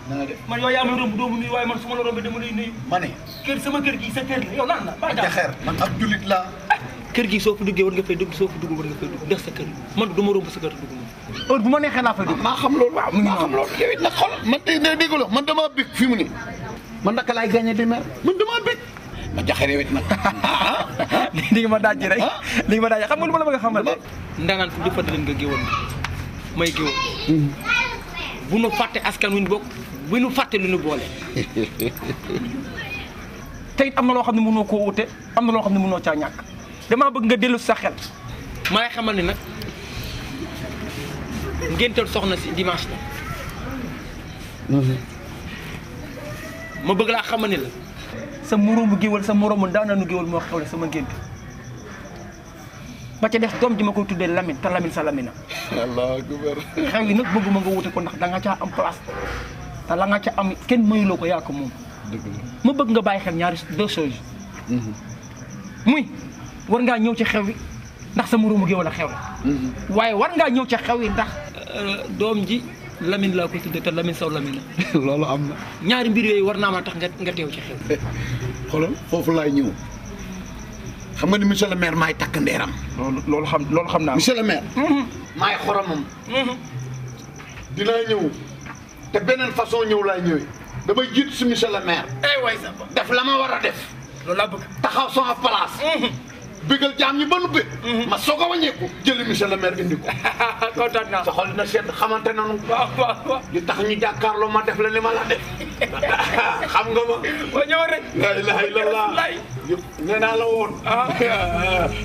na nga def man yow yaa may romb doomu nuyu waaye man su ma la rombee dama lay nuyu. ma ne. kër sama kër gi sa kër la yow lan la. ma jaxeer man ab jullit laa. kër gi soo fa duggee war nga fay dugg soo fa dugg war nga fay dugg def sa kër man du ma romb sa kër dugg ma. heure bu ma neexee laa fay dugg. maa xam loolu waaw maa xam loolu yow it nag xool man dégg la man damaa bég fi mu ne man naka laay gagné di mer man damaa bég ma jaxeer yow it nag. li nga ma daaj rek li nga ma daaj xam nga lu ma la bëgg a xamal. ndangaan fu jëfandikoo leen nga géwoon may géwoon. bu nu fàtte askan wi ñu bokk bu nu fàtte lu ñu boole. te it am na loo xam ne mënoo koo wute am na loo xam ne mënoo caa ñàkk damaa bëgg nga dellu sa xel. maa ngi xamal ni nag ngénteel soxna si dimanche la. ma bëgg laa xamal ni la. sa moroomu géwal sa moroomu daanaanu géwal moo xewle sama ngénte ba ca def doom ji ma koy tuddee Lamine te Lamine sa Lamine. Allahu akbar. xew yi nag bëgguma nga wute ko ndax da nga caa am place te la nga ca am kenn mayuloo ko yaa ko moom. dëgg la ma bëgg nga bàyyi xel ñaari deux choses. muy war ngaa ñëw ci xew yi ndax sa moroomu géwal a xew. waaye war ngaa ñëw ci xew yi ndax. doom ji Lamine laa koy tuddee te Lamine saw Lamine. loolu am na. ñaari mbir yooyu war naa ma tax nga teew ci xew. xoolal foofu laay ñëw xam nga ni monsieur le maire maay takk ndeeram. loolu xam naa. monsieur le maire. maay xoromam. dinaa ñëw te beneen façon ñëw laay ñëwee damay jiitu si monsieur le maire. waay sa def la ma war a def. loolu laa bëgg. taxaw sama place. bëggal jaam ñi ba nu bëgg. ma soog a wàññeeku jëli monsieur le maire indi ko. kontaan naa. sa xol na sedd xamante nanu. waaw. li tax ñu jàkkaarloo ma def la li ma la def. xam nga ma. waa ñëw rek. la ilaha illallah. nee naa la woon.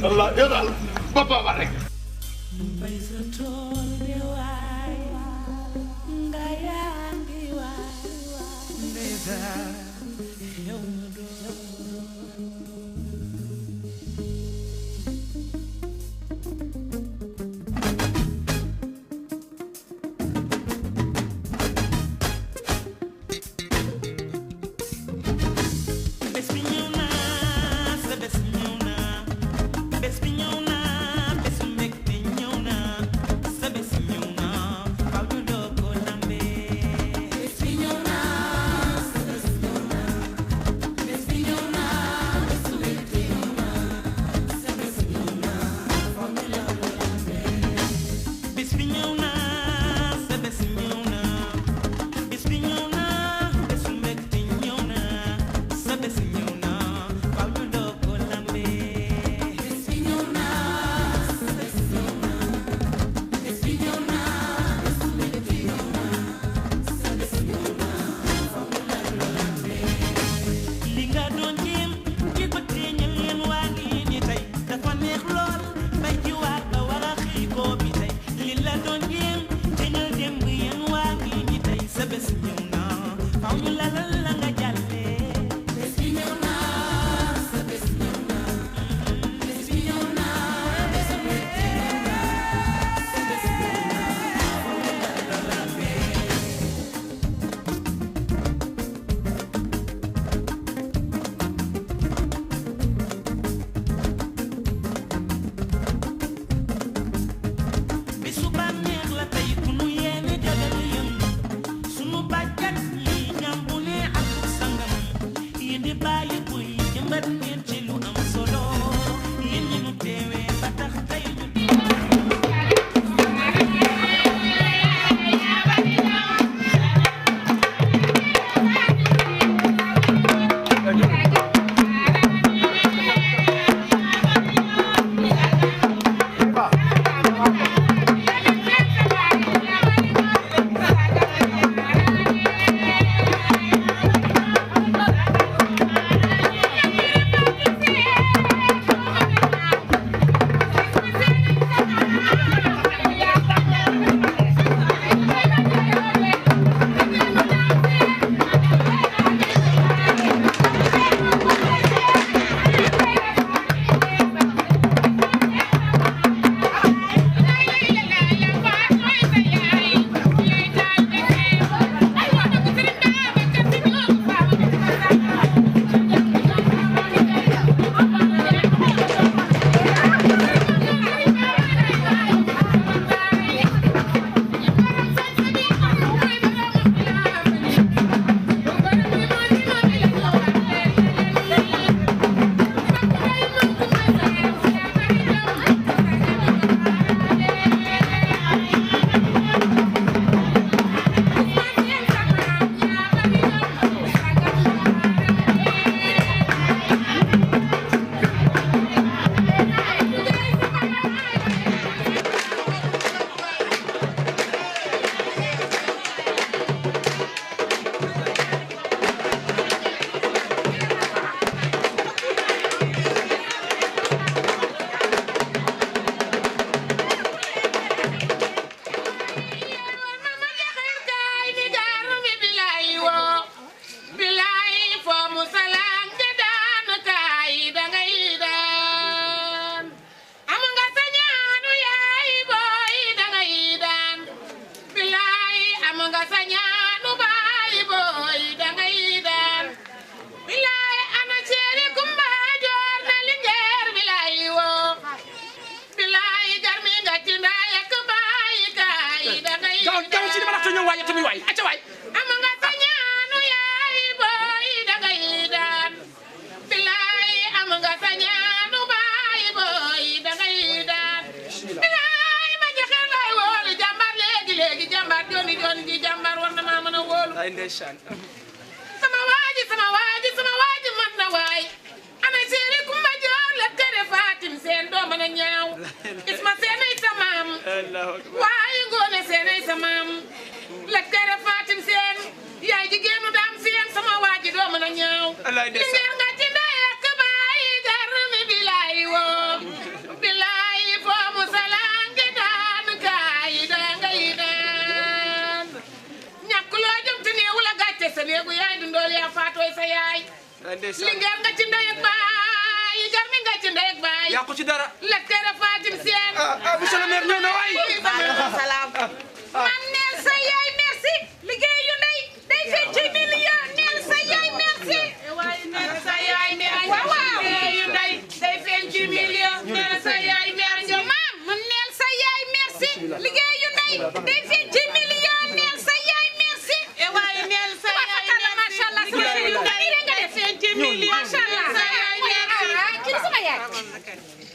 Allah yow daal boppam ba rek. bés bi ñëw na bés ñëw na faw ñu lalal la nga jàllee bés bi ñëw na sa bés ñëw na bés bi ñëw na bés bi ñëw na sa bés ñëw na faw ñu lalal la bisu bànneex la tey ku nu yéene jagal yëngu sunu bàjjan yi ñam bu ne ak sangam yéen di bàyyi buy jëmbat ngeen ci lu am solo yéen ñi nu teewee ba tax tey ñu sama waaji man na waay ana seeri kumba joor la tere Fatim seen doo mën a ñaaw isma seenay sa maam waaye ngoone seenay sa maam la tere Fatim seen yaay jigéenu daam seen sama waaji doo mën a ñaaw li ngeen nga ci ndey ak baay gar mi bilaay woo bilaay foo mu salaange daan kaay daa ngay daan ñàkk loo jëm te néewu la gàcce sa néegu yaay dundool yaa faatooy sa yaay li ngeen nga ci ndey ak baay gar mi nga ci ndey ak baay yàqu ci dara la tere Fatim seen monsieur le maire ñëw na waay maaleykum salaam man neel sa yaay merci liggéeyu ndey day feeñ ci million neel sa yaay merci waaye neel sa yaay liggéeyu ndey day feeñ ci million neel sa yaay merci maam man neel sa yaay merci liggéeyu ndey day feeñ ci million neel sa yaay merci waaye neel sa yaay merci machallah liggéeyu ndey day feeñ ci million machallah sa yaay merci kii sama yaay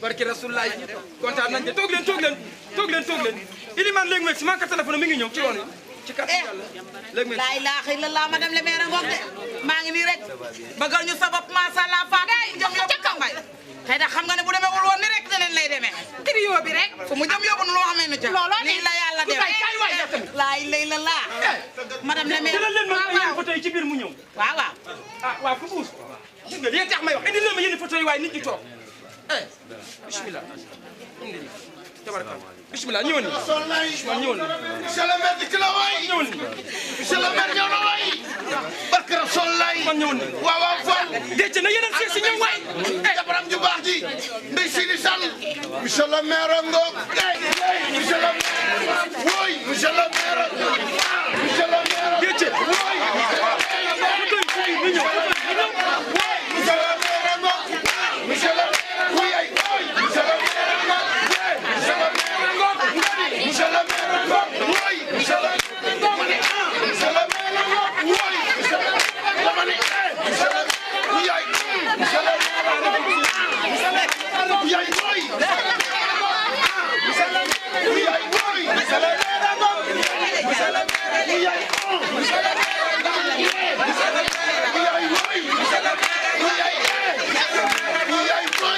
barki rasulullah kontaan nañ de toog leen Iliman léegi meeg si maa ka téléphone mi ngi ñëw ci yoon yi ci kàttan yàlla léegi meeg laa ilaaha illallah madame le maire ngoog de maa ngi nii rek bëggal ñu sabab macha allah Fatou jëm yóbbu Kambay xëy na xam nga ne bu demee wul woon ni rek danañ lay demee trio bi rek fu mu jëm yóbbu nu loo xamee nu ca lii la yàlla def laa ilaaha illallah madame le maire jëlal leen ma yéen photo yi ci biir mu ñëw waaw waaw fu buus gis nga li tax may wax indi leen ma yéen photo yi waaye nit ñi toog bismillah indi bismillah ñëwal ni bismillah ñëwal ni monsieur le maire dikk na waay ñëwal ni monsieur le maire ñëw na waay barke Rasulullah man ñëwal ni waaw waaw Fall décc na yeneen seet si ñëw waay jabaram ju baax ji ndey Sidi Sall monsieur le maire ngoog monsieur le maire woy monsieur le maire monsieur le maire décc woy monsieur le maire woy ay woy monsieur le maire monsieur le maire woy monsieur le monsieur le maire woy monsieur le dama ne monsieur le yaay monsieur le yaay woy monsieur le yaay woy monsieur le monsieur le yaay monsieur le yaay woy monsieur le yaay woy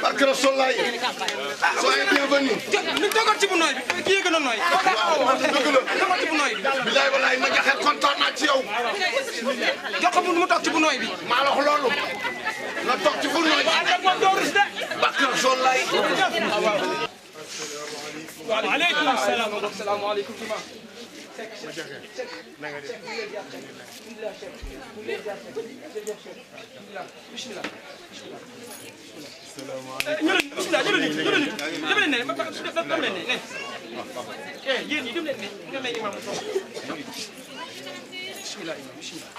barke Rasulullah soyez bienvenue ñu togal ci bu nooy bi kii gën a nooy dëgg la togal ci bu nooy bi bilaay walaay ma jaxee kontaan naa ci yow jox ko mu toog ci bu nooy bi maa la wax loolu na toog ci bu nooy bi moom doo rus de barke Rasulullah waaleykum salaam asalaamaaleykum imam ma jaxee na nga def bismillah bismillah dem leen ne yéen ñi dem leen ne nga may imam toog bismillah imam bismillah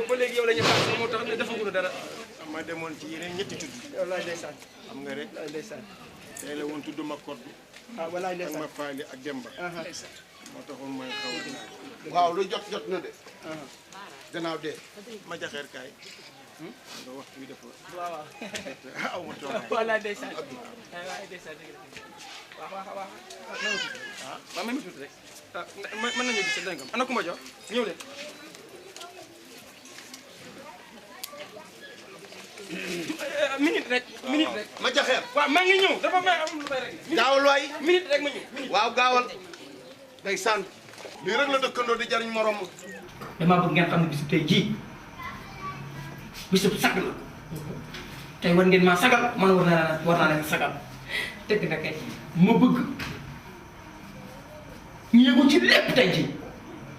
ba léegi yow la ñu xaar moo tax ne defagul dara ma demoon ci yeneen ñetti tudd wallaay ndeysaan xam nga rek ndeysaan tey la woon tudd ma koddu wallaay ak ma faali ak Demba moo taxoon mooy xaw waaw lu jot na de gannaaw de ma jaxeer kaay nga waxtu bi dafa waaw aw ma toog wallaay ndeysaan wallaay ndeysaan waaw waaw même tuuti rek mën nañu gis dégg nga ana Kumba Jox ñëw leen minute rek ma jaxeer waaw maa ngi ñëw dafa may am lu may rek gaawal waay minute rek ma ñëw waaw gaawal ndeysaan lii rek la dëkkandoo di jariñ morom damaa bëgg ngeen xam ne bisu tey jii bisu sag la tey war ngeen maa sagal man war naa leen sagal dëgg na kay ma bëgg ñu yëngu ci lépp tey jii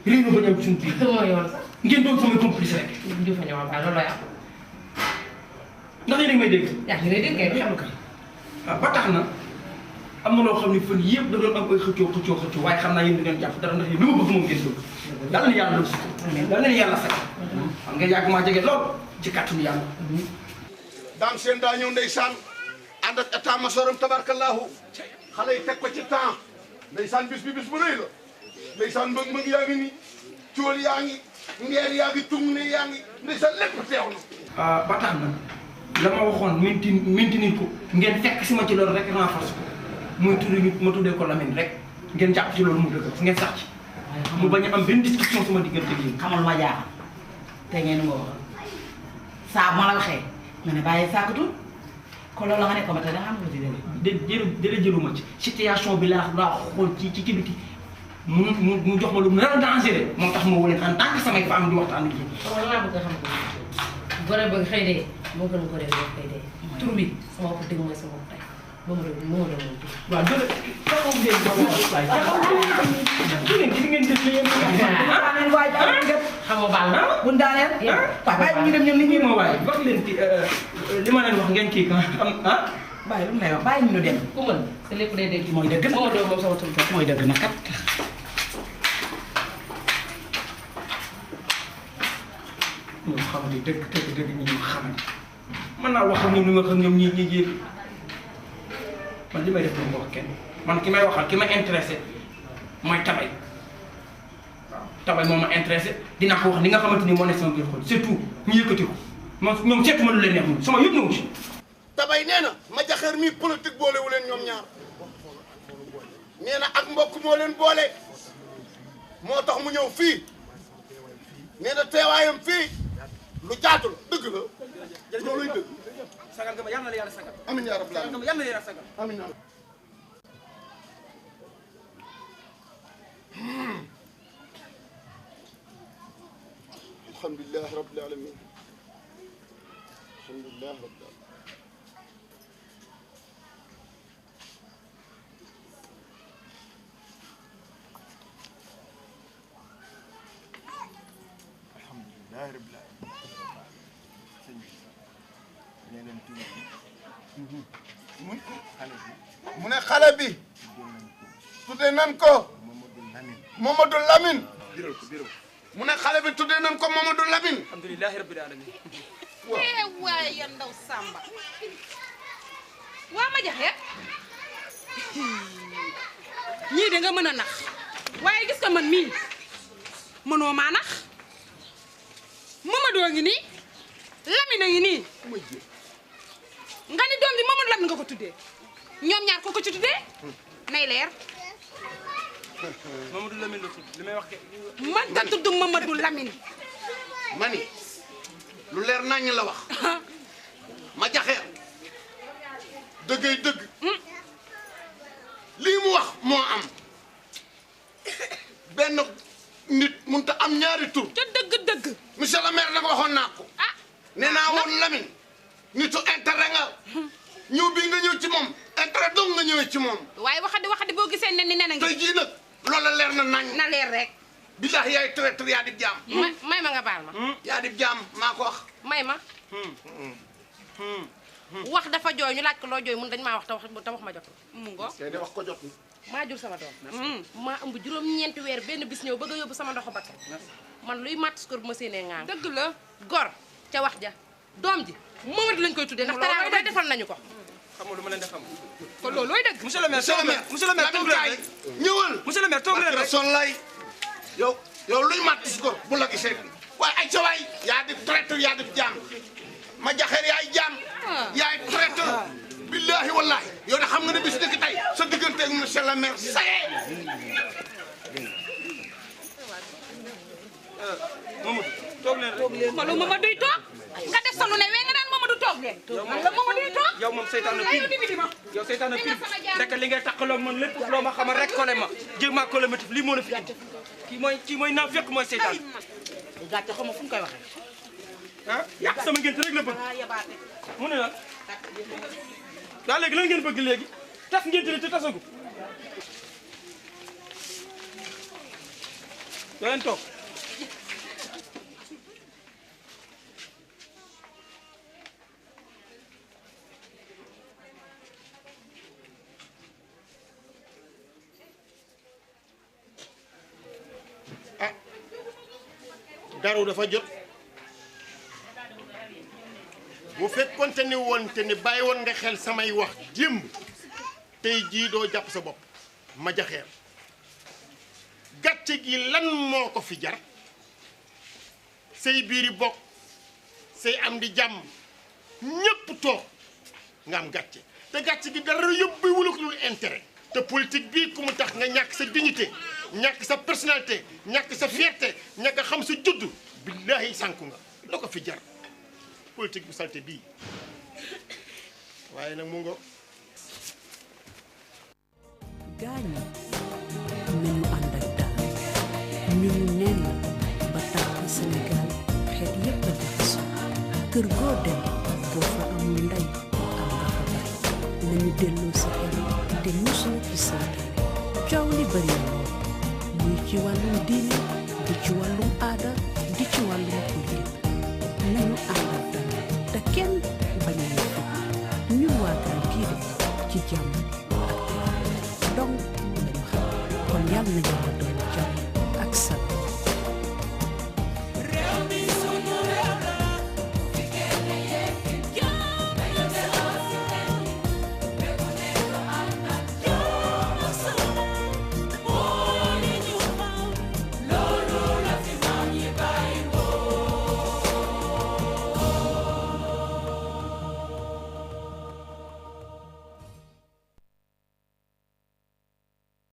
réew mi ba ñëw suñu biir ngeen doon sama complice rek du fa ñëw ba loolu yaa ndax yéen a ngi may dégg yaa ngi lay dégg kay xam nga waaw ba tax na am na loo xam ne fan yëpp da doon am ay xëccoo waaye xam naa yéen di ngeen jàpp dara ndax yéen li ma bëgg moom ngeen bëgg yàlla na yàlla lu si yàlla na yàlla sax xam nga yàgg maa jege lool ci kàttanu yàlla daam seen daa ñëw ndeysaan ànd ak état masoram tabarkallahu xale yi teg ko ci temps ndeysaan bis bi bis bu rëy la ndeysaan mbëg yaa ngi ni cool yaa ngi ngeer yaa ngi tung ne yaa ngi ndeysaan lépp teew na ba tax na la ma waxoon maintenir ko ngeen fekk si ma ci loolu rek renforce ko muy tudd ñu ma tuddee ko Lamine rek ngeen jàpp ci loolu mu dëgg fu ngeen sax ci mu bañ a am benn discussion sama diggante ak yéen xamal ma jaaxal te ngeen nga wax saa ma la waxee nga ne bàyyi saakatul kon loolu nga ne ko ba tey da nga am lu ci délai jëluma ci situation bi laa xool ci biti mu jox ma lu nar a danger moo tax ma wóoleen en tant que samay femme di waxtaan ak yéen. xam nga bëgg xam ko gore bëgg xëy dee moo gën ko dee xëy dee tur bi sama bopp dégg mooy sama bopp tey moom la moom la moom waaw jërëjëf taxaw ngeen ma wax waay taxaw ngeen gis ngeen def yéen xam nga baal na bu daaneel waaw bàyyi ñu dem ñoom nit ñi ma waay wax leen ci li ma leen wax ngeen kii kan ah bàyyi lu mu lay wax bàyyi ñu dem ku mën te lépp day dégg mooy dëgg moom doo moom sama tur mooy dëgg na kat ñoom xamante dëgg ñi ñu xamante mën naa wax ak ñoom li ma wax ak ñoom ñi jéem man li may def lu ma wax kenn man ki may waxal ki ma intéressé mooy tabay waaw tabay moo ma intéressé dinaa ko wax li nga xamante ni moo nekk sama biir xol c'est tout ñu yëkkati ko man ñoom seetuma lu leen neex moom sama yëpp na wu ci tabay nee na ma jaxeer mii politique boolewu leen ñoom ñaar nee na ak mbokk moo leen boole moo tax mu ñëw fii nee na teewaayam fii lu jaatu la dëgg la looluy dëgg sagal nga ma yàlla na la yàlla sagal amiin yaa rabbal sagal nga ma yàlla na la yàlla sagal amiin alhamdulilah rabbil alamin alhamdulilah rabbil alamin alhamdulilah rabbil alamin sëñ bi nee leen tuuti mu ne xale bi tuddee nan ko Mamadou Lamine mu ne xale bi tuddee nañ ko Mamadou Lamine. alhamdulilahi rabbil alamin. waaye ya ndaw Samba waa ma jaxee ñii de nga mën a nax waaye gis nga man mii mënoo maa nax Mamadou ngi nii Lamine a ngi nii nga ni doom bi Mamadou Lamine nga ko tuddee ñoom ñaar ko ci tuddee nay leer. Mamadou Lamine la tudd li may wax man ta tudd Mamadou Lamine. mani lu leer naññ la wax ma jaxeer dëggay dëgg lii mu wax moo am benn nit mënut a am ñaari tur. te dëgg-dëgg. monsieur le maire nag waxoon naa ko. ah nee naa woon Lamine nitu intérêt nga ñëw bi nga ñëw ci moom intérêt dong nga ñëwee ci moom. waaye waxadi boo gisee ne ni nee na ngi. tey jii nag loola leer na nañ. na leer rek. billahi yaay traître yaa di jaam. may ma nga baal ma. yaa di jaam maa ko wax. may ma. wax dafa jooy ñu laaj ko loo jooy mun dañ maa wax te wax ma jot mu ngo. kay de wax ko jot. maa jur sama doom. maa ëmb juróom-ñeenti weer benn bis ñëw bëgg a yóbbu sama ndoxu bakkan man luy matt skor bu ma séenee ŋaang. dëgg la gor ca wax ja doom ji Mamadou lañ koy tuddee ndax teraanga day defal nañu ko. xam nga lu ma leen di xam. kon loolu looy dëgg. monsieur le maire toog leen monsieur le maire toog leen rek ñëwal. monsieur le maire toog leen rek son lay yow luy matt skor bu la gisee waaye ay sa waay yaa di traître yaa di jaam ma jaxeer yaay jaam yaay traître billahi wallahi yow de xam nga ne bis dëkk tey sa diggante ak monsieur le maire saye Mamadou toog leen rek. ma lu Mamadou yi toog nga def sa lu ne wee nga naan Mamadou toog leen. man la Mamadou yi toog. yow moom seytaan na pire yow seytaan na pire rek li ngay taxaloo man lépp loo ma xamal rek kole ma jéem maa kole ma lii moo la fi indi kii mooy naa fekk mooy seytaan. gàcce xaw ma fu mu koy waxee. ah yàq sama ngénte rek la bëgg mu ne la daa léegi lan ngeen bëgg léegi tas ngénte li te tasagu doo leen toog daru dafa jot bu fekkonte ni woon te ni bàyyi woon nga xel samay wax démb tey jii doo jàpp sa bopp ma jaxeer gàcce gi lan moo ko fi jar say biiri bokk say am di jàmm ñépp toog nga am gàcce te gàcce gi dara yóbbu wula ko dul intérêt te politique bii ku mu tax nga ñàkk sa dignité ñàkk sa personnalité ñàkk sa fierté ñàkk xam sa judd billahi sànku nga la ko fi jar politique bu salte bii waaye nag mu ngo gaañu nañu ànd ak daal ñu neen la ba tax Sénégal xeet yépp a jaxasoo kër goo dem boo fa amul ndey am nga fa bay nañu delloo si xel te musoo ci seytaane coow li bari na lool muy ci wàllum diine di ci wàllum aada di ci wàllum politique nañu ànd ak daal te kenn bañ a yëf ñun waa Grand Guédé ci jàmm ak donc lañu xam kon yàlla na yàlla